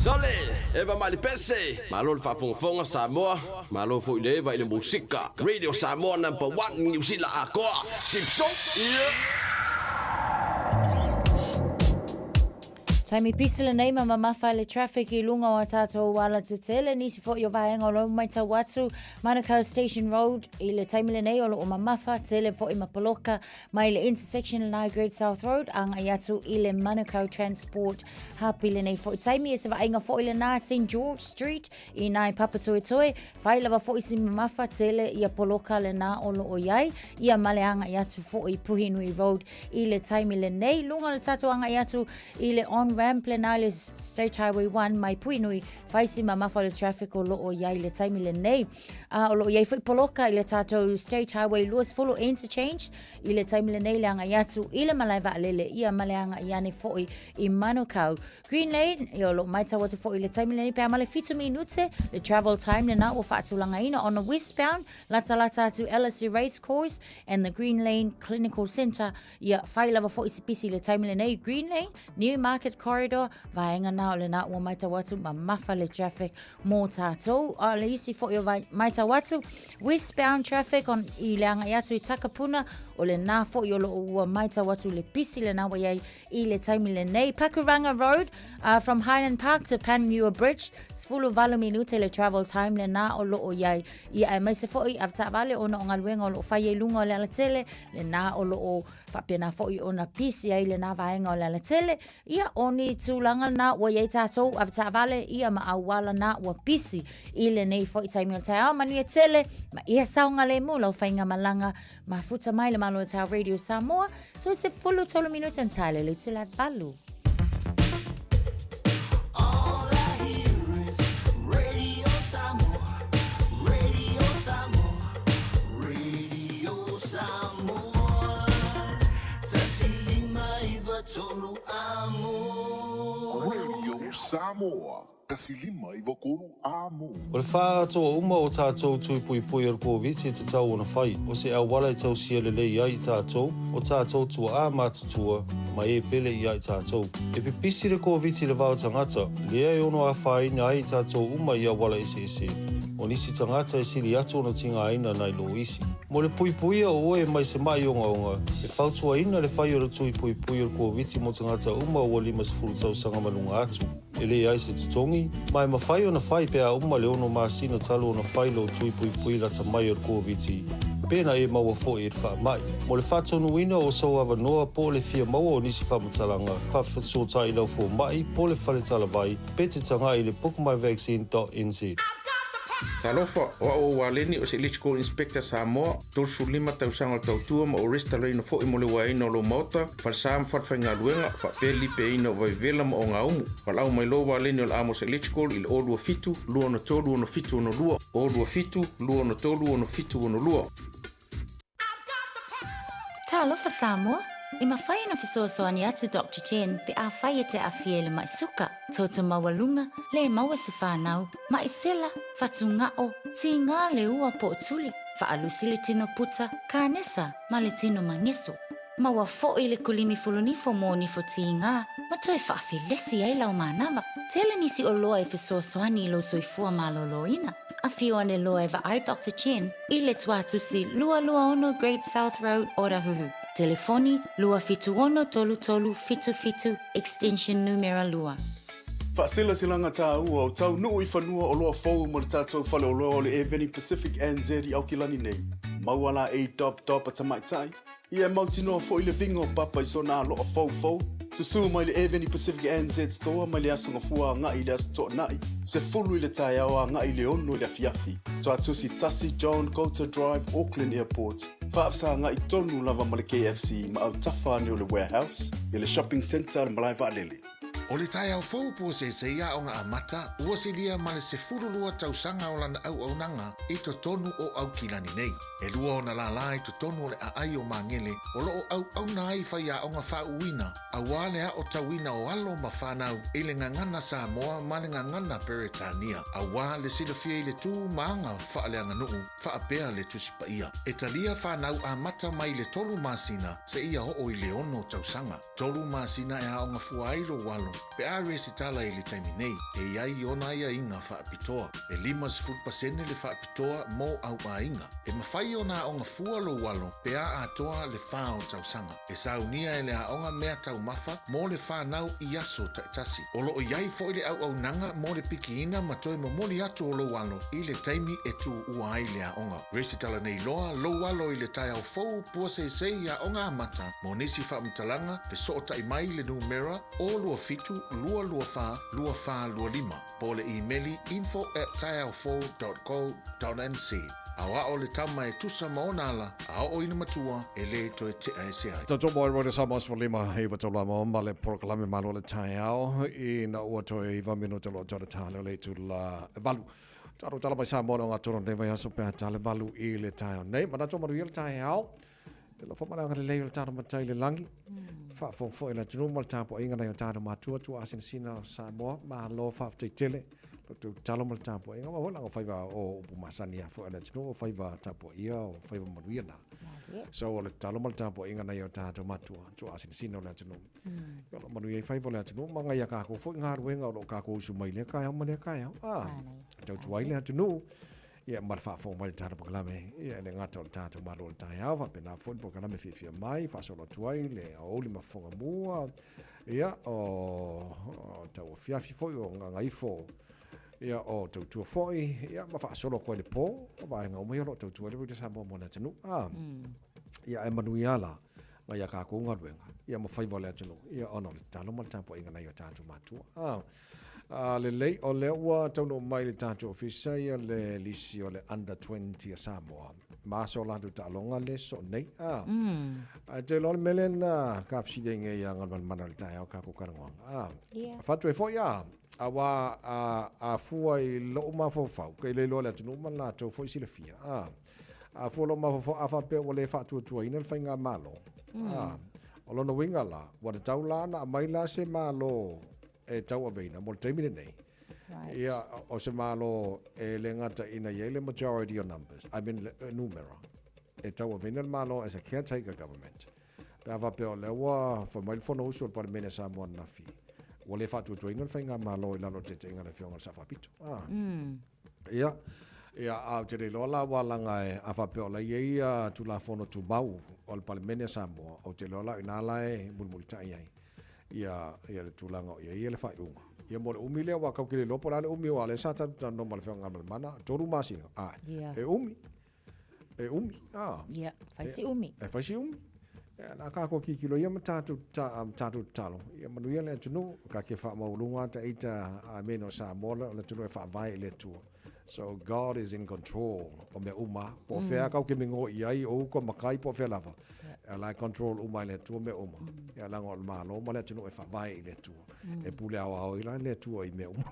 Sole, Eva Malipese, malo le faafogafoga Samoa, malo foi le eva i le musika. Radio Samoa number 1 Niu Sila akoa. Sipso, yeah. Taimi pisi lenei ma mamafa i le traffic i luga o a tātou ala tetele, nisi foi o vaega o lo matau atu Manukau Station Road i le taimi lenei o loo mamafa tele foi ma poloka mai le intersection lenai Great South Road agai atu i le Manukau Transport Hub i lenei foi taimi e se vaaiga foi lena St George Street i nai Papatoetoe fai lava foi si mamafa tele ia poloka lena o loo iai ia ma le agai atu foi i Puhinui Road i le taimi lenei luga o le tatou agai atu i le on ramp lena i le State Highway 1 mai Puhinui fai si mamafa o le traffic o loo iai i le taimi lenei. A o loo iai foi poloka i le tatou State Highway 20 interchange i le taimi lenei le agai atu i le malae vaalele ia ma le agai ane foi i Manukau. Green Lane, ia o loo maitau atu foi i le taimi lenei pe a ma le 7 minute le travel time lena ua faatulagaina on the westbound latalata atu Ellerslie Race Course and the Green Lane Clinical Centre ia fai lava foi si pisi i le taimi lenei Green Lane Newmarket Corridor, vaega na o lena ua maitau atu mamafa le traffic mō tātou. A le isi foi o vai, maitau atu, westbound traffic on, i le agai atu i Takapuna, o lena foi o loo ua maitau atu le pisi lena ua iai i le taimi lenei. Pakuranga Road, from Highland Park to Panmure Bridge, 18 minute le travel time lena o loo iai. Ia aemaise foi avetaavale ona o galuega o loo fai ai luga o le alatele, lena o loo Faapena foi ona pisi ai lena vaega o le alatele, ia o ni tulaga na ua i ai tātou avetaavale, ia ma auala na ua pisi i lenei foi taimi o le taeao. Manuia tele, ma ia saogalemu lau faigamalaga mafuta mai le Malo o Tao Radio Samoa, toe 13 minute and tae le itula e 8. All I hear is Radio Samoa, Radio Samoa, Radio Samoa. 159 amo. Radio Samoa, 159 amo. O le faaatoa uma o tātou tui puipui o le Koviti e tatau ona fai, o se auala e tausia lelei ai i tātou, o tātou tuaā matutua, ma e pele i a i tātou. E pipisi le Koviti i le va o tagata, lea e ono afaina ai i tātou uma i auala eseese. O nisi tagata e sili atu ona tigaina nai lo isi. Mo le puipuia o oe mai se maʻi ogaoga, e fautuaina le fai o le tui puipui o le Koviti mo tagata uma ua 50 tausaga ma luga atu. E leai se totogi, ma e mafai ona fai pe a uma le ono masina talu ona fai lou tui puipui lata mai o le Koviti, pe na e maua foi i le faamai. Mo le faatonuina o sou avanoa po o le fia maua o nisi faamatalaga, faafesootai i lau fomai po o le fale talavai pe te tagai i le bookmyvaccine.nz. Talofa, o au o Waleni o se Electrical Inspector Samoa, 35 tausaga o le tautua ma ou resitalaina foi mo le uaeina o lou maota, falesa ma falefaigaluega, faapea le lipeaina o vaivevela ma ogaumu. Valaau mai loa Waleni o le Amos Electrical i le 027 263 6762, 027 263 6762. Talofa Samoa! E mafai ona fesoasoani atu Doctor Chen pe afai e te aafia i le ma'i suka, toto maualuga, le maua se fanau, ma'i sela, fatuga'o, tigā le ua po o tuli, faalusi le tino puta, kanesa ma le tino mageso. Maua fo'i le kulimi fulunifo mo nifo tigā ma toe faafelesi ai lau manava. Tele nisi oloa e fesoasoani i lou soifua malōlōina. Afio ane loa e vaai Doctor Chen i le tuatusi 226 Great South Road, Otahuhu. Telefoni, 276 3377, extension numera 2. Faaselaselaga tāua o taunuu i fanua oloa fou mo le tatou faleoloa o le Airveni Pacific NZ i Aukilani nei. Maua la ei dob dob a tamaitai, ia e mautinoa foi le viga o papa i sona aloa foufou. Susū mai le Airveni Pacific NZ Store mai le Aso Gafua agai i le Aso Toonai, 10 i le taeao agai i le 6 i le afiafi. Tuatusi 1 John Coulter Drive, Auckland Airport. Faafesagai tonu lava ma le KFC ma autafa ane o le Warehouse i le Shopping Centre a le Malae Vaalele. O le taeao fou puaseisei aoga amata ua silia ma le 12 tausaga o lana auaunaga i totonu o Aukilani nei. E lua ona lālā i totonu o le aai o Magele o lo o auauna ai faiaoga faauuina aua le aotauina o alo ma fanau i le gagana Samoa ma le gagana Peretania aua le silafia i le tu ma aga faaleaganuu faapea le Tusi Paia. E talia fanau amata mai le tolu masina seia oo i le ono tausaga. Tolu masina e aoga fua ai lou alo pe a resitala i le taimi nei, e i ai ona aiaiga faapitoa. E 50% le faapitoa mo au aiga. E mafai ona aoga fua lou alo pe a atoa le fa o tausaga. E saunia e le aoga mea taumafa mo le fanau i aso taitasi. O lo o i ai foi le auaunaga mo le pikiina ma toe momoli atu o lou alo i le taimi e tuua ai le aoga. Resitala nei loa lou alo i le taeao fou puaseisei aoga amata mo nisi faamatalaga fesootai mai i le numera 027 224 2425 po o le imeli info at taeaofou.co.nz. Aoao le tama e tusa ma ona ala a oo ina matua e lē toe tea ese ai. Toto moi roa Samoa 15 iwa tolu amo ma le polokalame malo le taeao ina ua toe iwa minuta loa toe le tale o le itula e valu. Talo tala mai Samoa le ogatotonu o lenei vaiaso pe a tale valu i le taeao nei. Manatu o manuia le taeao. Le alofa ma le agalelei o le tatou Matai i le lagi. Faafogafoga i le atunuu ma le tapuaiga nai o tatou matua tuaasinasina o Samoa. Malo faafetai tele lo outou tatalo ma le tapuaiga. Aua foi leaga o faiva o upu masani lava foi a le atunuu, o faiva tapuaia, o faiva manuia na. So o le tatalo ma le tapuaiga nai o tatou matua tuaasinasina o le atunuu. Ia o lo o manuia ai faiva o le atunuu ma ngai a kākou foi galuega o lo o kākou usu mai i lea taeao ma lea taeao. Ah, tautua ai le atunuu. Ia ma le faafofoga mai i le tatou polokalame, ia e le gata o le tatou Malo o le taeao, faapena foi le polokalame fiafia mai, faasolo atu ai le aoauli ma fofoga mua, ia o, o tauafiafi foi o gagaifo, ia o tautua foi, ia ma faasolo atu ai le po, o vaega uma ia o lo o tautua ai le Radio Samoa mo le atunuu. Ah, ia ae manuia la ngai a kākou galuega, ia ma faiva o le atunuu, ia ona o le tatalo ma le tapuaiga nai o tatou matua. Ah, A lelei, o lea ua taunuu mai le tatou ofisa ia le lisi o le Under 20 a Samoa. Ma aso latou taaloga le so nei. A. Ae te iloa le mea lea na ka fesili ai nei ia Galumalemana i le taeao kakou talanoaga. A. Yeah. Fatu ai foi a, aua a, a fua i lou mafaufau, ke le iloa le atunuu ma le latou foi silafia. A. A fua lou mafaufau, a faapea ua le faatuatuaina le faigamalo. A. O lona uiga la, ua tatau la ona aumai la se Malo e tauaveina mo le taimi lenei. Right. Ia, o se Malo e le gata ina i ai le majority o numbers, I mean le numera, e tauaveina le Malo as a caretaker government. Pe a faapea o lea ua fai mai le Fonousu a le Palemene a Samoa ananafi, ua le faatuatuaina le Faigamalo i lalo o le taitaiga a le Afioga i le Sao Faapito. Ah. Ia, ia, a ou te le iloa la aua leaga e, a faapea o la e i ai ia Tulafono Tumau o le Palemene a Samoa, ou te iloa la o i ina la e mulimulitai ai ia, ia le tulaga o i ai le faaiuga. Ia mo le umi lea, aua tatou te le iloa po o le a le umi, aua o lea sa tatou talanoa ma le Afioga ia Galumalemana, 3 masina, a'e, Ia. e umi, e umi, a. Ia, fai si umi. E fai si umi. Ia, na kākou kikilo ia ma tātou, ta, tātou tatalo. Ia manuia le atunuu, ka ke whaamaualuga ata ita a me no Samoa, o le atunuu e whaavae i le Atua. So God is in control o mea uma. Po o fea kau ke mingo i ai, o uka makai, po o fea lava. E la e control uma e le Atua mea uma. Ia leaga o le Malo ma le atunuu e whaavae i le Atua. E pule aoao ai la le Atua i mea uma.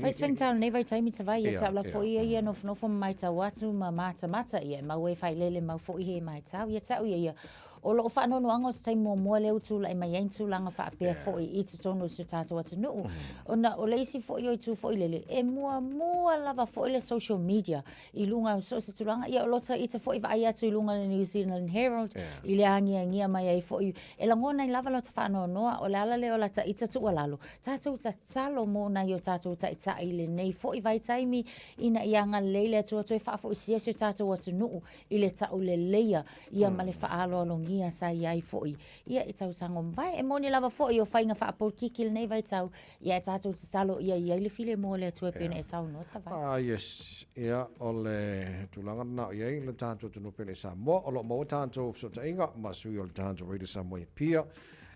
Fai se faigata o lenei vaitaimi Tavai, ia tau la foi ia ia nofonofo ma maitau atu ma matamata ia e mau ai failele mau foi he maitau ia tau ia ia o loo faanoanoaga o se taimi muamua lea ua tulai mai ai ni tulaga faapea foi i totonu o si o tatou atunuu ona o le isi foi o itu foi lele e muamua lava foi le social media i luga o so o se tulaga ia o lota ita foi vaai atu i luga o le New Zealand Herald i le agiagia mai ai foi e lagona ai lava lota faanoanoa o le ala lea o lata ita tuualalo tatou tatalo mo nai o tatou taitai i lenei foi vaitaimi ina ia agalelei le Atua toe faafoisia si o tatou atunuu i le tauleleia ia ma le faaaloalogia sa i ai foi ia i tausaga ua mavae. E moni lava foi o faiga faapolokiki lenei vaitau, ia e tatou tatalo ia i ai le filemu o le Atua e pei ona e saunoa Tavai. Ah, yes. Ia, o le tulaga lena o i ai le tatou atunuu pele i Samoa. O lo o maua tatou fesootaiga ma sui o le tatou Radio Samoa i Apia.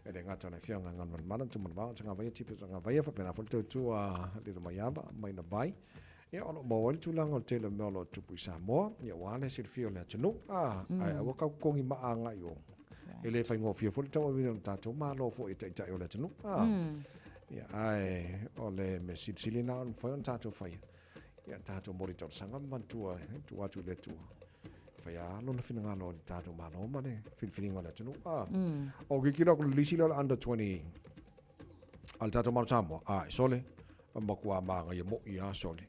E le gata o le Afioga Galumalemana, Tumanavao, Tagavaia, Tipe Tagavaia, faapena foi le tautua Lilomaiava mai Navai. Ia, o lo o maua ai le tulaga o le tele o mea o lo o tupu i Samoa, ia aua le silafia o le atunuu, a, ae aua kau totogi maa agai i o. E le faigofie foi le tauaveina o le tatou Malo foi e taitai o le atunuu, a. Ia, ae o le mea silisili lena o le mafai ona tatou faia, ia tatou momoli talosaga ma manatua e tuu atu i le Atua. E fai lava lona finagalo i le tatou Malo ma le filifiliga o le atunuu, a. O kikilo atu i le lisi lea o le under 20 a le tatou Malo Samoa, a, e sole, matua manaia moi lava sole.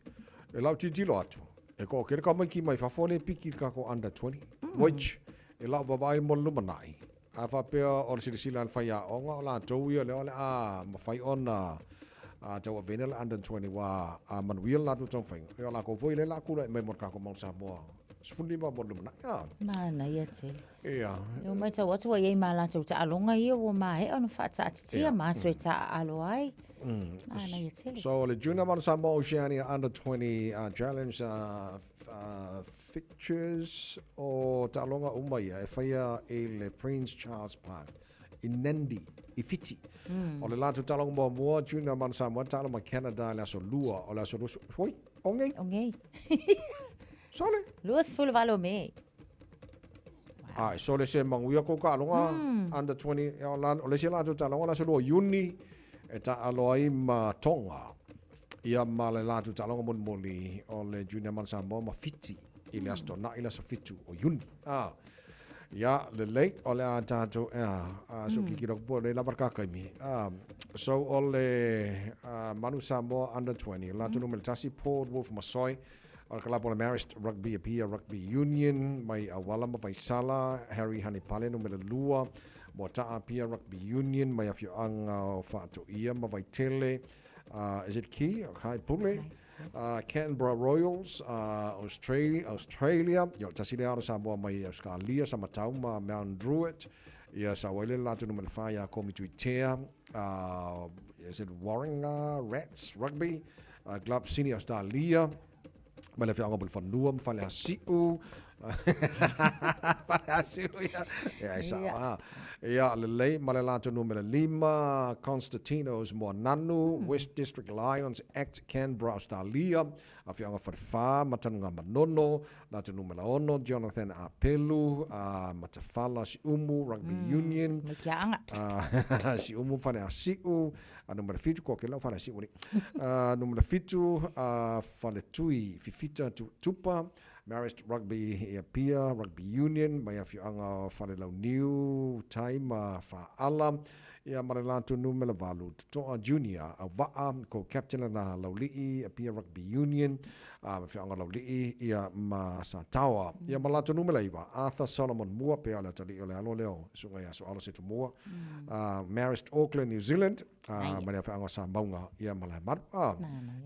E lau tilotilo atu, e toatele tamaiti mai fafo lea e piki i le tatou under 20, which e lau vaavaai mo le lumanai, a faapea o le silasila a le faiaoga o latou ia lea o le a mafai ona tauaveina le under 20 aua a manuia le latou taumafaiga, ia o latou foi lea o le a tulai mai mo le tatou Mount Samoa 15 mo le lumanai. Manaia tele. Ia. Ua matau atu ua i ai ma latou taaloga ia ua maea ona faataatitia ma aso e taaalo ai. Manaia tele. So le Junior Manu Samoa Oceania Under 20 Challenge Fixtures o taaloga uma ia e faia i le Prince Charles Park i Nandi, i Fiti. O le latou taaloga muamua Junior Manu Samoa taalo ma Canada i le aso 2 o le aso 20, oi, o nei? O nei. Sole. 28 o Me. Wow. Ai, sole se manuia kou taaloga under 20, o la, o le isi latou taaloga o le aso 2 o Iuni e taalo ai ma Tonga. Ia ma le latou taaloga molimoli o le Junior Manu Samoa ma Fiti i le Aso Toonai i le aso 7 o Iuni. Ah. Ia, lelei, o le a tatou, ea, a, so kikilo atu po o lea lava le kakaimi. Ah, so o le Manu Samoa under 20, latou numera 1, Paul Wolf Masoe, O le kalapu o le Marist Rugby Apia Rugby Union mai Auala ma Vaisala, Harry Hanipale numera 2, Moata'a Apia Rugby Union mai afioaga o Faatoia ma Vaitele, is it Ki? Kai Pule, Canberra Royals, Australia, Australia, ia o le tasi lea o Samoa mai Australia, Samatau ma Mount Druitt, ia sau ai le latou numera 4 ia Komi Tuitea, is it Warringah Rats Rugby, Club Sydney Australia, mai le afioaga o Mulifanua ma Faleasiu. Faleasiu, ia. Ia, e sao, a. Ia, lelei, ma le latou numera 5, Constantinos Moananu, West District Lions Act Canberra, Australia, afioaga Falefa ma Tanugamanono, latou numera 6, Jonathan Apelu, Matafala Siumu Rugby Union, Mai kia anga. Siumu Faleasiu, A numera 7, ko ake lau Faleasiu alii. A numera 7, a Faletui Fifita Tupa, Marist Rugby i Apia, Rugby Union, mai afioaga o Falelauniu, Tai ma Faala, ia ma le latou numera 8, Totoa Junior, Auvaa, ko captain lena Laulii, Apia Rugby Union, a ma afioaga o Laulii, ia ma Sataoa. Ia ma latou numera 9, Arthur Solomon Mua, pea o le atalii o le alo lea o Susuga ia Soalo Setumua, Marist Auckland, New Zealand, ma le afioaga o Samauga, ia ma Laemalu.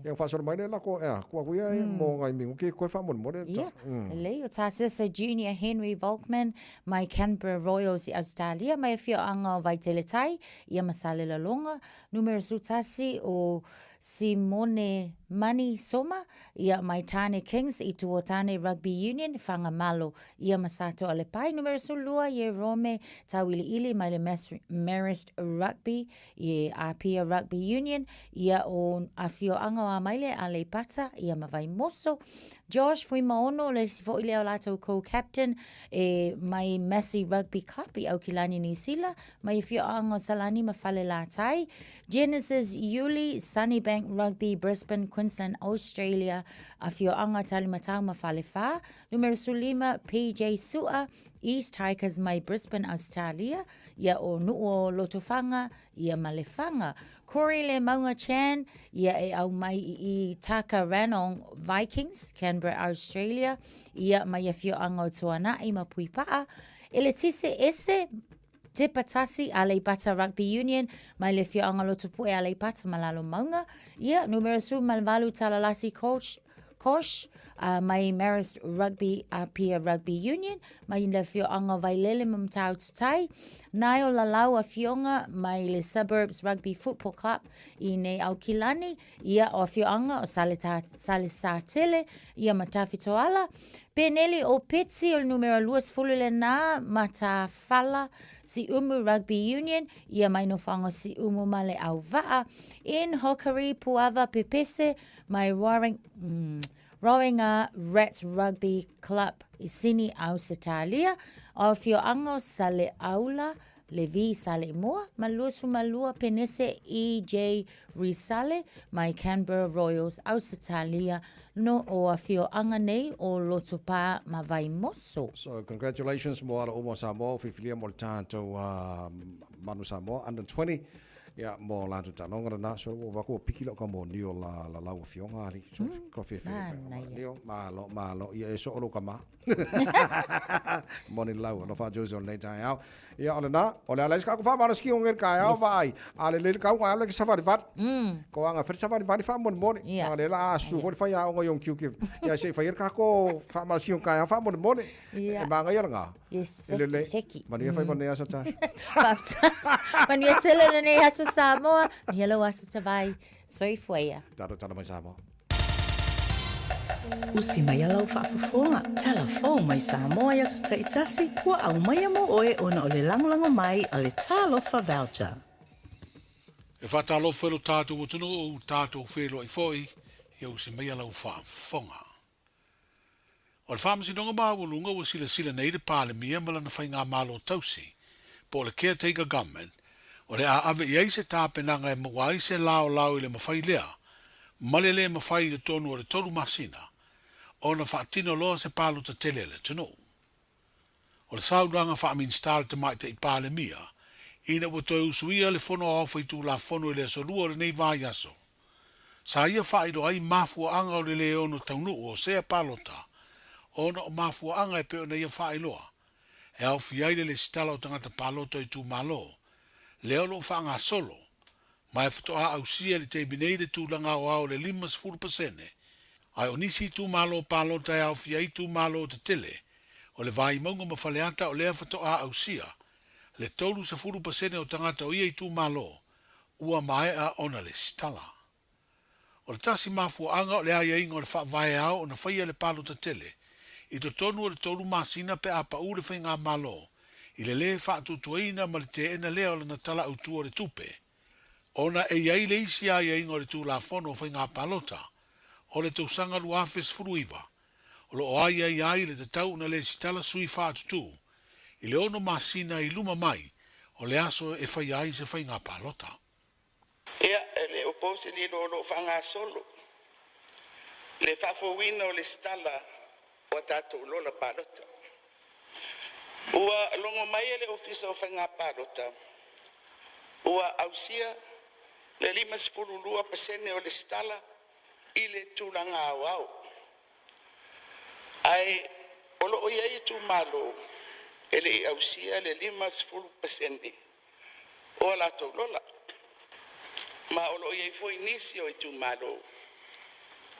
Ia faasolo mai lea lako, ea, kua kuia e mo ngai mingu ki koe faamolemole. Ia, lelei, o Tarcissa Junior Henry Volkman mai Canberra Royals i Australia, mai afioaga o Vaitele Tai, ia ma Salelologa, numera 11 o. Simone Mani Soma, ia mai Tāne Kings i Tuotane Rugby Union, Whangamalo, ia ma Sato Alepai, numera 12, ie Rome Tauiliili mai le Marist Rugby, ie Apia Rugby Union, ia o Afioaga o Amaile, Aleipata, ia ma Vaimoso. Josh Fuimaono, le isi foi lea o latou co-captain, e mai Massey Rugby Club i Aukilani, Niu Sila, mai Afioaga o Salani ma Falelatai. Genesis Iuli, Sunnybank Rugby, Brisbane, Queensland, Australia, Afioaga Talimatau ma Falefa. Numera 15, PJ Su'a, East Tigers mai Brisbane, Australia, ia o Nu'u o Lotofaga, ia ma Lefaga. Corey Le Maunga Chan, ia e au mai i Takaranong Vikings, Canberra, Australia, ia mai Afioaga o Tuana'i ma Puipa'a. Eletise Ese, Tepatasi, Aleipata Rugby Union, mai le Afioaga Lotopue Aleipata ma Lalomauga, ia, numera 18 Talalasi Coach, Kosh, mai Marist Rugby Apia Rugby Union, mai le Afioaga o Vailele ma Matautu Tai, Nile Lalau Afioga mai le Suburbs Rugby Football Club i nei Aukilani, ia o Afioaga o Salesatele, ia ma Tafitoala, Peneli o Peti o le numera 20 lenā, Matafala, Siumu Rugby Union, ia mai Nofoaga o Siumu ma le Auvaa, Ian Hokari Puava Pepese, mai Roaring, Roinga Rats Rugby Club i Sini, Ausetalia, o Afioaga o Saleaula, Levi Saleimoa, ma 22 Penese EJ Risale mai Canberra Royals, Ausetalia, no o afioaga nei o Lotopā ma Vaimoso. So congratulations mo ala uma o Samoa o filifilia mo le tatou Manu Samoa under 20 ia mo latou taaloga lena so ua vaku ua piki lau ka monio la la lau afioga ali so ko fe fe fe malo malo ia e so lo kama Moni lau, alofa Jose o lenei taeao. Ia, o lena, o le ala isi ka ku whaamalosi o ngel kaeao vaai. A le lele kau ai le savalivali. Ko anga fere savalivali faamolemole. Anga le la a su fo le whai a onga i ong kiuki. Ia se i whai ka ko whaamalosi o kaeao faamolemole. E maanga ia langa. Yes, seki, seki. Manuia whai mane aso ta. Manuia tele lenei aso Samoa. Manuia lau aso Tavai. Soifua ia. Tara tara mai Samoa. Usi mai a lau faafofoga, tala fou mai Samoa i aso taitasi, ua aumaia mo oe ona o le lagolago mai a le Talofa Voucher. E faatalofa i lo tatou atunuu, u tatou feiloai foi, ia usi mai a lau faafofoga. O le Faamasinoga Maualuga ua silasila nei le Palemia ma lana faigamalo tausi, po o le Caretaker Government, o le a ave i ai se tapenaga e maua ai se laolao i le mafai lea ma le lē mafai i totonu o le tolu masina ona faatino loa se palota tele a le atunuu. O le saunoaga faa-Minisita a le Tamaitai Palemia ina ua toe usuia le Fono Aoao Faitulafono i le Aso Lua o lenei vaiaso, sa ia faailoa ai mafuaaga o le lē ono taunuu o sea palota ona o mafuaaga e pei ona ia faailoa e aofia ai le lesitala o tagata palota o itumalo, lea o lo o faagasolo, ma e faatoa ausia i le taimi nei le tulaga aoao o le 50%, ae o nisi itumalo palota e aofia ai itumalo tetele o le Vaimauga ma Faleata o lea faatoa ausia le 30% o tagata o ia itumalo ua maea ona lesitala. O le tasi mafuaaga o le aiaiga o le Faavae ao ona faia le palota tele i totonu o le tolu masina pe a pau le faigamalo i le lē faatuatuaina ma le teena lea o lana Tala Autu o le Tupe ona e i ai le isi aiaiga o le Tulafono o Faiga Palota o le tausaga 2019 o lo o aiaia ai le tatau ona lesitala sui faatutū i le ono masina i luma mai o le aso e faia ai se faiga palota. Ia, e le o po se lilo o lo o faagasolo le faafouina o lesitala o a tatou lola palota. Ua logo mai e le Ofisa o Faiga Palota ua ausia le 52% o lesitala i le tulaga aoao. Ae o lo o i ai itumalo e le i ausia le 50% o a latou lola, ma o lo o i ai foi nisi o itumalo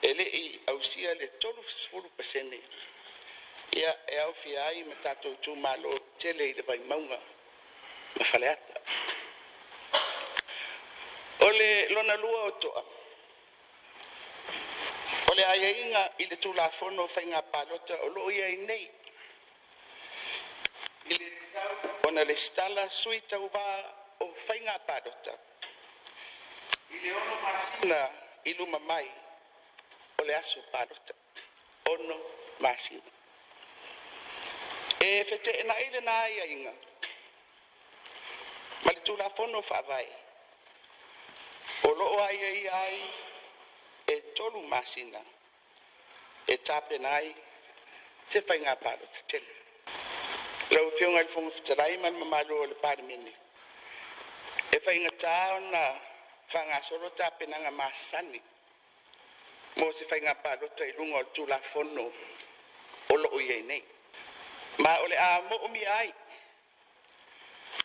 e le i ausia le 30%, ia, e aofia ai ma tatou itumalo tele i le Vaimauga ma Faleata. O le lona lua o toa, O le aiaiga i le Tulafono o Faiga Palota o lo o i ai nei, i le tatau ona resitala sui tauva o faiga palota i le 6 masina i luma mai o le aso palota. 6 masina. E feteenai lena aiaiga ma le Tulafono Faavae o lo o aiaia ai e 3 masina e tapena ai se faiga palota tele. Lau Afioga i le Fofoga Fetalai ma le mamalu o le Palemene, e faigata ona faagasolo tapenaga masani mo se faiga palota i luga o le Tulafono o lo o i ai nei, ma o le a moomia ai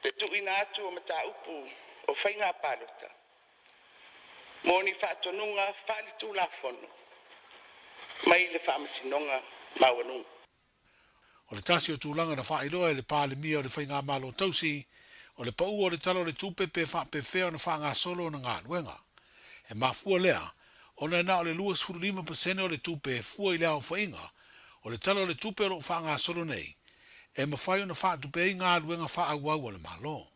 le tuuina atu o mataupu o faiga palota mo ni faatonuga faaletulafono mai le Faamasinoga Maualuga. O le tasi o tulaga na faailoa e le Palemia o le Faigamalo Tausi, o le pau o le Tala o le Tupe pe faapefea ona faagasolo ona galuega. E mafua lea, ona e na o le 25% o le tupe e fua i le aofaiga o le Tala o le Tupe o lo o faagasolo nei, e mafai ona faatupe ai galuega faaauau a le Malo.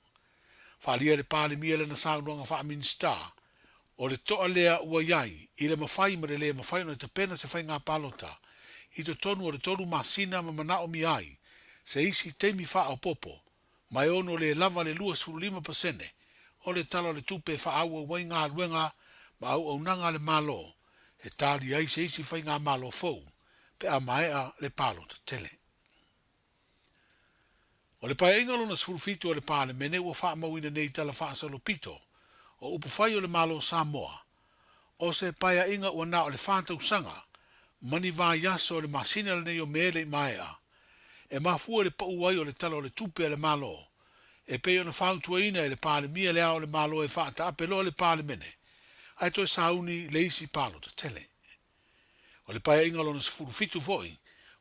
Faaalia e le Palemia lana saunoaga faa-Minisita, o le to'a lea ua i ai i le mafai ma le lē mafai ona tapena se faiga palota i totonu o le 3 masina ma manaomia ai se isi taimi faaopoopo, ma e ono lē lava le 25% o le Tala o le Tupe e faaauau ai galuega ma auaunaga a le Malo e talia ai se isi faigamalo fou pe a maea le palota tele. O le Paeaiga lona 17 a le Palemene ua faamauina nei tala faasolopito o upufai o le Malo o Samoa, o se paeaiga ua na o le 4 tausaga ma ni vaiaso o le masina lenei o Me le i maea, e mafua i le pau ai o le Tala o le Tupe a le Malo, e pei ona fautuaina e le Palemia le Ao o le Malo e faataape loa le Palemene ae toe sauni le isi palota tele. O le Paeaiga lona 17 foi,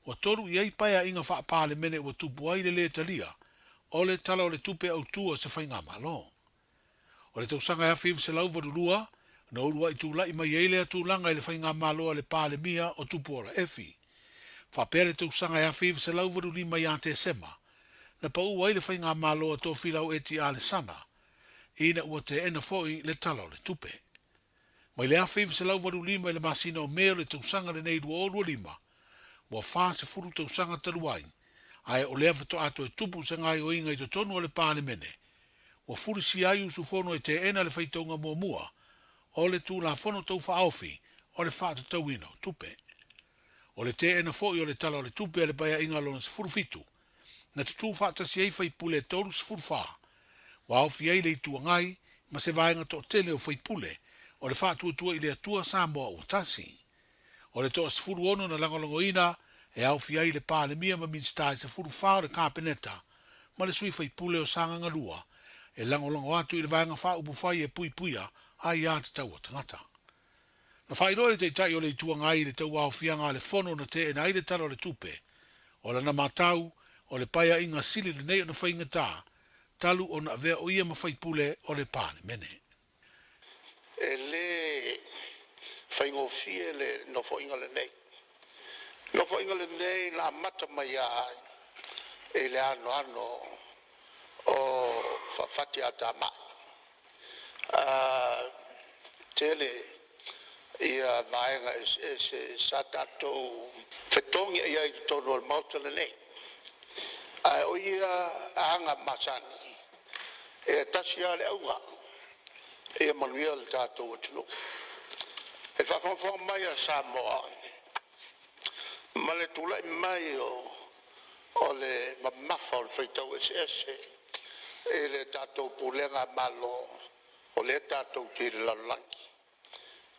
ua 3 i ai paeaiga faa-Palemene ua tupu ai le lē talia o le Tala o le Tupe Autu o se Faigamalo. O le tausaga e 1982, na uluai tulai mai ai lea tulaga i le Faigamalo a le Palemia o Tupuola Efi. Faapea le tausaga e 1985 ia Tesema, na pau ai le Faigamalo a Tofilau Eti Alesana, ina ua teena foi le Tala o le Tupe. Mai le 1985 i le masina o Me o le tausaga lenei 2025, ua 40 tausaga talu ai, ae o lea faatoa toe tupu se gaoioiga i totonu o le Palemene, ua fulisia ai usufono e teena le faitauga muamua o le Tulafono Tau Faaofi o le Faatatauina o Tupe. O le teena foi o le Tala o le Tupe a le Paeaiga lona 17, na tutū faatasi ai faipule e 34, ua aofia ai le Itu Agai ma se vaega toatele o faipule o le Faatuatua i le Atua Samoa ua Tasi. O le toa 16 na lagolagoina e aofia ai le Palemia ma Minisita e 14 o le Kapeneta ma le sui faipule o Sagaga 2 e lagolago atu i le Vaega Faaupufai e Puipuia Aiā Tatau a Tagata. Na faailoa e le Taitai o le Itu Agai i le tauaofiaga a le Fono na teena ai le Tala o le Tupe, o lana matau, o le paeaiga sili lenei ona faigata talu ona avea o ia ma faipule o le Palemene. E lē faigofie le nofoaiga lenei. Nofoaiga lenei na amata mai ai i le anoano o faafati atamai. Tele ia vaega eseese sa tatou fetogi ai i totonu o le Maota lenei. Ae o ia aga masani, e tasi lava le auga, ia manuia le tatou atunuu. E faafogafoga mai a Samoa ma le tulai mai o le mamafa o le faitau eseese i le tatou pulega Malo o lea tatou te i le lalolagi.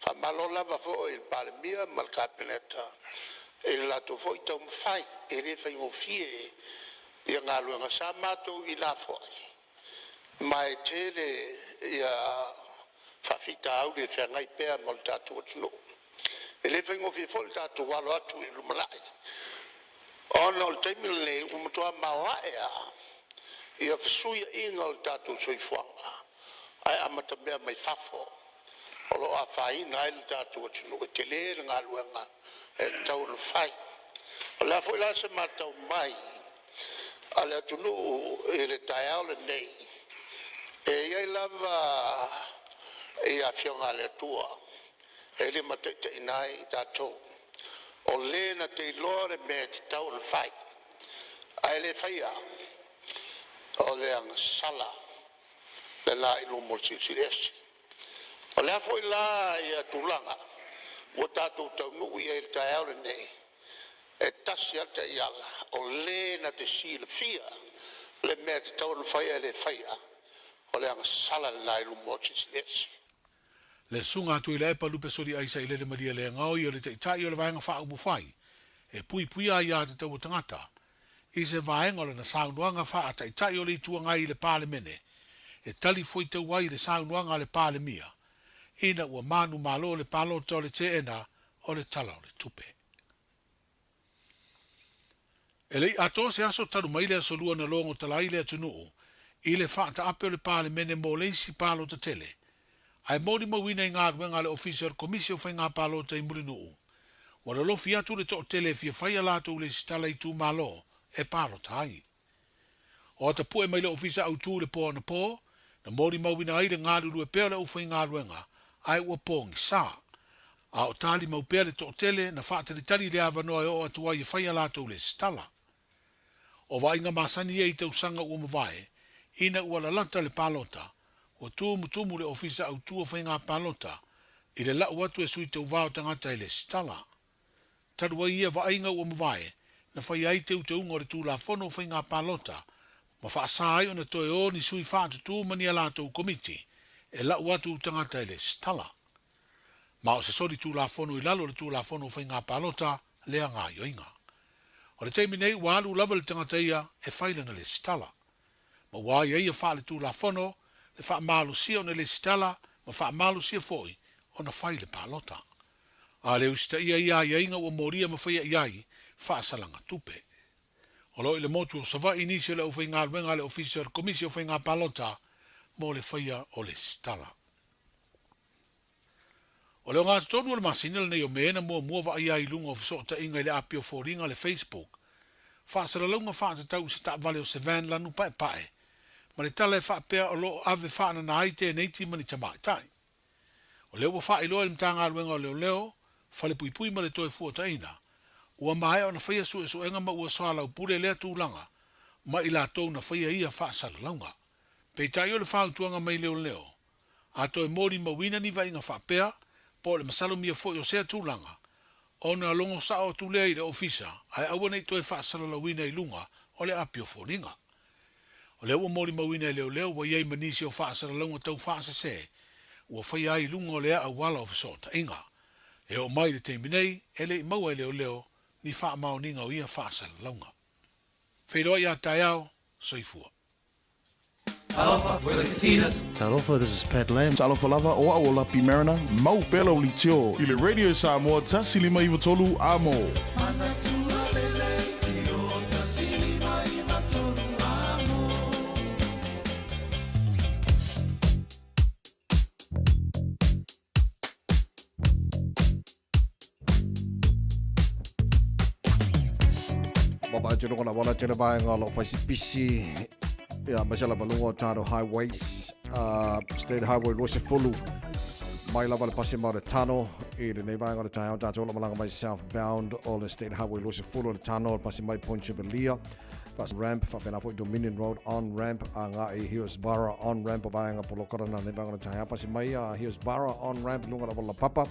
Faamalo lava foi i le Palemia ma le Kapeneta i le latou foi taumafai, e le faigofie ia galuega sa matou i ina foi, ma e tele ia faafitauli e feagai pea ma le tatou atunuu. E le faigofie foi le tatou alo atu i le lumanai, ona o le taimi lenei ua matua maoae lava ia fesuiaiga o le tatou soifuaga, ae amatamea mai fafo. O lo o afaina ai le tatou atunuu e tele le galuega e tatau ona fai. O le a foi la se matau mai a le atunuu i le taeao lenei, e i ai lava ia Afioga a le Atua e limataitaiina ai i tatou, o le na te iloa le mea e tatau ona fai ae le faia, o le agasala lena i luma o le Silisili Ese. O le a foi la ia tulaga ua tatou taunuu i ai i le taeao lenei, e tasi lava le taiala, o le na te silafia le mea e tatau ona fai ae le faia, o le agasala lena i luma o le Silisili Ese. Le Susuga a Tuilaepa Lupesoliai Sailele Malielegaoi o le Taitai o le Vaega Faaupufai e puipuia aiatatau a tagata i se vaega o lana saunoaga faa-Taitai o le Itu Agai i le Palemene e talifuaitau ai i le saunoaga a le Palemia ina ua manumalo le palota o le teena o le Tala o le Tupe. E le i atoa se aso talu mai le Aso Lua na logo tala ai le atunuu i le faataape o le Palemene mo le isi palota tele, ae molimauina i galuega a le Ofisa o le Komisi o Faiga Palota i Mulinuu, ua lolofi atu le toatele e fia fai a latou lesitala itumalo e palota ai. O ata pue mai le Ofisa Autu i le po anapo, na molimauina ai le galulue pea o le aufaigaluega, ae ua pogisa. A o talimau pea le toatele na faatalitali i le avanoa e oo atu ai e fai a latou lesitala. O vaaiga masani ia i tausaga ua mavae, ina ua lalata le palota, ua tumutumu le Ofisa Autu o Faiga Palota i le lau atu e sui tauva o tagata e lesitala. Talu ai ia vaaiga ua mavae, na faia ai teuteuga o le Tulafono o Faiga Palota ma faasa ai ona toe o ni sui faatutū ma ni a latou komiti e lau atu tagata e lesitala. Ma o se soli Tulafono i lalo o le Tulafono o Faiga Palota lea gaoioiga. O le taimi nei ua alu lava le tagata ia e fai lana lesitala. Ma ua aiaia faale-Tulafono le faamalosia ona lesitala ma faamalosia foi ona fai le palota. A le usitaia ia aiaiga ua molia ma faia i ai faasalaga tupe. O lo o i le motu o Savaii nisi o le aufaigaluega a le Ofisa o le Komisi o Faiga Palota mo le faia o lesitala. O le ogatotonu o le masina lenei o Me na muamua vaaia ai i luga o fesootaiga i le api o foliga le Facebook, faasalalauga faatatau i se taavale o se van lanu paepae, ma le tala e faapea o lo o ave faanana ai tēneiti ma ni tamaitai. O lea ua faailoa e le Matagaluega o Leoleo, Falepuipui ma le Toefuataina, ua maea ona faia suesuega ma ua soalaupule lea tulaga ma i latou na faia ia faasalalauga. Peitai o le fautuaga mai leoleo, a toe molimauina ni vaaiga faapea, po o le masalomia foi o sea tulaga, ona logo sao atu lea i le ofisa ae aua ne i toe faasalalauina i luga o le api o foliga. O lea ua molimauina e leoleo ua i ai ma nisi o faasalalauga tau faasese ua faia ai i luga o lea auala o fesootaiga. E oo mai i le taimi nei, e le i maua e leoleo ni faamaoniga o ia faasalalauga. Feiloai a taeao, soifua. Talofa, we're the Katinas. Talofa, this is Pat Lam. Talofa lava, o au o Lapi Mariner, mau pea lau leitio. I le Radio Samoa 1593 amo. Mavae te rongona wala tele vaenga o lo whaisi pisi ia maise lava lunga o tātou highways State Highway 20 mai lava le pasi mau le tano i lenei vaenga o le taeao tātou o lo malanga mai southbound o le State Highway 20 o le tano o le pasi mai Point Chevalier Fast ramp faapena foi Dominion Road on ramp a ngā i Hillsborough on ramp o vaenga polokarana nei vaenga o le taeao pasi mai a Hillsborough on ramp lunga lava la papa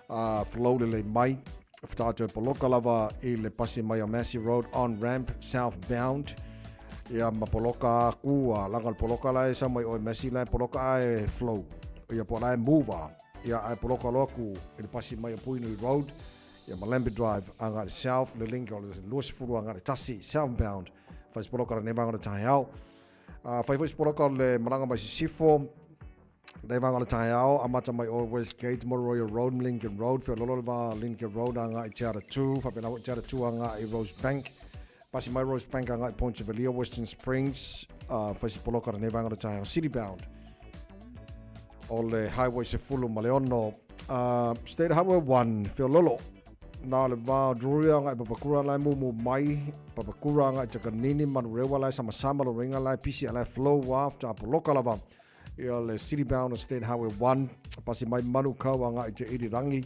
a flow lelei mai whataatu e poloka lava i le pasi mai o Massey Road on ramp southbound ia ma poloka aku a langa le poloka la e sa mai o Massey la e poloka a e flow ia po la e move a ia a e poloka loa ku i le pasi mai o Puinui Road ia ma Lambert Drive a ngā le south le link o le 20 a ngā le tasi southbound whai se poloka la nei vaenga o le taeao whai foi se poloka o le malanga mai Sisifo Nei vaenga o le taeao, amata mai o Westgate, Moroia Road, Lincoln Road, wheololo le va Lincoln Road a ngā i Te Ara 2, whapena i Te Ara 2 a ngā i Rosebank, pasi mai Rosebank a ngā i Point Chevalier, Western Springs, whai se poloka nei vaenga o le taeao, City Bound. o le Highway 16, State Highway 1, Feololo, na o le va o Drury agai Papakura la e mumu mai, Papakura agai Takanini, Manurewa la e samasama, Loringa la e pisi a la e flow after Apoloka lava. Ia le City Bound o State Highway 1, pasi mai Manukau agai Te Irirangi,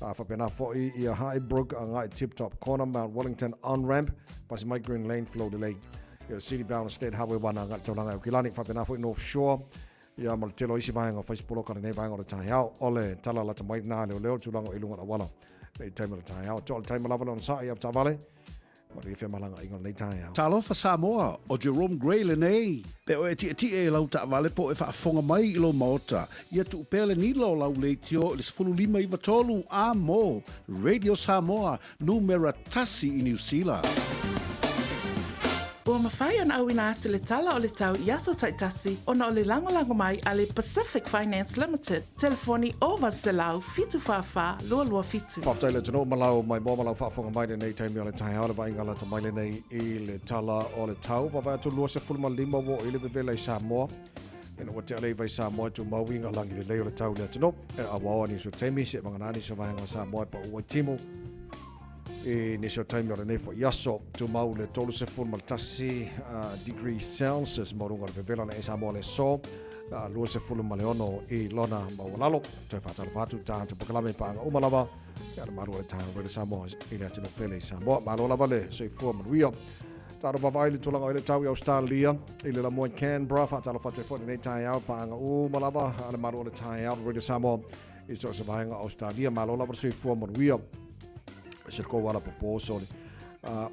a faapena foi ia Highbrook agai Tip Top Corner, Mount Wellington on-ramp, pasi mai Green Lane, flow lelei. Ia le City Bound o State Highway 1 agai Tauranga e Aukilani, faapena foi North Shore, ia ma le tele o isi vaega o faisipoloka lenei vaega o le taeao. O le tala lata mai lena leoleo tulaga o i luga o le auala nei taimi o le taeao. Toa le taimi lava le onosai ia taavale. Manuia femalagaaiga o lenei taeao. Talofa Samoa, o Jerome Gray lenei. Pe o e tietie i lau taavale po o e faafofoga mai i lou maota, ia tuu pea le nila o lau leitio i le 15 93 a mo Radio Samoa, numera tasi i Niu Sila. Ua mafai ona auina atu le tala o le tau i aso taitasi ona o le lagolago mai a le Pacific Finance Limited, telefoni 0800 744 227. Faafetai le atunuu ma lau maimoa ma lau faafofoga mai lenei taimi o le taeao le vaaiga lata mai lenei i le tala o le tau. Vaavaai atu 25 ua oo i le vevela i Samoa. Ina ua tea le iva i Samoa e tumau i ngā langi lelei o le tau i le atunuu. E auaoa nisi o taimi, seivagana nisi o vaega o Samoa e pau ai timu i nisi o taimi o lenei foi aso. Tumau le 31 degree Celsius maualuga o le vevela na e Samoa le aso 26 i lona maualalo. Toe faatalofa atu tatou polokalame i paaga uma lava ia le malu o le taeao Radio Samoa i le atunuu pele i Samoa. Malo lava le soifua manuia. Tatou vaavaai i le tulaga o i le tau i Australia i le lamoa i Canberra. Faatalofa atu ai foi lenei taeao paaga uma lava a le malu o le taeao Radio Samoa i so o se vaega o Australia. Malo lava le soifua manuia. Se kou ala popo soli.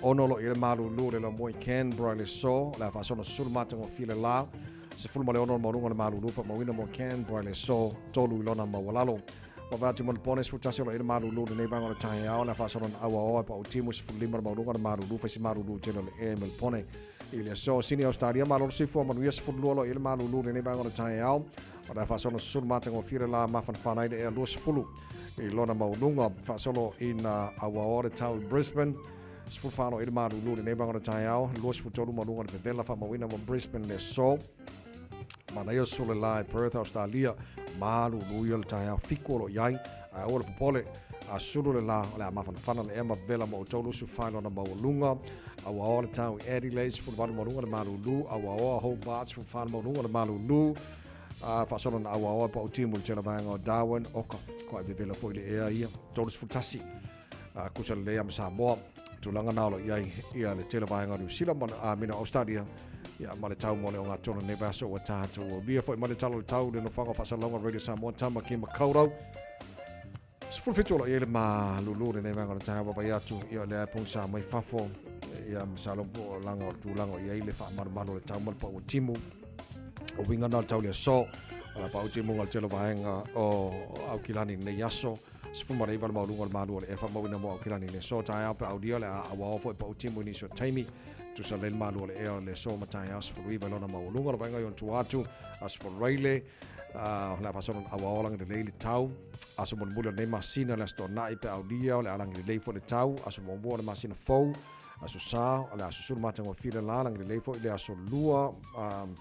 Ono lo i le malulu le lamoa i Canberra i le so. Le a faasono susulu matagofie le la. 16 le maualuga o le malulu faamauina mo Canberra i le aso 3 i lona maualalo. Vaavaai atu Melbourne 11 o lo i le malulu lenei vaega o le taeao le a faasolo na auaoa e pau timu 15 le maualuga o le malulu fai si malulu tele o le ea i Melbourne i le aso. Sydney Australia malo le soifua manuia 12 lo i le malulu lenei vaega o le taeao o le a faasolo susulu matagofie le la mafanafana ai le ea 20 i lona maualuga. Faasolo ina auaoa le tau i Brisbane 14 i le malulu lenei vaega o le taeao, 23 maualuga o le vevela faamauina mo Brisbane le aso. Manaia solo le la i Perth, Australia, malulu ia le taeao fiku o lo o i ai, ae aua le popole, a sulu le la, o le a mafanafana le ea ma vevela mo outou 24 lona maualuga. Auaoa le tau i Adelaide, 18 maualuga le malulu, auaoa Hobart, 14 maualuga le malulu, a faasolo na auaoa e pau timu i le tele vaega o Darwin, oka, kua e vevela foi le ea ia, 31. Kusa lelei a ma Samoa. Tulaga na o lo o i ai ia le tele vaega o Niu Sila ma mina o Australia ia ma le tau mo le ogatotonu lenei vaiaso ua tatou aulia foi mai le tala o le tau le nofoaga o faasalalauga Radio Samoa Tamaki Makaurau. 17 o lo o i ai le malulu lenei vaega o le taeao vaavaai atu ia o lea e pogisa mai fafo ia masalo po o laga o le tulaga o i ai le faamalumalu o le tau ma le pau o timu. O uiga na o le tau le aso o la pau timu o le tele vaega o Aukilani lenei aso. 19 le maualuga o le malu o le ea faamauina mo Aukilani i le aso taeao pe aulia le a auao foi pau timu i nisi o taimi. Tusa lelei le malu o le ea o le aso ma taeao 19 i lona maualuga o le vaaiga i ona tua atu Aso Faraile o le a faasolo ona auao lagi lelei le tau. Aso mulimuli o lenei masina le Aso Toonai pe aulia o le a lagi lelei foi le tau. Aso muamua o le masina fou Aso Sa o le a susulu matagofie le la lagi lelei foi le Aso Lua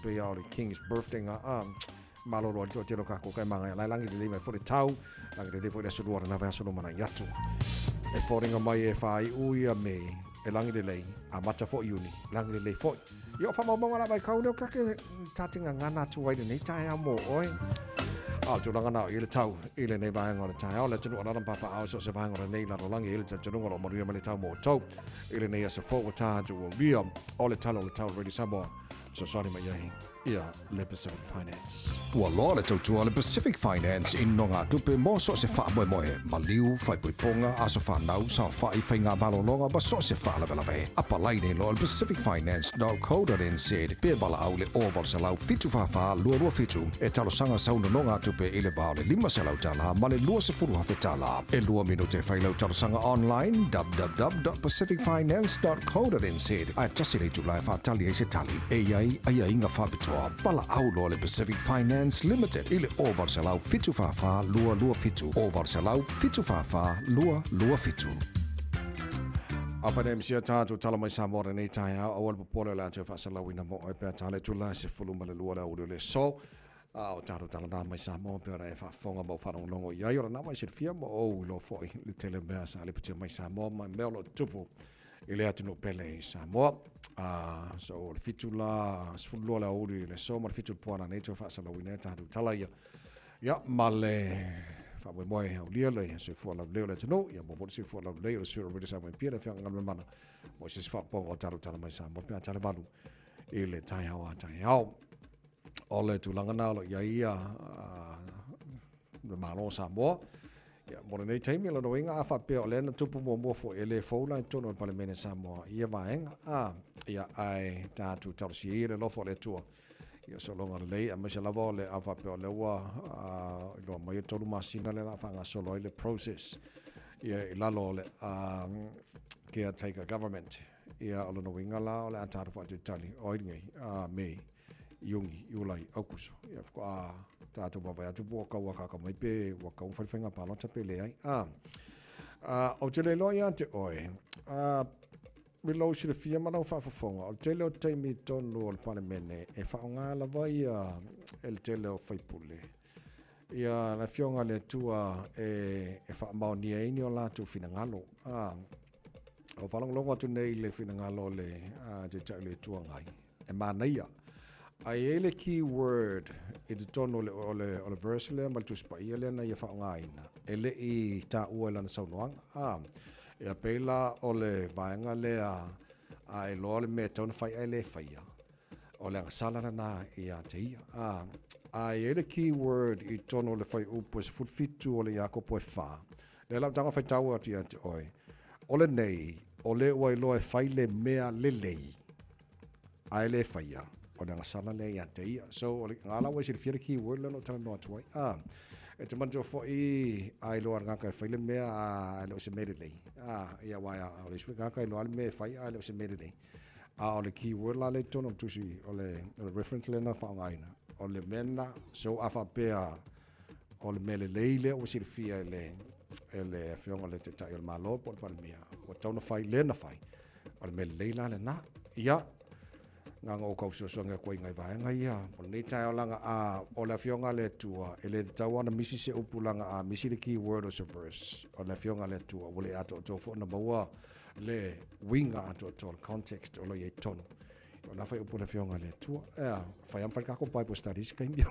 pei o le King's Birthday nga Malolo ai le toatele o kakou kai mangaia lai lagi lelei mai foi le tau, lagi lelei foi le aso lua lena vaiaso lumanai atu. E foliga mai e faaiu ia Mei e lagi lelei, amata foi Iuni, lagi lelei foi. Ia o faamaumauga lava i kau leo kake ta te gagana atu ai lenei taeao mo oe. A o tulaga na o i le tau i lenei vaega o le taeao, le atunuu alala ma papaao so o se vaega o lenei lalolagi i le talitonuga o lo o manuia mai le tau mo outou i lenei aso fou ua ta atu ua ulia o le tala o le tau Radio Samoa fesoasoani mai ai. Ia le Pacific Finance. Ua loa le tautua a le Pacific Finance i nogatupe mo so o se faamoemoe, maliu, faaipoipoga, aso fanau, saofai, faigamalologa ma so o se faalavelave. Apalai nei loa le pacificfinance.co.nz pe valaau le 0800 744 227 e talosaga sau nonogatupe i le va o le $500 ma le $20,000. E lua minute e fai lau talosaga online www.pacificfinance.co.nz ae tasi le itula e faatali ai se tali. E i ai aiaiga faapitoa, valaau loa le Pacific Finance Limited i le 0800 744 227, 0800 744 227. Afai nei misia tatou tala mai Samoa lenei taeao, aua le popole o le a toe faasalauina mo oe pe a tala i tula e 12 le aoauli o le aso. A o tatou tala na mai Samoa pei ona e faafofoga ma ou faalogologo i ai, o lena ua e silafia ma ou iloa foi le tele o mea sa lipotia mai Samoa ma mea o lo o tutupu i le atunuu pele i Samoa. So o le 7 la, 12 le aoauli i le aso ma le 7 le po ananei toe faasalauina ai tatou tala ia. Ia, ma le faamoemoe aulia le soifua laulelei o le atunuu, ia maua foi le soifua laulelei o le sui o Radio Samoa i Apia, le afioaga Galumalemana, mo se isi faaopoopoga o tatou tala mai Samoa pe a tala 8 i le taeao a taeao. O le tulaga na o lo o i ai ia le Malo o Samoa. Ia, mo lenei taimi, o lona uiga a faapea o lea na tupu muamua foi, e le fou la i totonu o le Palemene Samoa i ia vaega. A, ia, ae tatou talosia ia le alofa o le Atua ia sologa lelei, aemaise lava o le a faapea o lea ua iloa mai e 3 masina lea o le a faagasolo ai le process ia i lalo o le caretaker government. Ia, o lona uiga la o le a tatou faatalitali, o ai lenei, Mei, Iuni, Iulai, Aukuso. Ia faatoa tatou vaavaai atu po ua tau akaka mai pe ua tau fai le faiga palota pe leai. Ou te le iloa ia te oe, i lou silafia ma lau faafofoga, o le tele o taimi i totonu o le Palemene e faaaoga lava ia e le tele o faipule ia le Afioga a le Atua e faamaonia ai ni o latou finagalo. O faalogologo atu nei i le finagalo o le Taitai o le Itu Agai, e manaia. Ae i ai le key word i totonu o le, o le, o le verse lea ma le Tusi Paia lea na ia faaaogaina, e le i taua i lana saunoaga. A, ia pei la o le vaega lea a e iloa le mea e tatau ona fai ae le faia, o le agasala lena ia te ia. A, a i ai le key word i totonu o le fuaiupu e 17 o le Iakopo e 4, lea la ou tago faitau atu ia te oe, o lenei, o le ua iloa e fai le mea lelei, ae le faia, o le agasala lea ia te ia. So, o le ga la ua e silafia le key word lea na ou talanoa atu ai. A, e te manatua foi, a iloa le tagata e fai le mea, a e le o se mea lelei. A, ia, aua o le isi foi tagata e iloa lava le mea e fai, a e le o se mea lelei. A o le key word la lea i totonu o le tusi, o le, o le reference lea na faaaogaina, o le mea lena. So, a faapea o le mea lelei lea ua silafia e le, e le afioga i le Taitai o le Malo po o le Palemia, ua tatau ona fai lea na fai, O le mea lelei la lena. Ia, na ona ou tau fesoasoani atu ai i nai vaega ia. O lenei taeao laga a o le Afioga a le Atua, e le tatau lava ona misi se upu laga a misi le key word o se verse. O le Afioga a le Atua, ua le atoatoa foi ona maua le uiga atoatoa, le context o lo o i ai totonu. O na whai upu le Afioga a le Atua. Ea, whai am whai kako Bible studies kai mea.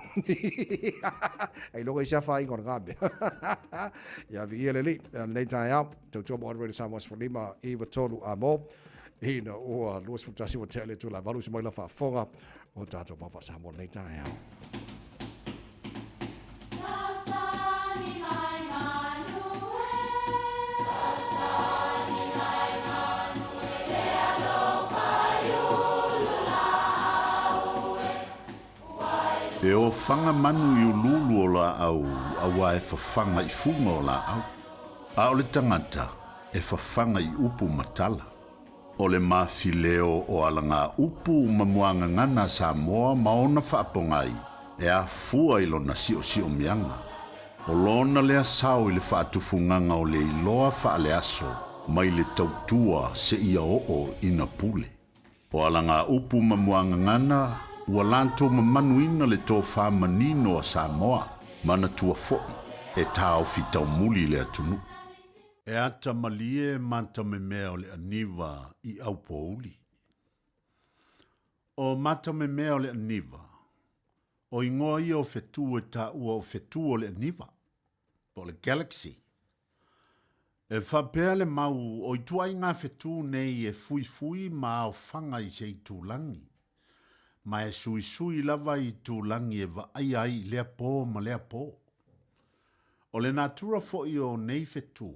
Ai logo i sea whainga o le ngā mea. Ia viia le li, lenei taeao, tautua mo Honorable Samoa 15 i tolu a mo. Ina ua 21 ua tea le tula valu se mai la faafofoga o tātou mau faa-Samoa lenei taeao. E ofaga manu i uluulu o laau auā e fafaga i fuga o laau, a o le tagata e fafaga i upu ma tala. O le mafileo o alagaupu ma muagagana a Samoa ma ona faapogai e afua i lona siosiomiaga. O lona lea sao i le faatufugaga o le iloa faaleaso mai le tautua seia oo ina pule. O alagaupu ma muagagana ua latou mamanuina le tofa manino a Samoa, manatua foi e taofi taumuli le atunuu. E ata malie matamemea o le aniva i Aupouli. O matamemea o le aniva, o igoa ia o fetu e taua o fetu o le aniva, po o le galaxy. E faapea le mau o ituaiga fetu nei e fuifui ma aofaga i se itulagi, ma e suisui lava i itulagi e vaaia ai i lea po ma lea po. O le natura foi o nei fetu,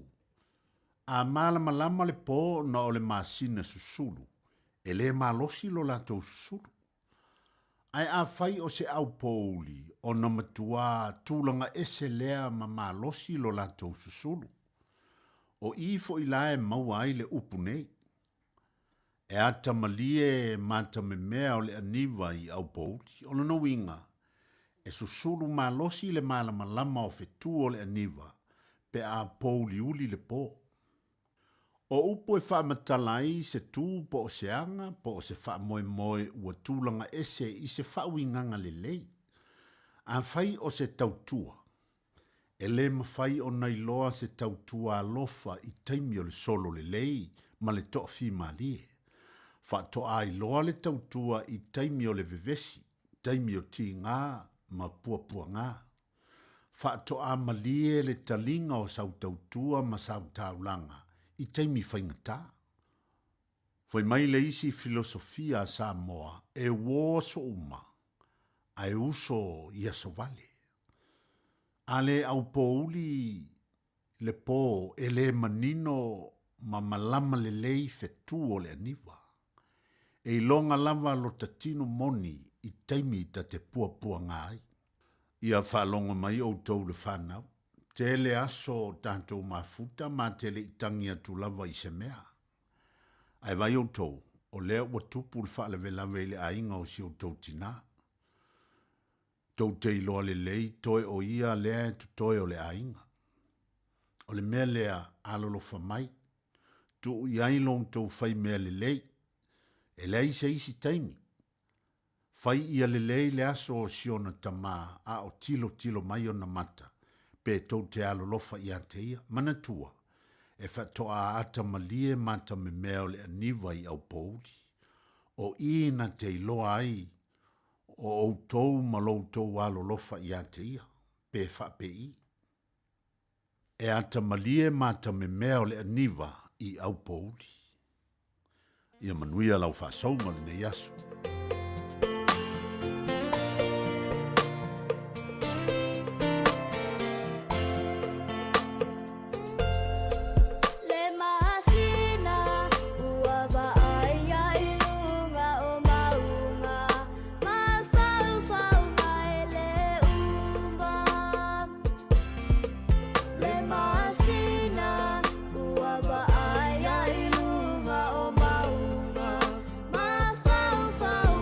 a malamalama le po ona o le masina susulu, e le malosi lo latou susulu. Ae afai o se aupouli, ona matuā tulaga ese lea ma malosi lo latou susulu. O i foi la e maua ai le upu nei. E ata malie matamemea o le aniva i Aupouli. O lona uiga, e susulu malosi le malamalama o fetu o le aniva pe a pouliuli le po. O upu e faamatala ai se tu po o se aga po o se faamoemoe ua tulaga ese i se faauigaga lelei. Afai o se tautua, e lē mafai ona iloa se tautua alofa i taimi o le solo lelei ma le toafimalie. Faatoa iloa le tautua i taimi o le vevesi, taimi o tigā ma puapuagā. Faatoa malie le taliga o sau tautua ma sau taulaga i taimi faigata. Fai mai le isi filosofia a Samoa, e uō aso uma, ae uso i aso vale. A le aupōuli le pō e lē manino ma malama lelei fetū o le aniva. E iloga lava lota tino moni i taimi ta te puapuagā ai. Ia faalogo mai outou le fanau, tele aso o tatou mafuta ma te le i tagi atu lava i se mea. Ae vaai outou, o lea ua tupu le faalavelave i le aiga o si outou tinā. Tou te iloa lelei toe o ia lea e totoe o le aiga. O le mea lea, alolofa mai, tuu i ai lo outou fai mea lelei. E leai se isi taimi. Fai ia lelei le aso o si ona tama a o tilotilo mai ona mata, pe tou te alolofa ia te ia. Manatua, e faatoa ata malie mata memea o le aniva i Aupōuli. O i na te iloa ai o outou ma lo outou alolofa ia te ia, pe faapei. E ata malie mata memea o le aniva i Aupōuli. Ia manuia lau faasauga lenei aso. Le masina ua vaai ai i luga o mauga Mafaufauga e le uma Le masina ua vaai ai i luga o mauga Mafaufauga.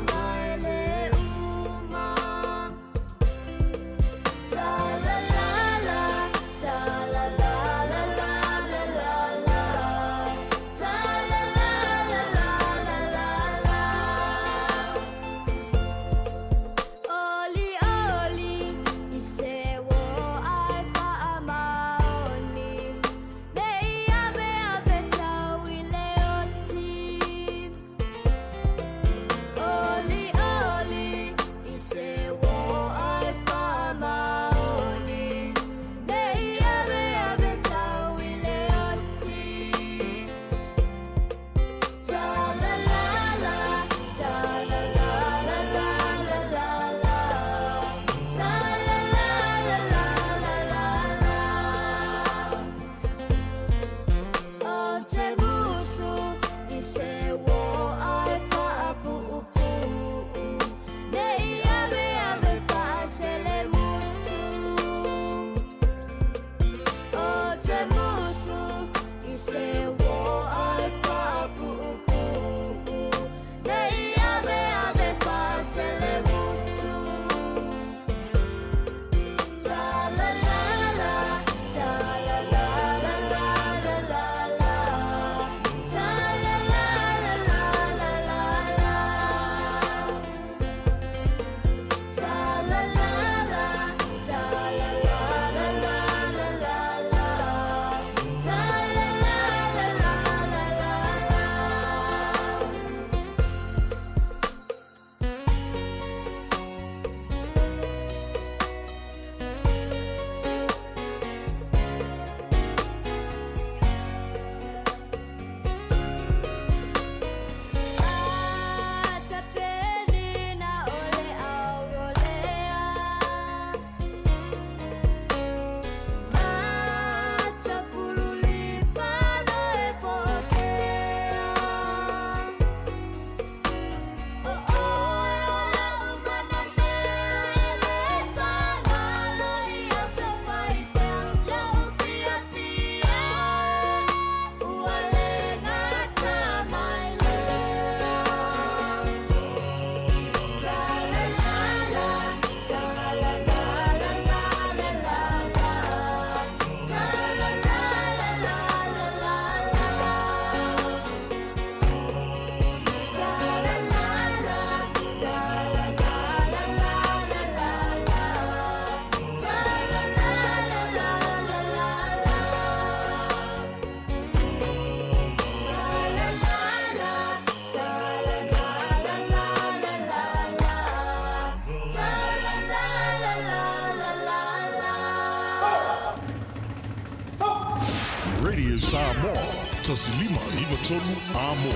Samoa, 1593 Amo.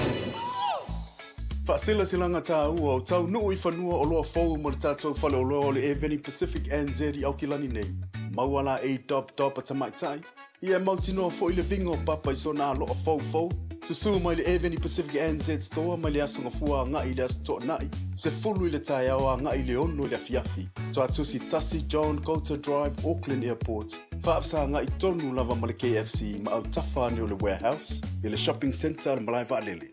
Faaselaselaga tāua o taunuu i fanua oloa fou mo le tatou faleoloa o le Air Pacific NZ i Aukilani nei. Maua la e dop dop a tamaitai, ia e mautinoa foi le viga o papa i sona aloa foufou. Susū mai le Air Pacific NZ Store mai le Aso Gafua agai i le Aso Toonai, 10 i le taeao agai i le 6 i le afiafi. Tuatusi 1 John Coulter Drive, Auckland Airport. Faafesagai tonu lava ma le KFC ma autafa ane o le Warehouse i le Shopping Centre a le Malae Vaalele.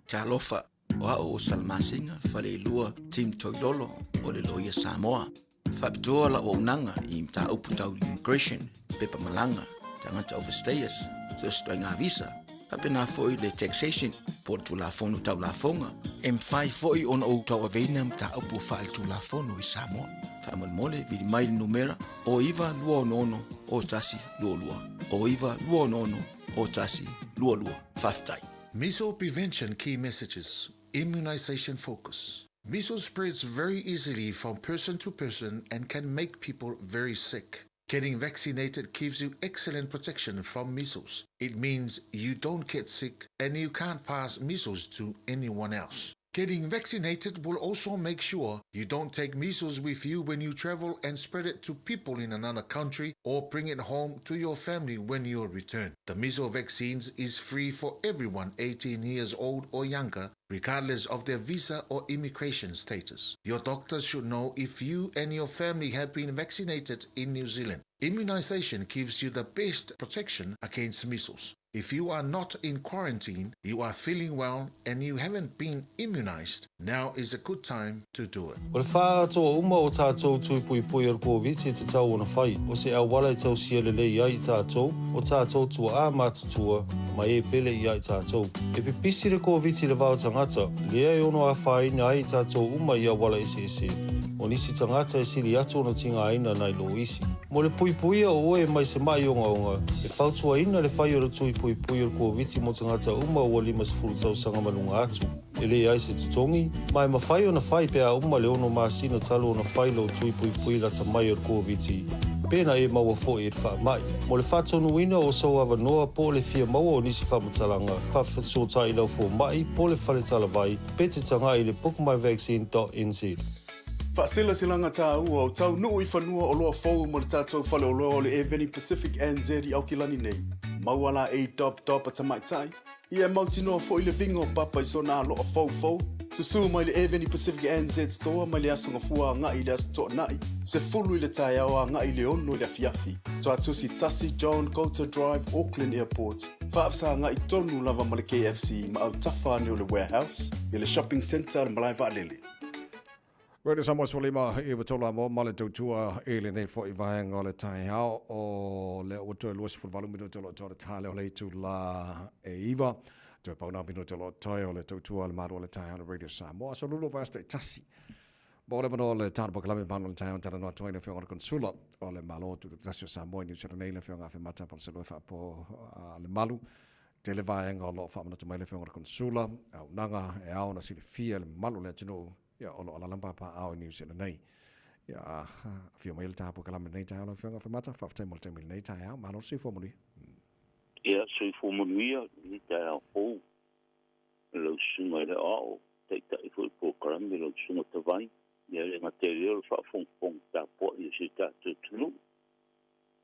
Talofa, o au o Salamasina Faleilua Tim Toilolo o le Loia Samoa. Faapitoa lau auaunaga i mataupu tau immigration, pepa malaga, tagata overstayers, so se ituaiga visa, faapena foi le taxation po o le Tulafono Tau Lafoga. E mafai foi ona ou tauaveina mataupu faaletulafono i Samoa. Faamolemole, vili mai le numera o 9266 0122, o 9266 0122. Faafetai. Measles prevention key messages, immunization focus. Measles spreads very easily from person to person and can make people very sick. Getting vaccinated gives you excellent protection from measles. It means you don't get sick and you can't pass measles to anyone else. Getting vaccinated will also make sure you don't take measles with you when you travel and spread it to people in another country or bring it home to your family when you return. The measles vaccines is free for everyone 18 years old or younger, regardless of their visa or immigration status. Your doctor should know if you and your family have been vaccinated in New Zealand. Immunization gives you the best protection against measles. If you are not in quarantine, you are feeling well and you haven't been immunized, now is a good time to do it. O le faaatoa uma o tatou tui puipui o le Koviti e tatau ona fai, o se auala e tausia lelei ai i tatou, o tatou tuaa matutua, ma e pele i ai tatou. E pipisi le Koviti i le va o tagata, lea e ono afaina ai i tatou uma i auala eseese. O nisi tagata e sili atu ona tigaina nai lo isi. Mo le puipuia o oe mai se ma'i ogaoga, e fautuaina le fai o le tui puipui o le Koviti mo tagata uma ua 50 tausaga ma luga atu. E leai se totogi, ma e mafai ona fai pe a uma le 6 masina talu ona fai lou tui puipui lata mai o le Koviti, pe na e maua foi i le faamai. Mo le faatonuina o sou avanoa po o le fia maua o nisi faamatalaga, faafesootai i lau fomai po o le fale talavai pe te tagai i le bookmyvaccine.nz. Faaselaselaga tāua o taunuu i fanua oloa fou mo le tatou faleoloa o le Air Pacific NZ i Aukilani nei. Maua la e dop dop a tamaitai, ia e mautinoa foi le viga o papa i sona aloa foufou. Susū mai le Air Pacific NZ Store mai le Aso Gafua agai i le Aso Toonai, 10 i le taeao agai i le 6 i le afiafi. Tuatusi 1 John Coulter Drive, Auckland Airport. Faafesagai tonu lava ma le KFC ma autafa ane o le Warehouse i le Shopping Centre a le Malae Vaalele. Radio Samoa 15 i wa mo ma le tautua i lenei foi vaega o le taeao o lea ua toe 28 minute o lo o toe tale o le itula e 9 toe pau nā minute o lo o toe o le tautua o le malu o le taeao le Radio Samoa. So lulu vaiaso taitasi mo le avanoa o le tatou polokalame malo o le taeao talanoa atu ai le Afioga i le Konsula o le Malo Tutoatasi o Samoa i Niu Sila nei, le Afioga Afemata Palusalua Faapo Lemalu. Tele vaega o lo o faamanatu mai le Afioga i le Konsula, auaunaga e ao ona silafia e le mamalu o le atunuu, ia, o lo o alaala ma papaaao i Niu Sila nei. Ia, afio mai le tatou polokalame lenei taeao lau Afioga Afemata, faafetai mo le taimi i lenei taeao, malo le soifua manuia. Ia, soifua manuia lenei taeao fou i lau susuga i le aoao, taitai foi o le polokalame lau susuga Tavai, ia le gata i lea o le faafogafoga tapuai a si o tatou atunuu.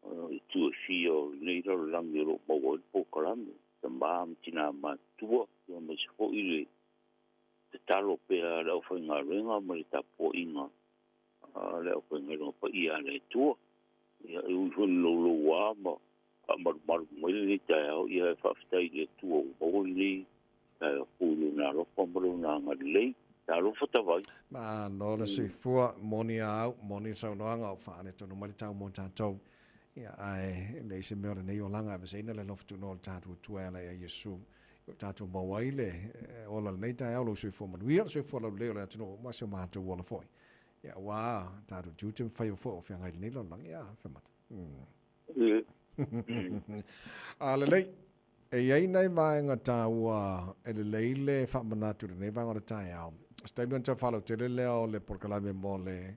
I itu e fia o lenei lalolagi o lo o maua ai le polokalame, tama ma tinā matutua, aemaise foi le tatalo pea a le aufaigaluega ma le tapuaiga a le aufaigaluega paia a le Atua. Ia, e ui foi ina louloua ma faamalumalu mai lenei taeao, ia e faafetai i le Atua ua maua lenei taeao fou i Lona alofa ma Lona agalelei. Talofa Tavai. Malo le soifua, moni a au, moni saunoaga o faaletonu mai le tau mo tatou. Ia, ae leai se mea o lenei olaga e aveseina le alofa tunoa o le tatou Atua e ala ia Iesu. Ia o tatou maua ai le ola i lenei taeao, lou soifua manuia, le soifua laulelei o le atunuu ma si o matou ola foi. Ia, aua tatou tiute ma faiva foi o feagai i lenei lalolagi. Ia, Afemata. A lelei, E i ai nai vaega taua e lelei le faamanatu i lenei vaega o le taeao. O se taimi ona toe faalautele lea o le polokalame mo le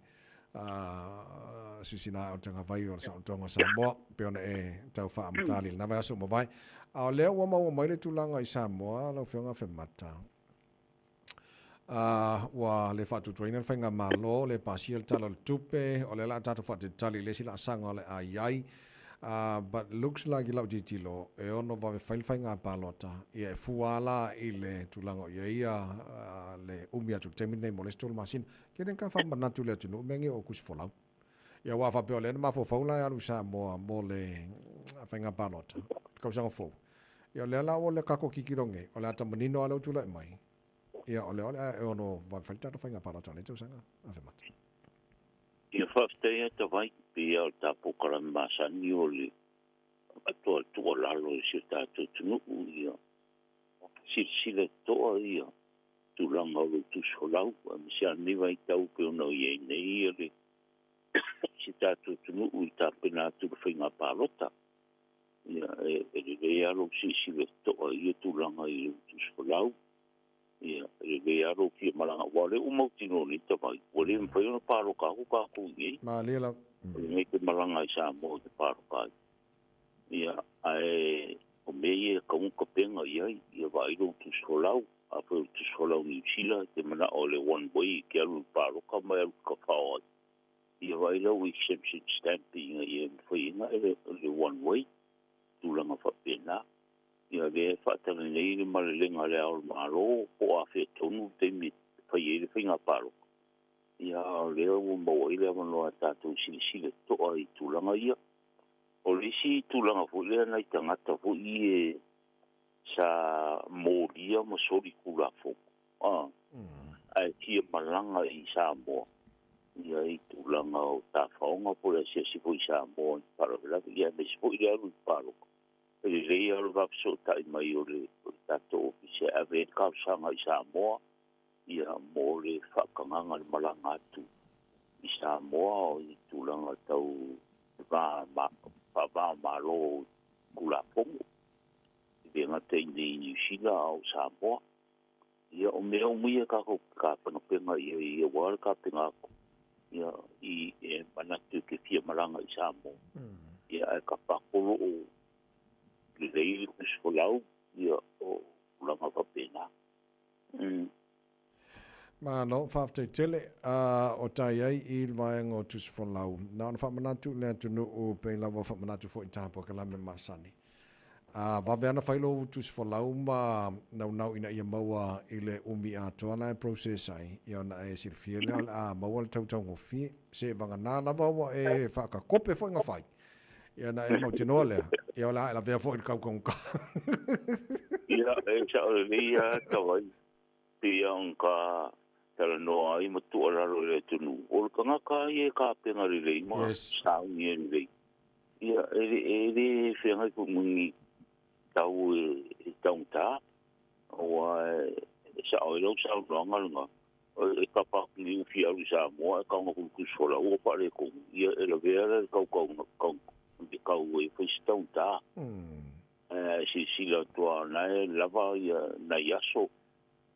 Silasila ae o le tagavai o le Saolotoga o Samoa, pei ona e tau faamatali i lena vaiaso ua mavae. A o lea ua maua mai le tulaga i Samoa lau Afioga Afemata, ua le faatuatuaina le faigamalo, le pasia le Tala o le Tupe, o lea o le a tatou faatalitali i le isi laasaga o le a i ai. But looks like i lau tilotilo, e ono vave fai le faiga palota, ia e fua lava la i le tulaga o i ai le umi atu i le taimi lenei mo le isi 3 masina. Kene ka faamanatu i le atunuu mea nei o tusi folau. Ia aua a faapea o lea na mafaufau la e alu i Samoa mo le faiga palota, le tausaga fou. Ia o lea la ua le tatou tilotilo nei, o le ata manino lava lea ua tulai mai, ia o lea o le a e ono vave fai le tatou faiga palota o lenei tausaga. Ave mata. Ia faafetai lava Tavai, pei lava o le ta polokalame masani o le avatu o le tuualalo i si o tatou atunuu ia silasila totoa ia tulaga o lou tusi folau, aemaise lava lenei vaitau pei ona i ai nei le si o tatou atunuu i tapena atu i le faiga palota. Ia, e lelei lava lou silasila totoa i ia tulaga i lou tusi folau. Ia, e lelei lava lou fia malaga, aua o lea ua mautinoa nei Tavai, ua le mafai ona paloka atu tatou i inei. Malie lava. O lenei te malaga i Samoa e te paloka ai. Ia, ae o mea ia e tatau ona tapena i ai, ia vaai lou tusi folau. Afai o le tusi folau Niu Sila, e te manao i le one way e te alu i le paloka ma e alu tafao ai. Ia vaai lau exemption stamp ina ia mafai ai ona e le one way, tulaga faapena. Ia lea e faatali nei le malelega a Le Ao o le Malo po o afea tonu le taimi e fai ai le faiga palota. Ia a o lea ua maua ai le avanoa e tatou silasila totoa i tulaga ia. O le isi tulaga foi lea nai tagata foi e sa molia ma soli Tulafono, a, ae fia malaga i Samoa, ia i tulaga o tafaoga po o le asiasi foi i Samoa i faalavelave, ia aemaise foi le alu i le palota. E lelei lava le faafesootai mai o le tatou Ofisa e ave ai le talosaga i Samoa, ia mo le faatagaga i le malaga atu i Samoa i tulaga tau va faava-o-Malo Tulafono. E le gata i inei i Niu Sila a o Samoa. Ia, o mea uma ia tatou te tapenapena i ai aua le tapena atu, ia, i e manatu e te fia malaga i Samoa. Ia, ae kapa atu o lo o lelei le tusi folau, ia, o tulaga faapena. Malo, faafetai tele. A o tai ai i le vaega o tusi folau. Na ona faamanatu i le atunuu pei lava faamanatu foi i ta polokalame masani. A vave ana fai lou tusi folau ma naunau ina ia maua i le umi atoa la e process ai, ia ona e silafia lea o le a maua le tautaugofie. Se vagana lava ua e faakakope foi na fai. Ia ona e mautinoa lea, ia o le a e lavea foi i le kaukaugata. Ia, e sao lelei lava Tavai. Pei lava ona ta talanoa ai ma tuualalo i le atunuu, o le tagata lava ia e tapena lelei ma saunia lelei, ia, e le feagai foi ma ni tau e taugata, aua e sao ai lau saunoaga lena, e kapa atu nei ua fia alu i Samoa ae tago atu i le tusi folau ua faaletonu, ia e lavea la i le le tau e fai se taugata. Ae silasila atu lava o lena e lava nai aso,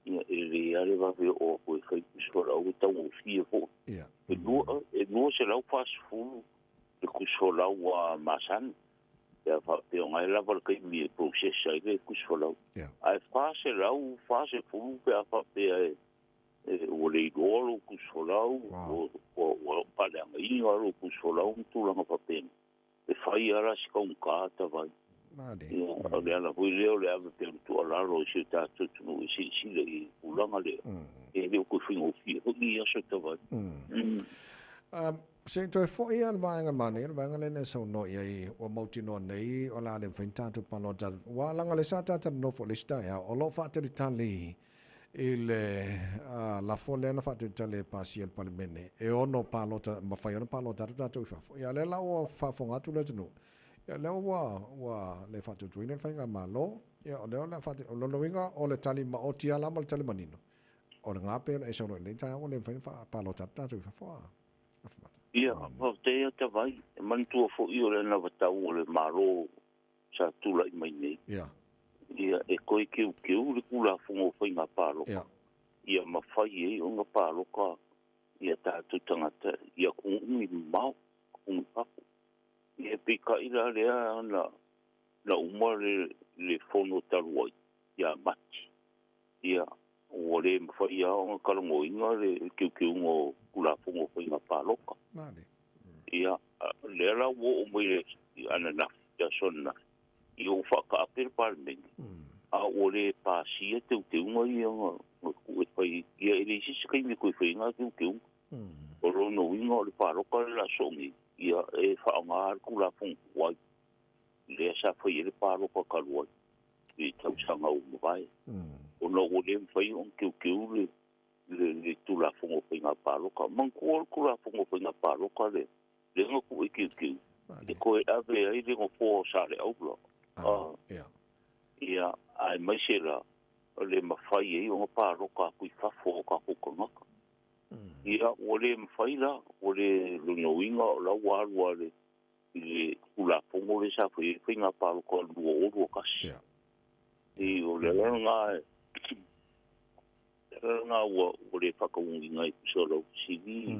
ia e lelei lava le vave oo atu e fai tusi folau e taugofie foi. E 240 le tusi folau a masani, pe a faapea o lena e lava le taimi e process ai le tusi folau. Ae 440 pe a faapea e ua le iloa lou tusi folau, ua faaleagaina lou tusi folau ma tulaga faapena. E fai lava la si taugata Tavai. Ia, o le ala foi lea o le ave pea o le tuualalo i si o tatou atunuu e silasila i le tulaga lea. E le o toe faigofie foi nei aso Tavai. Se i toe foi lava le vaega manaia, le vaega lea na e saunoa i ai, ua mautinoa nei o le a le mafai ona tatou palota. Ua leaga o lea sa ta talanoa foi i le isi taeao, o lo o faatalitali i le lafo lea na faatalitali e pasia e le Palemene, e ono palota, mafai ona palota atu tatou i fafo. Ia o lea la ua faafofoga atu le atunuu, ia o lea ua le faatuatuaina le faigamalo, ia o lea o le a faate, o lona uiga o le tali maoti lava la ma le tali manino, o lena pei ona e saunoa i lenei taeao ua le mafai ona palota atu tatou i fafo a Afamata. Ia, faafetai lava Tavai. E manatua foi o le anavatau a le Malo sa tulai mai nei, ia, e toe teuteu le Tulafono o Faiga Palota, ia mafai ai ona palota I a tatou tagata i atunuu i mamao, atunuu i fafo. Ia peitai la lea na na uma le le fono talu ai ia Mati. Ia ua le mafai lava ona talanoaina le teuteuga o Tulafono o Faiga Palota. Ia lea la ua oo mai le ananafi, le aso ananafi, ia ua faataape le Palemene, a ua le pasia teuteuga ia na tuu e fai. Ia e leai se isi taimi e toe fai ai na teuteuga. O lona uiga o le palota le la soo nei, ia e faaaoga le Tulafono tuai lea sa fai ai le palota talu ai i tausaga ua mavae, ona ua le mafai ona teuteu le le Tulafono o Faiga Palota. Manatua o le Tulafono o Faiga Palota lea, lea na tuu e teuteu, e toe ave ai le nofoa o Saleaula. Ia, aemaise la le mafai ai ona palota atu i fafo o tatou tagata. Ia, ua le mafai la, ua le lona uiga o la ua alu lava i le Tulafono lea sa fai ai faiga palota o le 2021. I o le ala lena le ala lena ua le faataunuuina ai tusa o lau fesili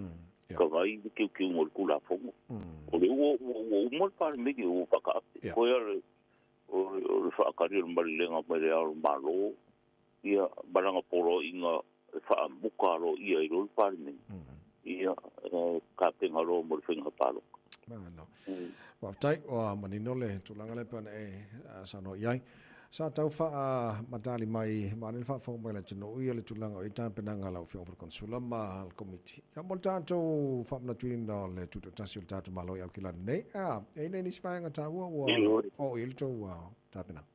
Tavai le teuteuga o le Tulafono. O lea ua uma le Palemene ua faataape. Koe a le o le faatali o le malelega mai le Ao o le Malo ia ma lana poloaiga e faamuta aloaia ai loa le Palemene ia tapena loa mo le faiga palota. Malo. Faafetai, ua manino le tulaga lea pei ona e saunoa i ai. Sa tau faamatali mai ma le faafofoga mai a le atunuu ia le tulaga o i ai tapenaga a lau Afioga i le Konesula ma le Komiti. Ia mo le tatou faamanatuina o le tutoatasi o le tatou Malo i Aukilani nei, e i ai nisi vaega taua ua oo i ai le tou tapenaga?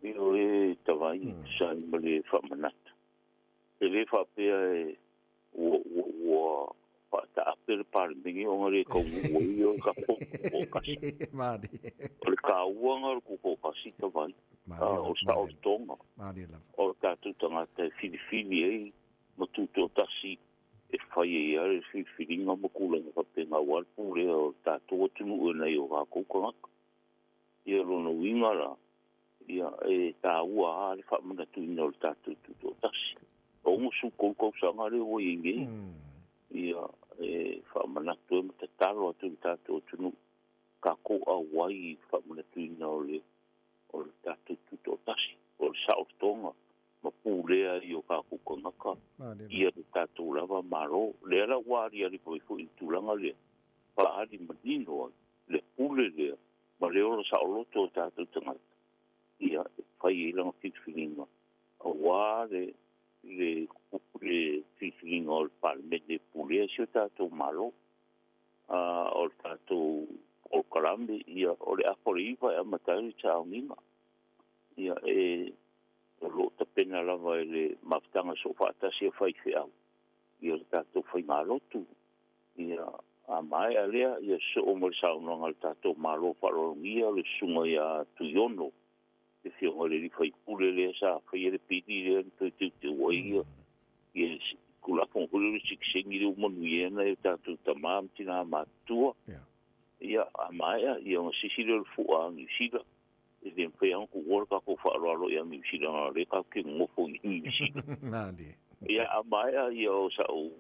Ioe, Tavai, tusa ai ma le faamanatu. E le faapea e ua faataape le Palemene ona le taunuu ai le tatou Tutoatasi. O le taua lena o le Tutoatasi Tavai, o le saolotoga o le tatou tagata e filifili ai ma tutoatasi e fai ai lava le filifiliga ma tulaga faapena aua le pulea o le tatou atunuu e nai o tatou tagata. Ia lona uiga la, ia e taua lava le faamanatuina o le tatou Tutoatasi. 63 tausaga lea ua i ai nei, ia e faamanatu ai ma tatalo atu i le tatou atunuu, tatou auai i le faamanatuina o le o le tatou Tutoatasi, o le saolotoga ma pulea ai o tatou tagata ia le tatou lava Malo. Lea la ua aliali mai foi i le tulaga lea, faaali manino ai le pule lea ma le ola saoloto o tatou tagata ia e fai ai lana filifiliga aua le le le filifiliga o le Palemene e pulea si o tatou Malo. O le tatou polokalame ia o le afa o le 9 e amata ai le sauniga. Ia e o lo o tapena lava e le mafutaga soofaatasi a faifeau ia le tatou faigalotu. Ia, a maea lea, ia sosoo ma le saunoaga a le tatou Malo faaaloalogia le Susuga ia Tuiono, le Afioga i le alii faipule lea sa faia le pili lea na toe teuteu ai ia ia Tulafono foi lea o le sitiseni lea ua manuia ai nai o tatou tama ma tina matutua. Ia, a maea, ia ona sisi lea o le fua a Niu Sila. E le mafai lava ona tuua le tatou faaaloalo ia Niu Sila ona o lea tatou te nonofo i Niu Sila. Ia, a maea, ia o sa'u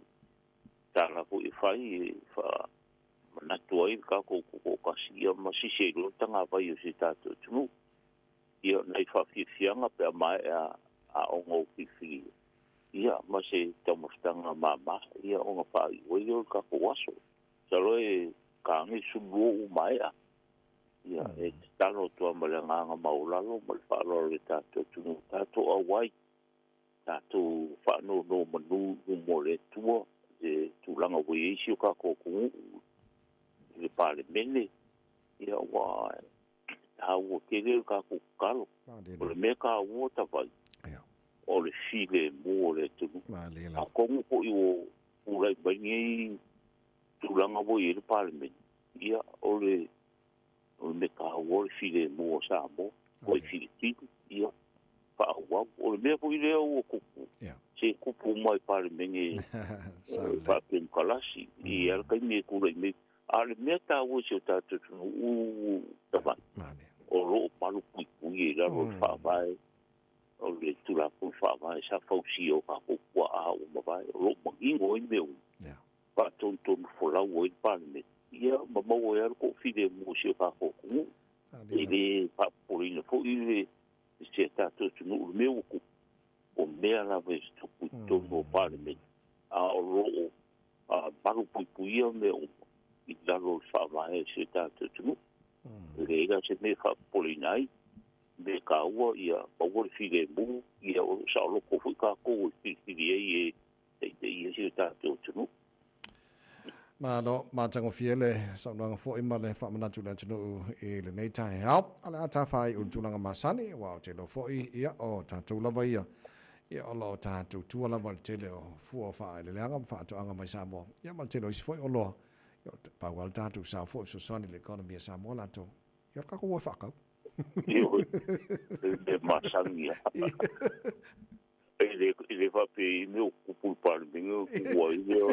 tala foi e fai e faamanatu ai le tatou Tutoatasi ia ma sisi ai loa le tagavai o si o tatou atunuu. Ia, o nai faafiafiaga pe a maea aoga o filifilia, ia, ma se taumafataga mama, ia, ona faaiu ai lea o le tatou aso. Masalo e ta ane le 12 ua maea. Ia, e tatalo atu lava ma le agaga maualalo ma le faaaloalo i le tatou atunuu, tatou auai tatou faanonomanu i luma o le Atua i le tulaga ua i ai si o tatou atunuu i le Palemene, ia ua taua tele le tatou tatalo. O le mea taua tavai, o le filemu o le atunuu. Atonu foi ua tulai mai lenei tulaga ua i ai le Palemene, ia o le O le mea taua o le filemu o Samoa, toe filifili, ia, faaauau. O le mea foi lea ua tupu, se tupu uma i Palemene faa-Temokarasi, e i ai lava le taimi e tulai mai. A o le mea taua i si o tatou atunuu Savaii, o lo o malu puipui i lalo o le Faavae O le Tulafono Faavae sa fausia o kākou puaa ua mavae, o lo o manino ai mea uma, faatonutonu folau ai le Palemene, ia ma maua ai lava le toafilemu o si o tātou atunuu. E le faapopoleina foi le si a tātou atunuu i le mea ua tupu, o mea lava e tupu i totonu o Palemene, a o lo o malupuipuia mea uma i lalo o le Faavae o si o tātou atunuu. E leai la se mea e faapopoleina ai. Mea taua ia maua le filemu, ia o lo o saoloto foi tatou e filifili ai e taitaia si o tatou atunuu. Malo, matagofie le saunoaga foi ma le faamanatu i le atunuu i lenei taeao. A o le a tafa ai i le tulaga masani, aua ou te iloa foi, ia, o tatou lava ia, ia o lo o tatou tua lava i le tele o fua o faaeleeleaga ma faatoaga mai Samoa, ia ma le tele o isi foi oloa. Ia, pau lava le tatou sao foi e fesoasoani i le economy a Samoa latou. Ia, o le tatou o e faatau. Ioe, e mea masani lava. E le, e le faapea i mea o tupu i le Palemene o tuu ai lea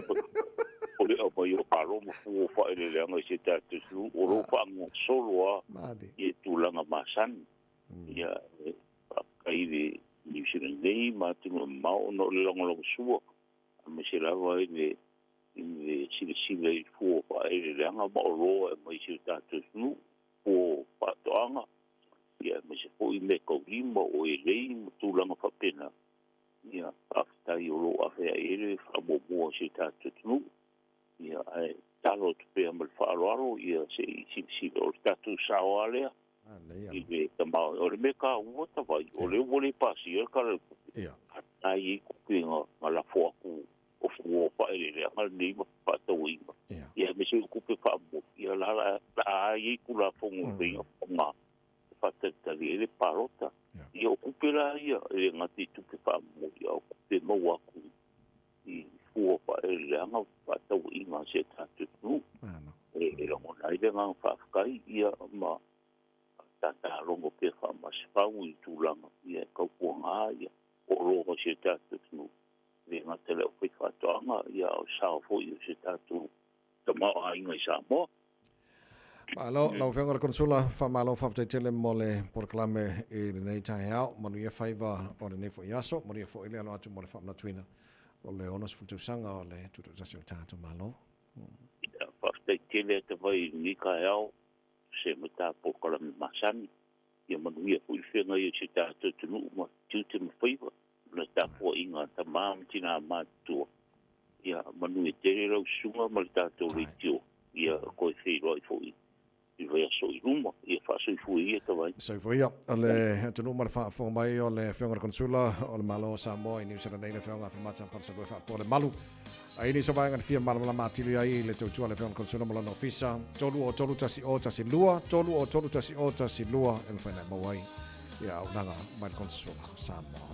o le aumai o alo ma fua o faaeleeleaga i se tatou atunuu, o lo o faagasolo lava i tulaga masani. Ia, e faafetai i le Niu Sila nei ma atunuu e mamao ona o le lagolagosua aemaise lava i le i le silasila i fua o faaeleeleaga ma oloa e aumai i si o tatou atunuu, fua o faatoaga, ia aemaise foi meataulima, o elei ma tulaga faapena. Ia, faafetai o lo o ave ai le faamuamua a si o tatou atunuu. Ia, ae tatalo atu pea ma le faaaloalo, ia se i silasila, o le tatou sao lava lea i le tamaoaiga. O le mea taua tavai, o lea ua le pasia le Tala o le Tupe, a i ai tupe na lafo atu o fua o faaeleeleaga lenei ma fefaatauaiga, ia aemaise o tupe faamomoli, ia la la a i ai Tulafono e faiga faaaoga e faatalitali ai le palota. Ia o tupe la ia, e le gata i tupe faamomoli, a o tupe maua atu i fua o faaeleeleaga ma fefaatauaiga a si o tatou atunuu. E lagona ai le agaga faafetai, ia ma tatalogo pea faamasefau i tulaga ia e tautuaga ia oloa o si o tatou atunuu. E le gata i le aufaifaatoaga, ia a o sao foi o si o tatou tamaoaiga i Samoa. Malo, lau Afioga i le Konesula, faamalo faafetai tele mo le polokalame i lenei taeao. Manuia faiva o lenei foi aso, manuia foi le alo atu mo le faamanatuina o le 60 tausaga o le Tutoatasi o le tatou Malo. Ia, faafetai tele atu mai i lenei taeao se ma ta polokalame masani. Ia manuia foi le feagai o si o tatou atunuu ma tiute ma faiva. Le tapuaiga a tama ma tina matutua. Ia manuia tele lau susuga ma le tatou leitio. Ia toe feiloai foi i le vaiaso i luma. Ia faasoifua ia Tavai. Soifua ia. O le atunuu ma le faafofoga mai o le Afioga i le Konesula o le Malo o Samoa i Niu Sila nei, le Afioga Afemata Palusalua faapea le malu. A i ai nisi o vaega na fia malamalama atili ai i le tautua a le Afioga i le Konesula ma lona ofisa, 303 1012, 303 1012 e mafai ona e maua ai ia auaunaga mai le Konesula o Samoa.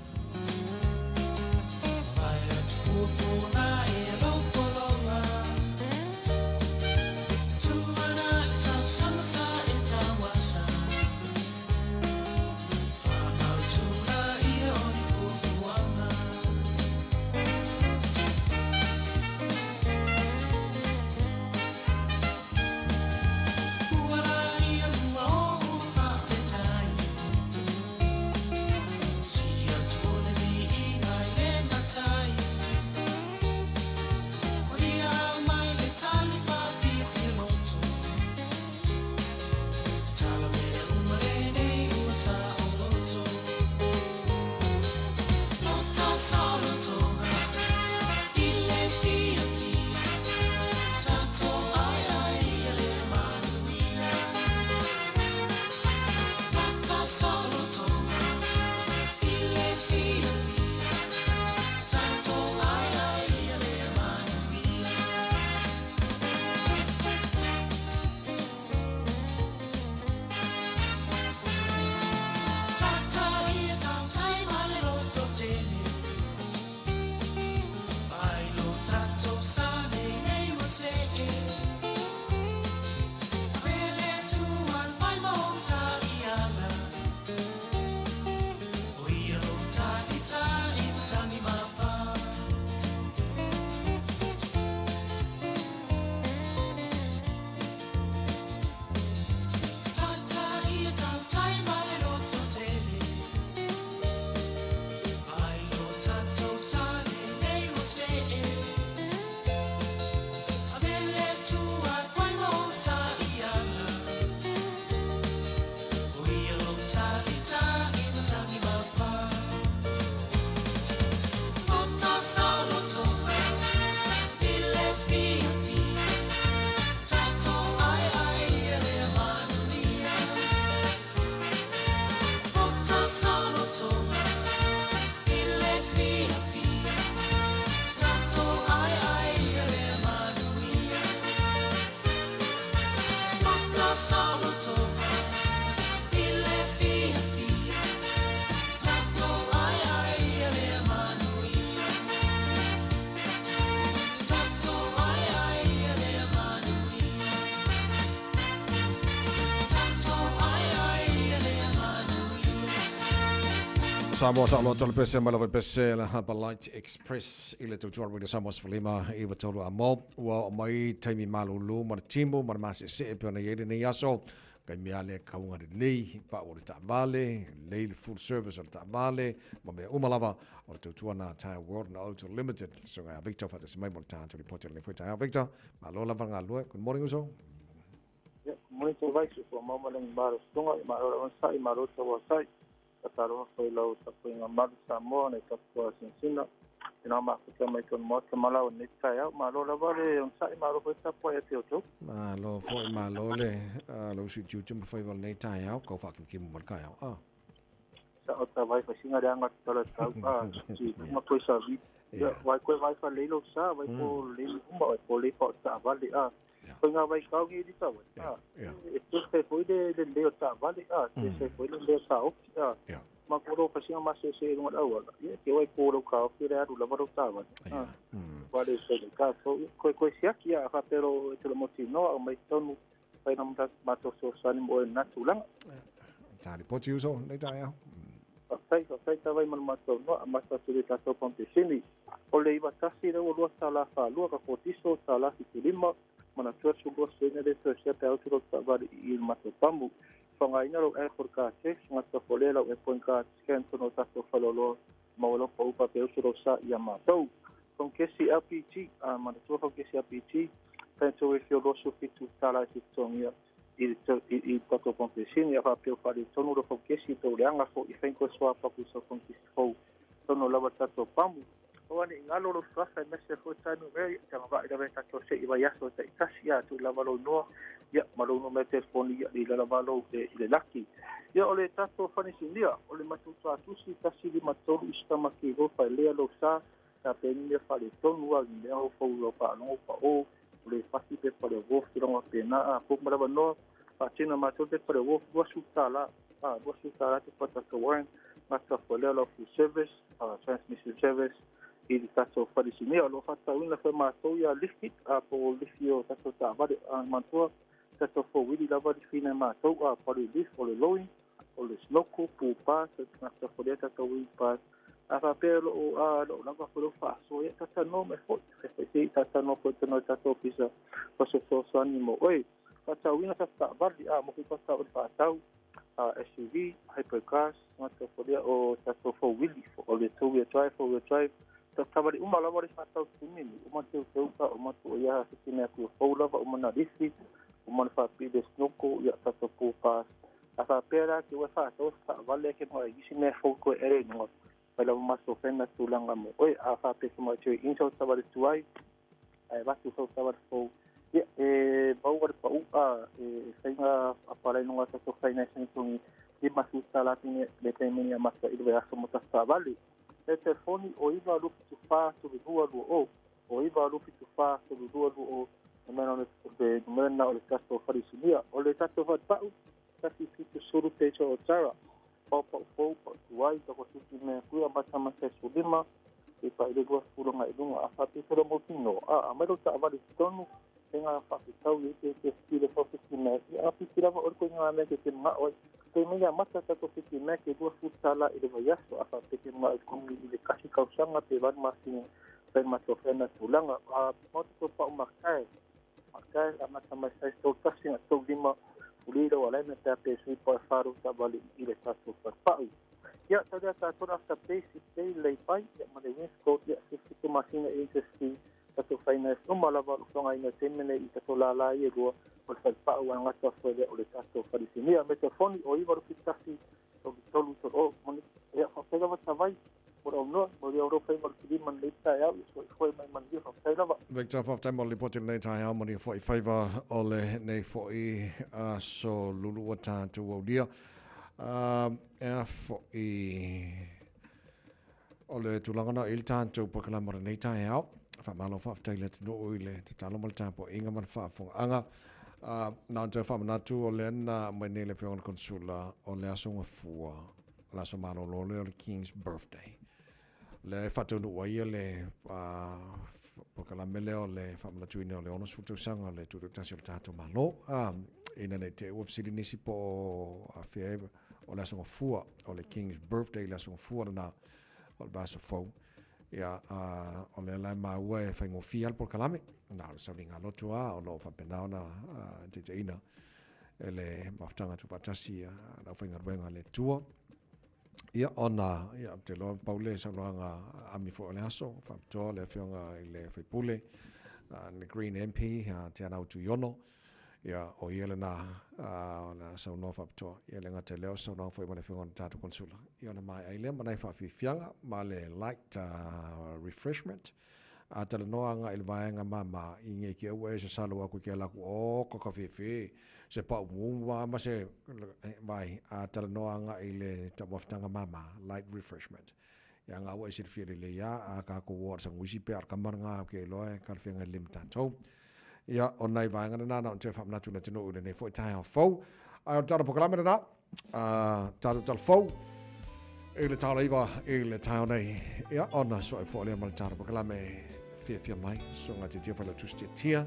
saolotoga i le fiafia, tatou aeae ia lea manuia. Tatou aeae ia lea manuia. Tatou aeae ia lea manuia. Samoa saoloto le pese mai lava i pese le Harbour Light Express i le tautua Radio Samoa 15 93 a mo ua oo mai taimi malulu ma le timu ma le maseesee e pei ona i ai lenei aso kai mea lea kauga lelei pau o le taavale lelei le full service o le taavale ma mea uma lava o le tautua na Tire World and Auto Limited susuga ia Victor faatasi mai mo le tatou lipoti o lenei foi taeao. Victor, malo lava le galulue. Good morning uso. Ia, momoli tou vai, soifua mau ma lagi malo susuga, ia malo le onosai, malo le tauasai. Faatalofa foi i lau tapuaiga malu Samoa nai tapuaa sinasina i nao mafuta mai tonu maota ma lau nei taeao. Malo lava le onosai, malo foi le tapuai ia te outou. Malo foi, malo le lou sui tiute ma faiva o lenei taeao, kau faakimukimua ma le taeao. Ah. Sao ta vai fasinga le anga tala tau a ti uma toi sa vi. Ia vai koe vai fa leilo sa vai po leilo uma vai po lei fa ta vale a. Koe ngā vai kau ngi rita vai. A. E te se foi le le leo ta vale a te se foi le leo ta oki a. Ma ko ro fasinga ma se se runga au ala. Ia te vai ko ro ka oki le aru lava ro ta vale. A. Vale se le ka so koe koe siaki a fa pero e te lo moti noa o mai tonu pai na matou fesoasoani mo oe lena tulaga. Tali poti uso, nei taeao. Faafetai, faafetai tavai ma le matou noa, amata atu i le tatou pampeseni. O le 91 lea ua lua tala faalua ka kotiso, tala 75, manatua sulu sene le toe sea pe autu lau taavale i i le matou pamu. Faaaogaina lou app o le car tax, gata folea lau app point card scan tonu o tatou faleoloa maua lau paupa pe usu lou sa ia matou. Faukesi LPG, a manatua faukesi LPG, Financial Refill 27 tala e te totogia i le i i tatou pampeseni a faapea ua faaletonu lou faukesi i tou leaga fo'i fai koe suapaku i sau faukesi fou tonu lava le tatou pamu. Aua ne i galo lou suafa aemaise foi taimi mea ia te agava'i lava i tatou se'i vaiaso ta'itasi a tuu lava lou igoa ia ma lou numera telefoni ia i lala lou i le laki. Ia o le tatou fanisinia o le matou tuatusi 153 i sitamaki road failea lou sa sa peni mea faaletonu a i mea o fou lau faalogo pa'o o le fasi pepa le wolf tulaga faapena a po ma lava noa faatino matou le pepa le wolf $20 a $20 te pata tatou warrant gata folea lau full service transmission service i le tatou falesinia. O lo o faatatauina foi matou ia lifi a po o lifi o tatou taavale a manatua tatou fowili lava lifi na matou a po o le lift o le lowing o le snorkel pool pass gata folea tatou wing pass a faapea o lo o a lo o lava foi lou faasoa ia talanoa mai foi fai se i talanoa foi tonu i le tatou ofisa o se fesoasoani mo oe. Faatauina tatou taavale a mo foi tatou taavale faatau SUV, hypercars, gata folea o tatou 4 wheel o le 2 wheel drive, 4 wheel drive tatou taavale uma lava le faatau taimi nei uma teuteuga uma tuuia se mea kuia fou lava uma na lifi uma na faapili le snorkel ia tatou pool pass a faapea la ke ua faatau se taavale ke mo isi mea fou koe ele i luga mai lava maso fena tulaga mo oe a faapea ke mo te in sau taavale tuai ae avatu sau taavale fou ia e maua le pau'a e faiga apalai luga tatou finance togi $50 tini le taimi ni amata i le vaiaso mo tatou taavale. Le telefoni o 9 2 74 32 20 o 9 2 74 32 20 numera o le numera lena o le tatou faleisinia. O le tatou falepa'u 1 70 peso o tara pao pa'u fou pa'u tuai takotuti mea kuia mata mata e 15 e pa'i le 20 agai i luga a faapito le mautinoa a aumai lou taavale i totonu faiga faafetau i ai pe fiti le fau fiti mea ia a fiti lava o le koiga mea ke te mana'o ai pe mai amata tatou fiti mea ke $20 i le vaiaso a faapea ke mana'o i kogi i le kasi kausaga pe 8 masina fai matou fena tulaga a mo tatou pa'u makae makae amata mai sai tolu tasi agai tolu lima uli lau alaina pe a pe sui po e wharu taavale i le tatou falepa'u. Ia tau lea tatou le afterpay sipei lei pai ia ma le Winscope ia 17 masina e interest free tatou finance uma lava o lo o faaaogaina i le taimi lenei i tatou lala ia e lua o le falepa'u ae gata foi lea o le tatou falesinia. Me telefoni o 9 71 33 3 o moni ia faafetai lava Tavai mo le aunoa mo le au faiva o le filima i lenei taeao ia soifua mai manuia faafetai lava. Victor, faafetai mo le lipoti i lenei taeao, manuia foi faiva o lenei foi aso lulu ua tatou aulia. Ea foi o le tulaga na i le tatou polokalame o lenei taeao. Faamalo faafetai i le atunuu i le tatalo ma le tapuaiga ma le faafofogaaga. Na ona toe faamanatu o lea na aumai nei le Afioga i le Konsula o le Aso Gafua, o le aso malolo lea o le King's Birthday. Lea e faataunuu ai le polokalame lea o le faamanatuina o le 60 tausaga o le Tutoatasi o le tatou Malo. Ina ne i te i ua fesili nisi po o afea o le Aso Gafua, o le King's Birthday le Aso Gafua lena o le vaiaso fou. Ia, o lea la e maua e faigofie lava le polokalame, na o le sauniga loto lava o lo o faapena ona taitaiina e le mafutaga tuufaatasi a le aufaigaluega a le Atua. Ia, ona, ia, ou te iloa pau le saunoaga ami foi o le aso, faapitoa le Afioga i le sui usufono, le Green MP, Te Anau Tuiono, Ia, o ia lena o le a saunoa faapitoa. Ia, e le gata i lea, o se saunoaga foi ma le Afioga i le tatou Konesula. Ia, ona maea ai lea ma nai faafiafiaga ma le light refreshment. A talanoa agai i le vaega mama, i nge ki aua e sasalo aku i ke ala aku, oh, ka kafefe, se pau mumu ma se, vai, a talanoa agai i le taumafataga mama, light refreshment. Ia, nga ua e silafia lelei a, a kākou o a le sanguisi pe a o le kama lena ou ke iloa e talafeagai lelei ma tatou. Ia, o nai vaega lena na ona toe faamanatu i le atunuu i lenei foi taeao fou. Ae o le tala polokalame lena, tatou tala fou i le taula iva i le taeao nei. Ia, ona soe foi lea ma le tala polokalame fiafia mai, susuga Tiatia Failautusi Tiatia,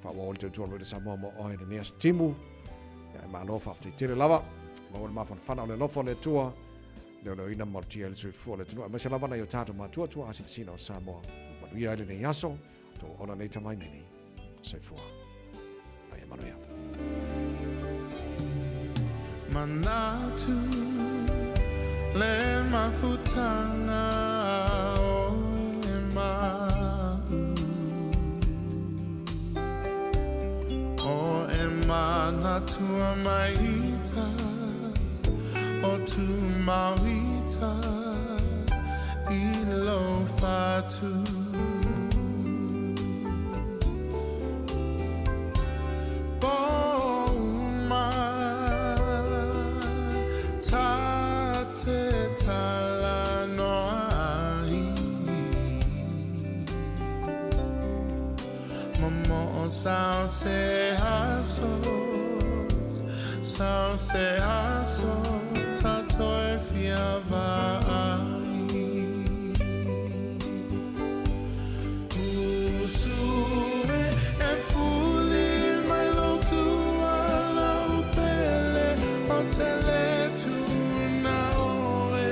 faaauau le tautua a le Samoa mo oe i lenei aso timu. Ia, e malo faafetai tele lava. Maua le mafanafana o le alofa o le Atua. Leoleoina ma malutia ai le soifua o le atunuu aemaise lava nai o tatou matuatua asilasina o Samoa. Manuia ai lenei aso, tou ona nei tamainini. Soifua. Aia manuia. Manatu le mafutanga o e ma'u O e manatua maita O tu mauita i lo whatu Pouma ta te tala noa ai Momoo sao se aso Sao se aso Tatou e fia vaai Usu e e fuli mai lo tua lau pele O te le tuna oe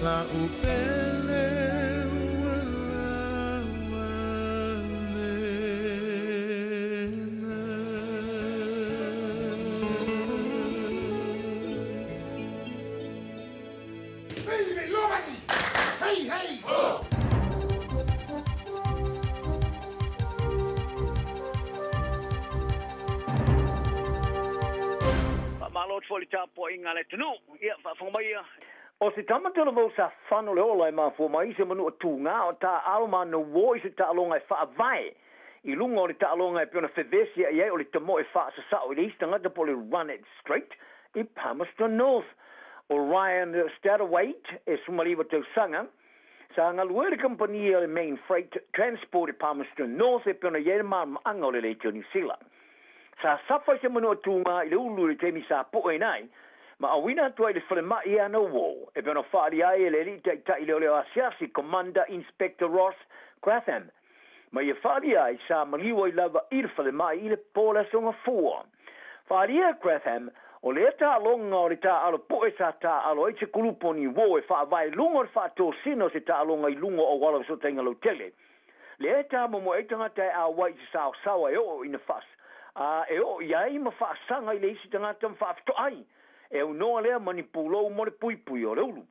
La'u pele ua lava lena. Faamalo atu foi i le tapuaiga a le atunuu. Ia, faafofoga mai ia. O se tama talavou sa fano le ola e mafua mai i se manua tugā o taaalo ma nouō i se taaloga e faavae i luga o le taaloga e pei ona fevesiaʻi ai o le tamoe faasasao i le isi tagata po o le run it straight i Palmerston North. ʻO Ryan Satterthwaite e 19 tausaga, sa galue i le kamupani a le Main Freight Transport i Palmerston North e pei ona i ai le malamalamaaga o le Leitio Niu Sila. Sa safa i se manua tugā i le ulu i le taimi sa pueina ai ma auina atu ai i le falemai i ana uō e pei ona faalia ai e le alii taitai leoleo asiasi Commander Inspector Ross Gratham ma ia faalia ai sa maliu ai lava i le falemai i le po o le aso Gafua. Faaalia e Gratham, o lea taaloga o le taaalo poe sa taaalo ai se kulupu o ni uō e faavae i luga o le faatosina o se taaloga i luga o auala o fesootaiga lautele. Lea e tāmomoe ai tagata e auai i se saosaoa e oo ina faas a e oo i ai ma faasaga i le isi tagata ma faafetoai e aunoa lea ma ni pulou mo le puipui o le ulu.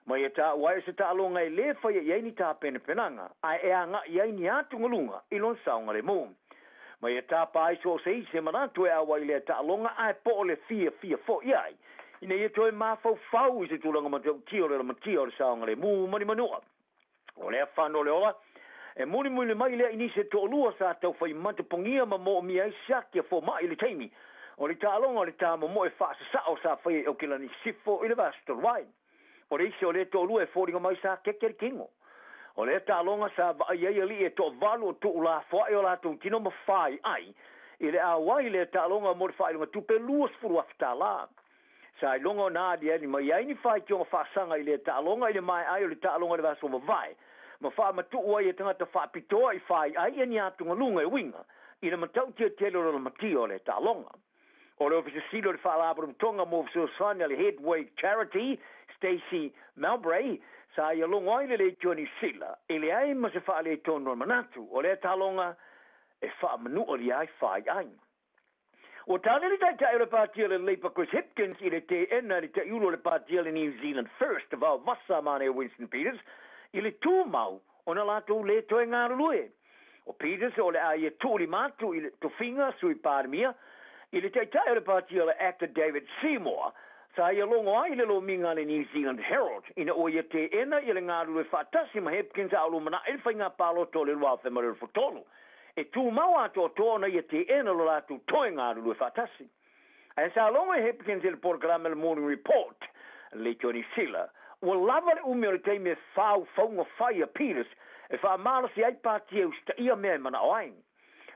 Ma ia taua ai o se taaloga e lē faia i ai ni tapenapenaga, ae e agaʻi ai ni atugaluga i lona saogalemu. Ma ia tapa ai so o se isi e manatu e auai i lea taaloga ae po o le fiafia foʻi ai, ina ia toe mafaufau i se tulaga matautia o le lamatia o le saogalemu ma ni manua. O lea fano o le ola, e mulimuli mai lea i nisi e toalua sa taufai matapogia ma moomia ai siaki a fomai i le taimi o le taaloga o le tāmomoe faasasao sa faia i Aukilani Sisifo i le vaiaso talu ai. O le isi o lea toalua e foliga mai sa keke le tino. O lea taaloga sa vaai ai alii e toavalu o tuulafoai o latou tino ma faiai i le auai i lea taaloga mo le faailoga tupe $20,000. Sa iloga ona aliali mai ai ni faitioga faasaga i lea taaloga i le maea ai o le taaloga i le vaiaso ua mavae, ma faamatuu ai e tagata faapitoa i faiai ia ni atugaluga e uiga i le matautia tele o le lamatia o lea taaloga. O le Ofisa Sili o le Faalapotopotoga mo Fesoasoani a le Headway Charity, Stacey Mowbray, sa ia logo ai le Leitio Niu Sila e leai ma se faaletonu o le manatu o lea taaloga e faamanualia ai faiai. Ua tali le Taitai o le Pāti a le Labour Chris Hipkins i le teena e le Taiulu o le Pāti a le New Zealand First Vaovasa Mane Winston Peters i le tumau ona latou lē toe galulue. O Peters o le a ia tuulima atu i le tofiga Sui Palemia i le Taitai o le Pāti a le Act David Seymour sa ia logo ai le lomiga a le New Zealand Herald ina ua ia teena ia le galulue faatasi ma Hipkins a o lumanai le faiga palota o le 2023. E tumau atoatoa ona ia teena lo latou toe galulue faatasi. Ae sa logo e Hipkins i le polokalame le Morning Report, Leitio Niu Sila, ua lava le umi o le taimi e faufauga fai a Peters e faamalosi ai pati e usitaia mea e manao ai.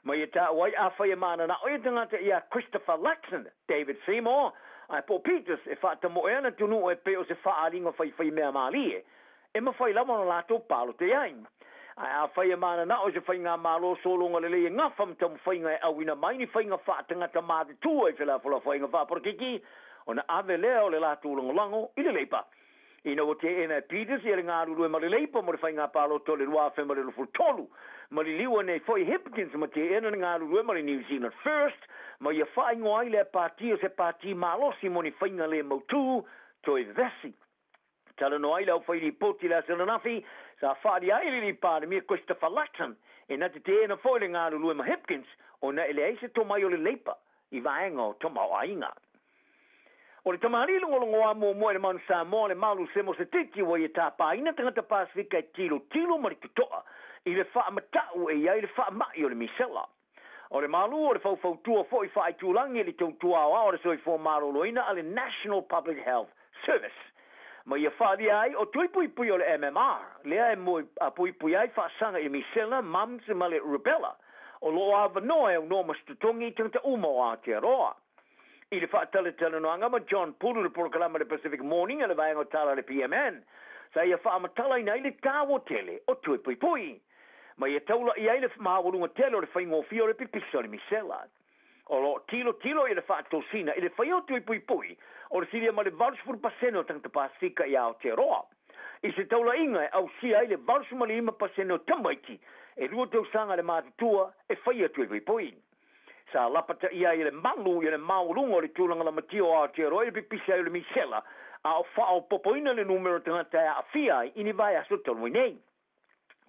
Ma ia taua ai afai e mananao ia tagata ia Christopher Luxon, David Seymour, ae po o Peters e faatamoe ana atunuu e pei o se faaaliga faifaimea malie e mafai lava ona latou palota i ai. Ae afai e mananao i se faigamalo sologa lelei e gafa ma taumafaiga e auina mai ni faiga faatagata matutua i felafolafoaiga faapolokiki, ona ave lea o le latou lagolago i le Leipa. Ina ua teena e Peters ia le galulue ma le Leipa mo le faiga palota o le 2023, maliliu nei foi Hipkins ma teena le galulue ma le New Zealand First, ma ia faaigoa ai lea pati o se pati malosi mo ni faiga le mautū toe vevesi. Talanoa ai le aufailipoti i le aso ananafi, sa faalia ai le alii Palemia Christopher Luxon e na te teena foi le galulue ma Hipkins ona e leai se tomai o le Leipa i vaega o tamaoaiga. O le tamalii logologoa muamua i le Manu Samoa le Malu Semo Setiti ua ia tapaina tagata Pasefika e tilotilo ma le totoa i le faamatau e i ai le faamai o le misela. O le malu o le faufautua foi faaitulagi i le tautua aoao o le soifua maloloina a le National Public Health Service ma ia faalia ai o tui puipui o le MMR lea e puipui ai faasaga i le misela, mumps ma le rubella o lo o avanoa e aunoa ma se totogi i tagata uma o Aotearoa. I le faatalatalanoaga ma John Pulu i le polokalama le Pacific Morning a le vaega o tala a le PMN, sa ia faamatalaina ai le taua tele o tui puipui ma ia taulaʻi ai le maualuga tele o le faigofie o le pipisa o le misela. O lo o tilotilo i le faatosina i le faia o tui puipui o le silia ma le 80% o tagata Pasefika i Aotearoa. i se taulaiga e ausia ai le 85% o tamaiti e lua tausaga le matutua e faia tui poipoi. Sa lapataia ai e le malu le maualuga o le tulaga lamatia o Aotearoa i le pipisi ai o le misela, a o faaopoopoina le numera o tagata e aafia ai i ni vaiaso talu ai nei.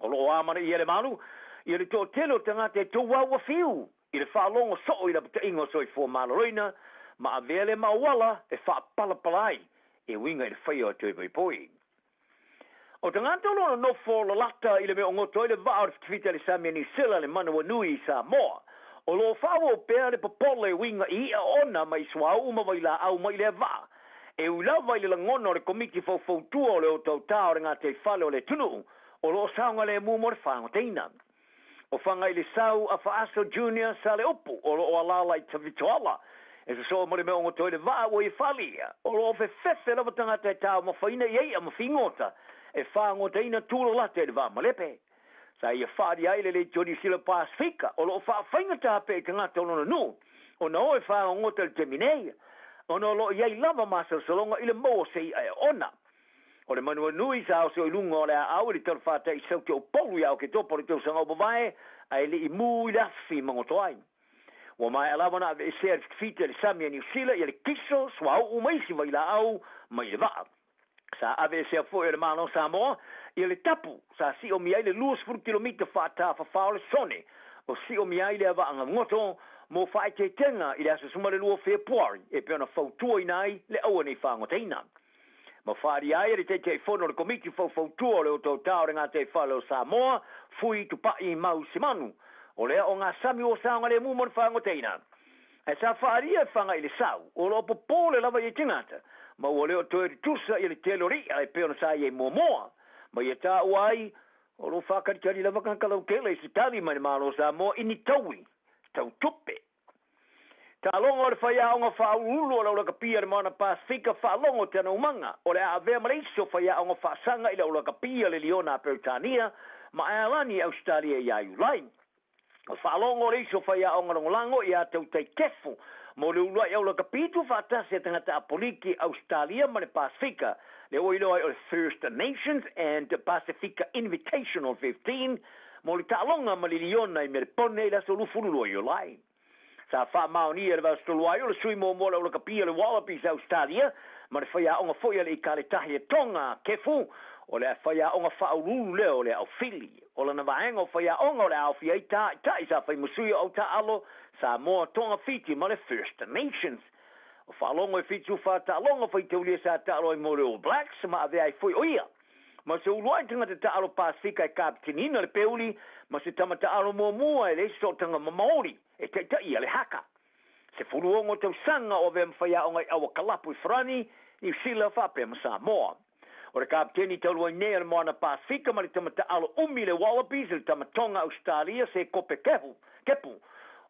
O lo o amanaia e le malu le toatele o tagata e touau afiu i le faalogo soo i lapataiga o soifua maloloina ma avea lea ma auala e faapalapala ai e uiga i le faia o toe poipoi. O tagata o lo o nonofo lalata i le mea o goto ai le vaa o le fitafita i le sami a Niu Sila le manawanui i Samoa, o lo o faaauau pea le popole e uiga i i'a oona mai suauu ma vailaau mai lea vaa, e ui lava i le lagona o le Komiti Faufautua o le Otaota o le Gataifale o le Atunuu o lo o saogalemu mo le fagotaina. O Fagailesau Afaaso Junior Saleupu o lo o alaala i Tafitoala e sosoo ma le mea o goto ai le vaa ua ia faaalia, o lo o fefefe lava tagata e taumafaina i i'a ma figota e fagotaina tulalata i le vaa malepe. Sa ia faaalia ai le Leitio Niu Sila Pasefika o lo o faafaigata pea i tagata o lona nuu ona o e fagogota i le taimi nei, ona o lo o i ai lava masalosaloga i le maua o se i'a e oona. O le manuanui sa oso i luga o le aau i le talafatai i Saute o Upolu ia Oketopa o le tausaga ua mavae, ae le i mū i le afi ma goto ai. Ua maea lava ona aveesea le fitafita i le sami a Niu Sila ia le kiso, suauu ma isi vailaau mai le vaa. Sa aveesea foi e le Malo o Samoa ia le tapu sa siomia ai le 20 kilomita faatafafao o le sone o siomia ai lea vaa gagoto mo faaeteetega i le aso 12 o Fepuari e pei ona fautuaina ai le aua nei fagotaina. Ma faaalia ai e le Taitaifono o le Komiti Faufautua o le Otaota o le Gataifale o Samoa, Fui Tupai Mau Simanu, o le aoga sami ua saogalemu mo le fagotaina. Ae sa faaalia e Fagailesau, o lo o popole lava i ai tagata, ma ua le o toe tutusa le tele o le i'a e pei ona sa i ai muamua. Ma ia taua ai, o lo o faatalitali lava tagata lautele i se tali mai le Malo o Samoa i ni taui tau tupe. Taaloga o le faiaoga faauluulu o le aulakapia i le Moana Pasefika Faalogo Te Anaumaga o le a avea ma le isi o faiaoga faasaga i le aulakapia le Liona a Peretania ma Aealani i Ausetalia ia Iulai. O Faalogo o le isi o faiaoga lagolago ia Tautai Kefu mo le uluai aulakapi tuufaatasi a tagata Apoliki, Ausetalia ma le Pasefika, lea ua iloa ai o le First Nations and Pasifika Invitational 15 mo le taaloga ma le Liona i Melepone i le aso 22 Iulai. Sa faamaonia e le Vaiaso talu ai o le sui muamua o le aulakapia le Wallabies a Ausetalia ma le faiaoga foi a le Ikaletahi a Tonga, Kefu, o le faiaoga faauluulu lea o le aufili. O lana vaega o faiaoga o le a aofia ai tāita'i sa fai ma sui o autaaalo Samoa, Tonga, Fiti ma le First Nations. O Faalogo e 74 taaloga faitaulia sa taalo ai mo le All Blacks ma avea ai foi o ia ma se uluai tagata taaalo Pasefika e kapeteniina le peuli ma se tama taaalo muamua e leai se sootaga ma Maori e taitaia le haka. 16 tausaga o avea ma faiaoga i aua kalapu i Farani, Niu Sila faapea ma Samoa. O le kapeteni talu ai nei o le Moana Pasefika ma le tama taaalo umi le Wallabies le tama Tonga Ausetalia Sekope Kehu, Kepu,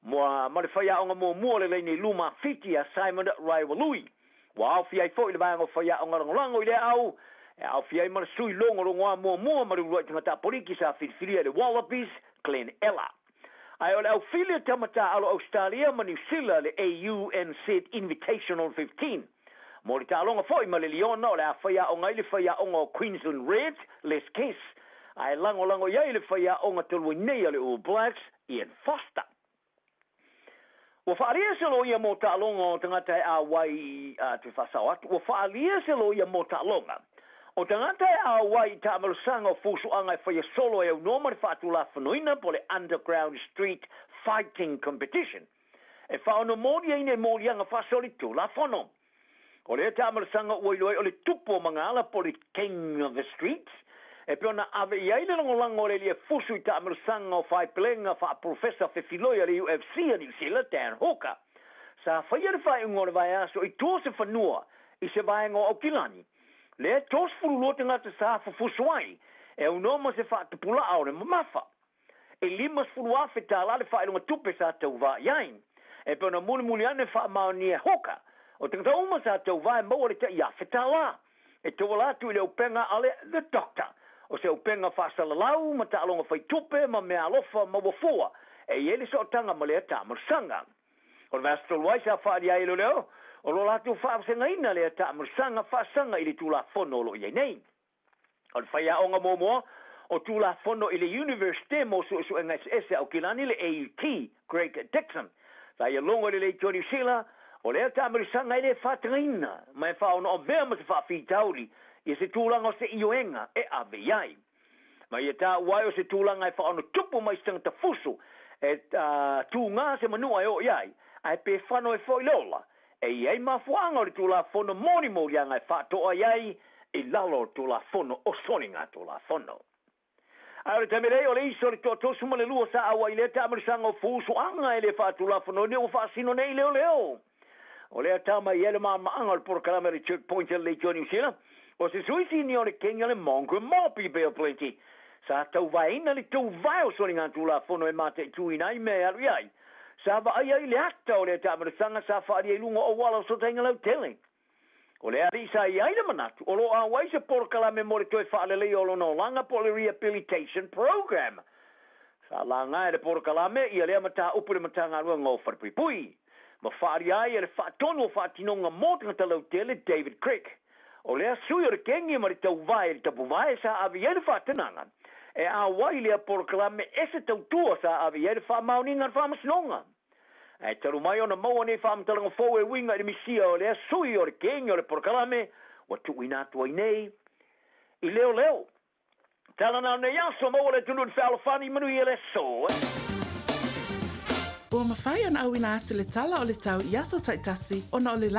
ma le faiaoga muamua o le laini luma Fiti ia Simon Raiwalui. Ua aofia ai foi le vaega o faiaoga lagolago i lea au, e aofia ai ma le sui logologoa muamua ma le uluai tagata Apoliki sa filifilia e le Wallabies, Glen Ella. Ae o le aufili a tama taaalo Ausetalia ma Niu Sila le AUNZ Invitational 15. Mo le taaloga foi ma le Liona o le a faiaoga ai le faiaoga o Queensland Reds, Les Kiss, ae lagolago i ai le faiaoga talu ai nei a le All Blacks, Ian Foster. Ua faaalia se loia mo taaloga o tagata e auai a toe faasao atu. Ua faaalia se loia mo taaloga o tagata e auai i taamalosaga o fusuaga e faia solo e aunoa ma le faatulafonoina po o le Underground Street Fighting Competition e faaonomoliaina i moliaga faasolitulafono. O lea taamalosaga ua iloa ai o le tupu o magaala po o le King of the Streets, e pei ona ave i ai le lagolago a le alii e fusu i taamalosaga o faepelega faapolofesa fefiloi a le UFC a Niu Sila, Dan Hooker. Sa faia le faaiuga o le vaiaso i tua o se fanua i se vaega o Aukilani, lea e 32 tagata sa fufusu ai e aunoa ma se faatupula'a o le mamafa. E $50,000 tala le faailoga tupe sa tauvā i ai. E pei ona mulimuli ane faamaonia e Hooker, o tagata uma sa tauvā e maua le tai $1,000 e tauala atu i le upega a le The Doctor, o se upega faasalalau ma taaloga faitupe ma meaalofa maua fua e i ai le sootaga ma lea taamalosaga. O le vaiaso talu ai sa faaalia ai e leoleo, o lo latou faavasegaina lea taamalosaga faasaga i le Tulafono o lo o i ai nei. O le faiaoga muamua o Tulafono i le Universite mo Suesuega Eseese a Aukilani le AUT, Greg Dixon, sa ia logo i le Leitio Niu Sila, o lea taamilisaga e le faatagaina ma e faaonoavea ma se faafitauli ia se tulaga o se ioega e ave i ai. Ma ia taua ai o se tulaga e faaonotupu mai se tagata fusu e tūgā se manua e oo i ai, ae pe fano ai foi le ola, e i ai mafuaaga o le Tulafono mo ni moliaga e faatoa i ai i lalo o le Tulafono o Soligatulafono. Ae o le taimi nei, o le iso o le 32 sa auai i lea taamilisaga o fusuaga e le faatulafonoina ua faasino nei i leoleo. O lea tama i ai le maamaaga o le polokalame a le Checkpoint a le Leitio Niu Sila, o se sui sinia o le Kenya le Mongrel Mob i Bay of Plenty, sa tauvaeina le tauvae o soligatulafono e mataituina ai mea e alu i ai. Sa vaai ai le ata o lea taamilisaga sa faaalia i luga o auala o fesootaiga lautele. O le alii sa i ai le manatu o lo o auai se polokalame mo le toe faaleleia o lona olaga po o le Rehabilitation Program. Sa laga e le polokalame ia lea mataupu i le Matagaluega o Falepuipui ma faaalia ai e le Faatonu o Faatinoga mo Tagata Lautele David Crick. O lea sui o le kegi ma le tauvae i le tapuvae sa ave i ai le faatanaga e auai lea polokalame ese tautua sa ave i ai le faamaoniga a le Faamasinoga. Ae talu mai ona maua nei faamatalaga fou e uiga i le misia o lea sui o le kegi o le polokalame ua tuuina atu ai nei i leoleo. Tala na o nei aso, maua le atunuu i le fealofani, manuia le aso. Ua mafai ona auina atu le tala o le tau i aso taitasi ona o le.